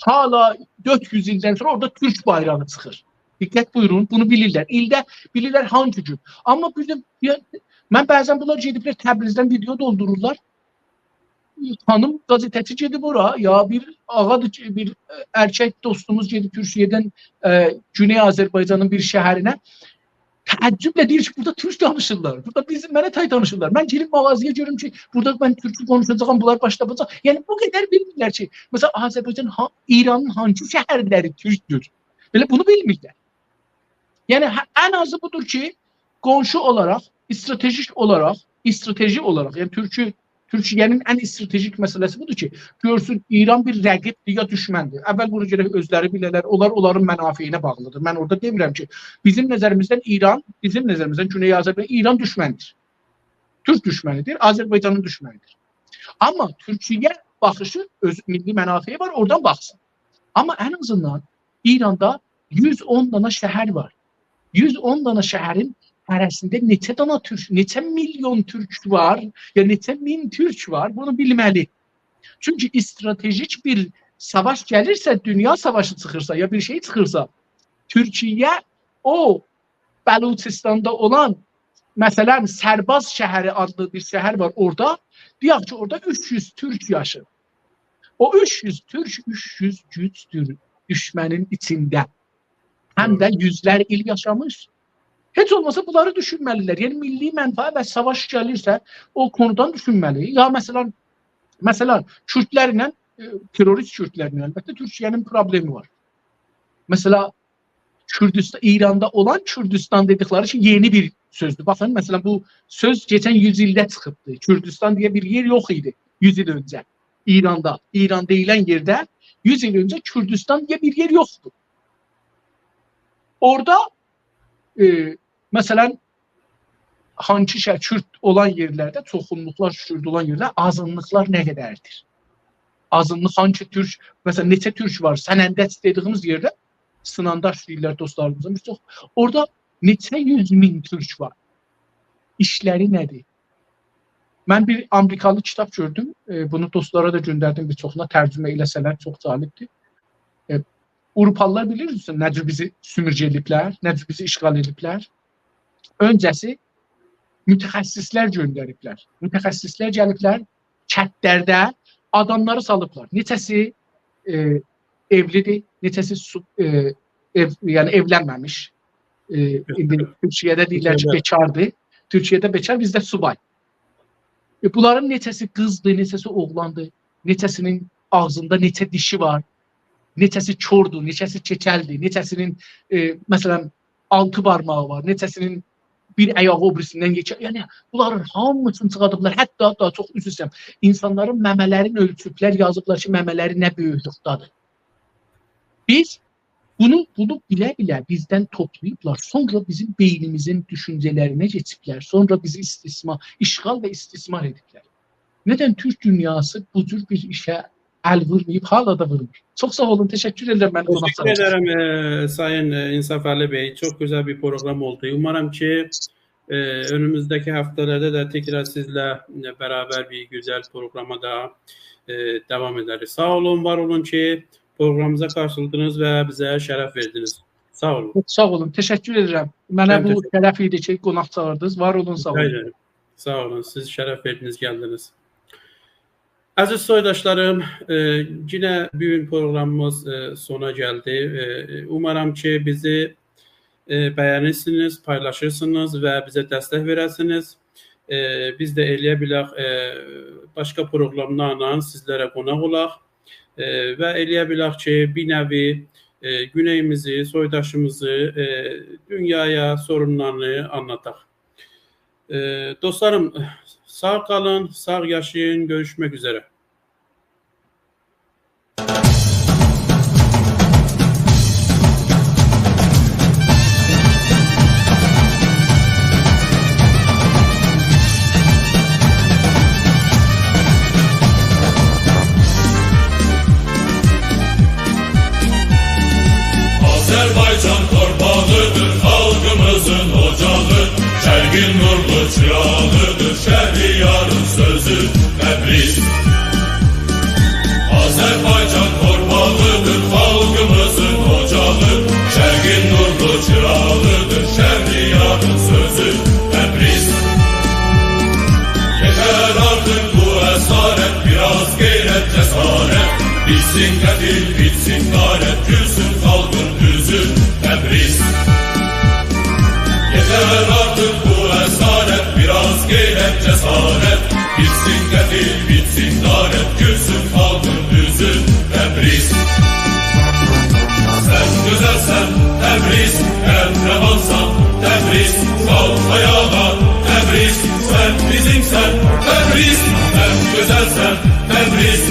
حالا دؤرد یوز ایلدن سونرا اورادا تورک بایراغی چیخیر. دقت بویورون، بونو بیلیرلر. ایلده بیلیرلر هانسی گون. آمما بیزیم، من بعضاً بونلار گئدیبلر تبریزدن ویدئو دولدورورلار. خانیم قزئته‌چی گئدیب اورا، یا بیر آغادیر کی، بیر، ائ، ائرکک دوستوموز گئدیب تورکیه‌دن، ائ، گونئی آذربایجانین بیر شهرینه. تعجبله دئییر کی، بورادا تورک دانیشیرلار. بورادا بیزیم، منه تای دانیشیرلار. من گئدیب مغازه‌یه گؤروم کی، بورادا من تورکو قونشاجاغام، بونلار باشدا باشا. یعنی، بو قدر بیلمیرلر کی، مثلاً، آذربایجان ها-، ایرانین هانسی شهرلری تورکدور. بئله بونو بیلمیرلر. یعنی، هه، ان آزی بودور کی، قونشو اولاراق، استراتژیک اولاراق، استراتژی اولاراق، یعنی تورکو-، تورکیه‌نین ان استراتژیک مسئله‌سی بودور کی، گؤرسون ایران بیر رقیبدیر یا دوشمندیر. اول بونو گرک اؤزلری بیله‌لر، اونلار اونلارین منافعینه باغلیدیر. من اورادا دئمیرم کی، بیزیم نظریمیزدن ایران، بیزیم نظریمیزدن گونئی آذربایجان، ایران دوشمندیر. تورک دوشمنیدیر، آذربایجانین دوشمنیدیر. آمما تورکیه باخیشی اؤز میللی منافعی وار، اورادان باخسین. آمما ان آزیندان ایراندا یوز اون دانا شهر وار. یوز اون دانا شهرین هره‌سینده نئچه دانا تورک، نئچه میلیون تورک وار، یا نئچه مین تورک وار، بونو بیلمه‌لی. چونکی استراتژیک بیر ساواش گلیرسه، دونیا ساواشی چیخیرسا، یا بیر شئی چیخیرسا، تورکیه او بلوچستاندا اولان، مثلاً، سرباز شهری آدلی بیر شهر وار اورادا. دئیک کی، اورادا اوچ یوز تورک یاشیر. او اوچ یوز تورک، اوچ یوز گوجدور دوشمنین ایچینده. هم ده، هی، یوزلر ایل یاشامیش. هئچ اولماسا بونلاری دوشونمه‌لیلر. یعنی، میللی منفعت و ساواش گلیرسه، او قونودان دوشونمه‌لی. یا، مثلاً، مثلاً، کوردلرله، ائ، تروریست کوردلرله، البته، تورکیه‌نین پروبلئمی وار. مثلاً، کوردوستان، ایراندا اولان کوردوستان دئدیکلری کی، یئنی بیر سؤزدور. باخین، مثلاً، بو سؤز کئچن یوز ایلده چیخیبدی. کوردوستان دئیه بیر یئر یوخ ایدی یوز ایل اؤنجه. ایراندا، ایران دئییلن یئرده یوز ایل اؤنجه کوردوستان دئیه بیر یئر یوخدو. اورادا، ائ، مثلاً، هانسی شئی، کورد اولان یئرلرده، چوخونلوقلار کورد اولان یئرده آزینلیقلار نه قدردیر؟ آزینلیق هانسی تورک، مثلاً، نئچه تورک وار؟ سنندج دئدیگیمیز یئرده، سنندج دئییرلر دوستلاریمیزین بیر چوخ. اورادا نئچه یوز مین تورک وار؟ ایشلری نه‌دیر؟ من بیر آمریکالی کیتاب گؤردوم. ائ، بونو دوستلارا دا گؤندردیم بیر چوخونا، ترجمه ائله‌سه‌لر چوخ جالبدیر. ائ، آوروپالیلار بیلیرسینیز نه جور بیزی سومورگه ائدیبلر، نه جور بیزی اشغال ائدیبلر. اؤنجه‌سی متخصصلر گؤندریبلر. متخصصلر گلیبلر، کندلرده آداملاری سالیبلار. نئچه‌سی، ائ، ائولیدیر، نئچه‌سی سو-، ائ، ائو-، یعنی ائولنمه‌میش. ائ، ایندی تورکیه‌ده دئییرلر کی، تورکیه‌ده. بیکاردیر. تورکیه‌ده بیکار، بیزده سوبای. ائ، بونلارین نئچه‌سی قیزدیر، نئچه‌سی اوغلاندیر، نئچه‌سینین آغزیندا نئچه دیشی وار. نئچه‌سی کوردور، نئچه‌سی کئچلدیر، نئچه‌سینین، ائ، مثلا، آلتی بارماغی وار، نئچه‌سینین بیر آیاغی او بیریسیندن یئکه. یعنی، بونلارین هامیسینی چیخاردیبلار. حتی داها چوخ، عذر ایسته‌ییرم، اینسانلارین ممه‌لرینی اؤلچوبلر، یازیبلار کی، ممه‌لری نه بؤیوکلوکده‌دیر. بیز بونو، بونو بیله-بیله بیزدن توپلاییبلار. سونرا بیزیم بئینیمیزین دوشونجه‌لرینه کئچیبلر. سونرا بیزی استثمار، اشغال و استثمار ائدیبلر. ندن تورک دونیاسی بو جور بیر ایشه ال وورماییب، حالا دا وورمور؟ چوخ ساغ اولون، تشکر ائدیرم منی قوناق تشکر چاغیردینیز. ائدیرم، ائ، سایین، ائ، انصافعلی بی. چوخ گؤزل بیر پروگرام اولدو. اومارام کی، ائ، اؤنوموزده‌کی هفته‌لرده ده تکرار سیزله، ائ، برابر بیر گؤزل پروگراما دا، ائ، داوام ائدریک. ساغ اولون، وار اولون کی، پروگرامیمیزا قاتیلدینیز و بیزه شرف وئردینیز. ساغ اولون. چوخ ساغ اولون، تشکر ائدیرم. منه من بو تشکر شرف ایدی کی، قوناق چاغیردینیز. وار اولون، ساغ اولون. ریجا ائدیرم. ساغ اولون، سیز شرف وئردینیز، گلدینیز. عزیز سویداشلاریم، ائ، یئنه بو گون پروگرامیمیز، ائ، سونا گلدی. ائ، اومارام کی، بیزی، ائ، بَیه‌نیرسینیز، پایلاشیرسینیز و بیزه دستک وئره‌سینیز. ائ، بیز ده ائله‌یه بیلک، ائ، باشقا پروگراملارلا سیزلره قوناق اولاق. ائ، و ائله‌یه بیلک کی، بیر نوعی، ائ، گونئییمیزی، سویداشیمیزی، ائ، دونیایا سورونلارینی آنلاداق. ائ، دوستلاریم، ساغ قالین، ساغ یاشایین، گؤروشمک اوزره. آذربایجان تورپاغیدیر خالقیمیزین اوجاغی، شرقین نورلو چیراغیدیر شهریارین سؤزو تبریز. آذربایجان تورپاغیدیر خالقیمیزین اوجاغی، شرقین نورلو چیراغیدیر شهریارین سؤزو تبریز. یئتر آرتیق بو اسارت، بیر آز غیرت، جسارت، بیتسین قتل، بیتسین غارت، گولسون خالقین اوزو تبریز. یئتر آرتیق بو اسارت، بیر آز غیرت، جسارت، بیتسین قتل، بیتسین غارت، گولسون خالقین اوزو تبریز. سن گؤزلسن تبریز، قهرمانسان تبریز، قالخ آیاغا تبریز، سن بیزیمسن تبریز، سن گؤزلسن تبریز،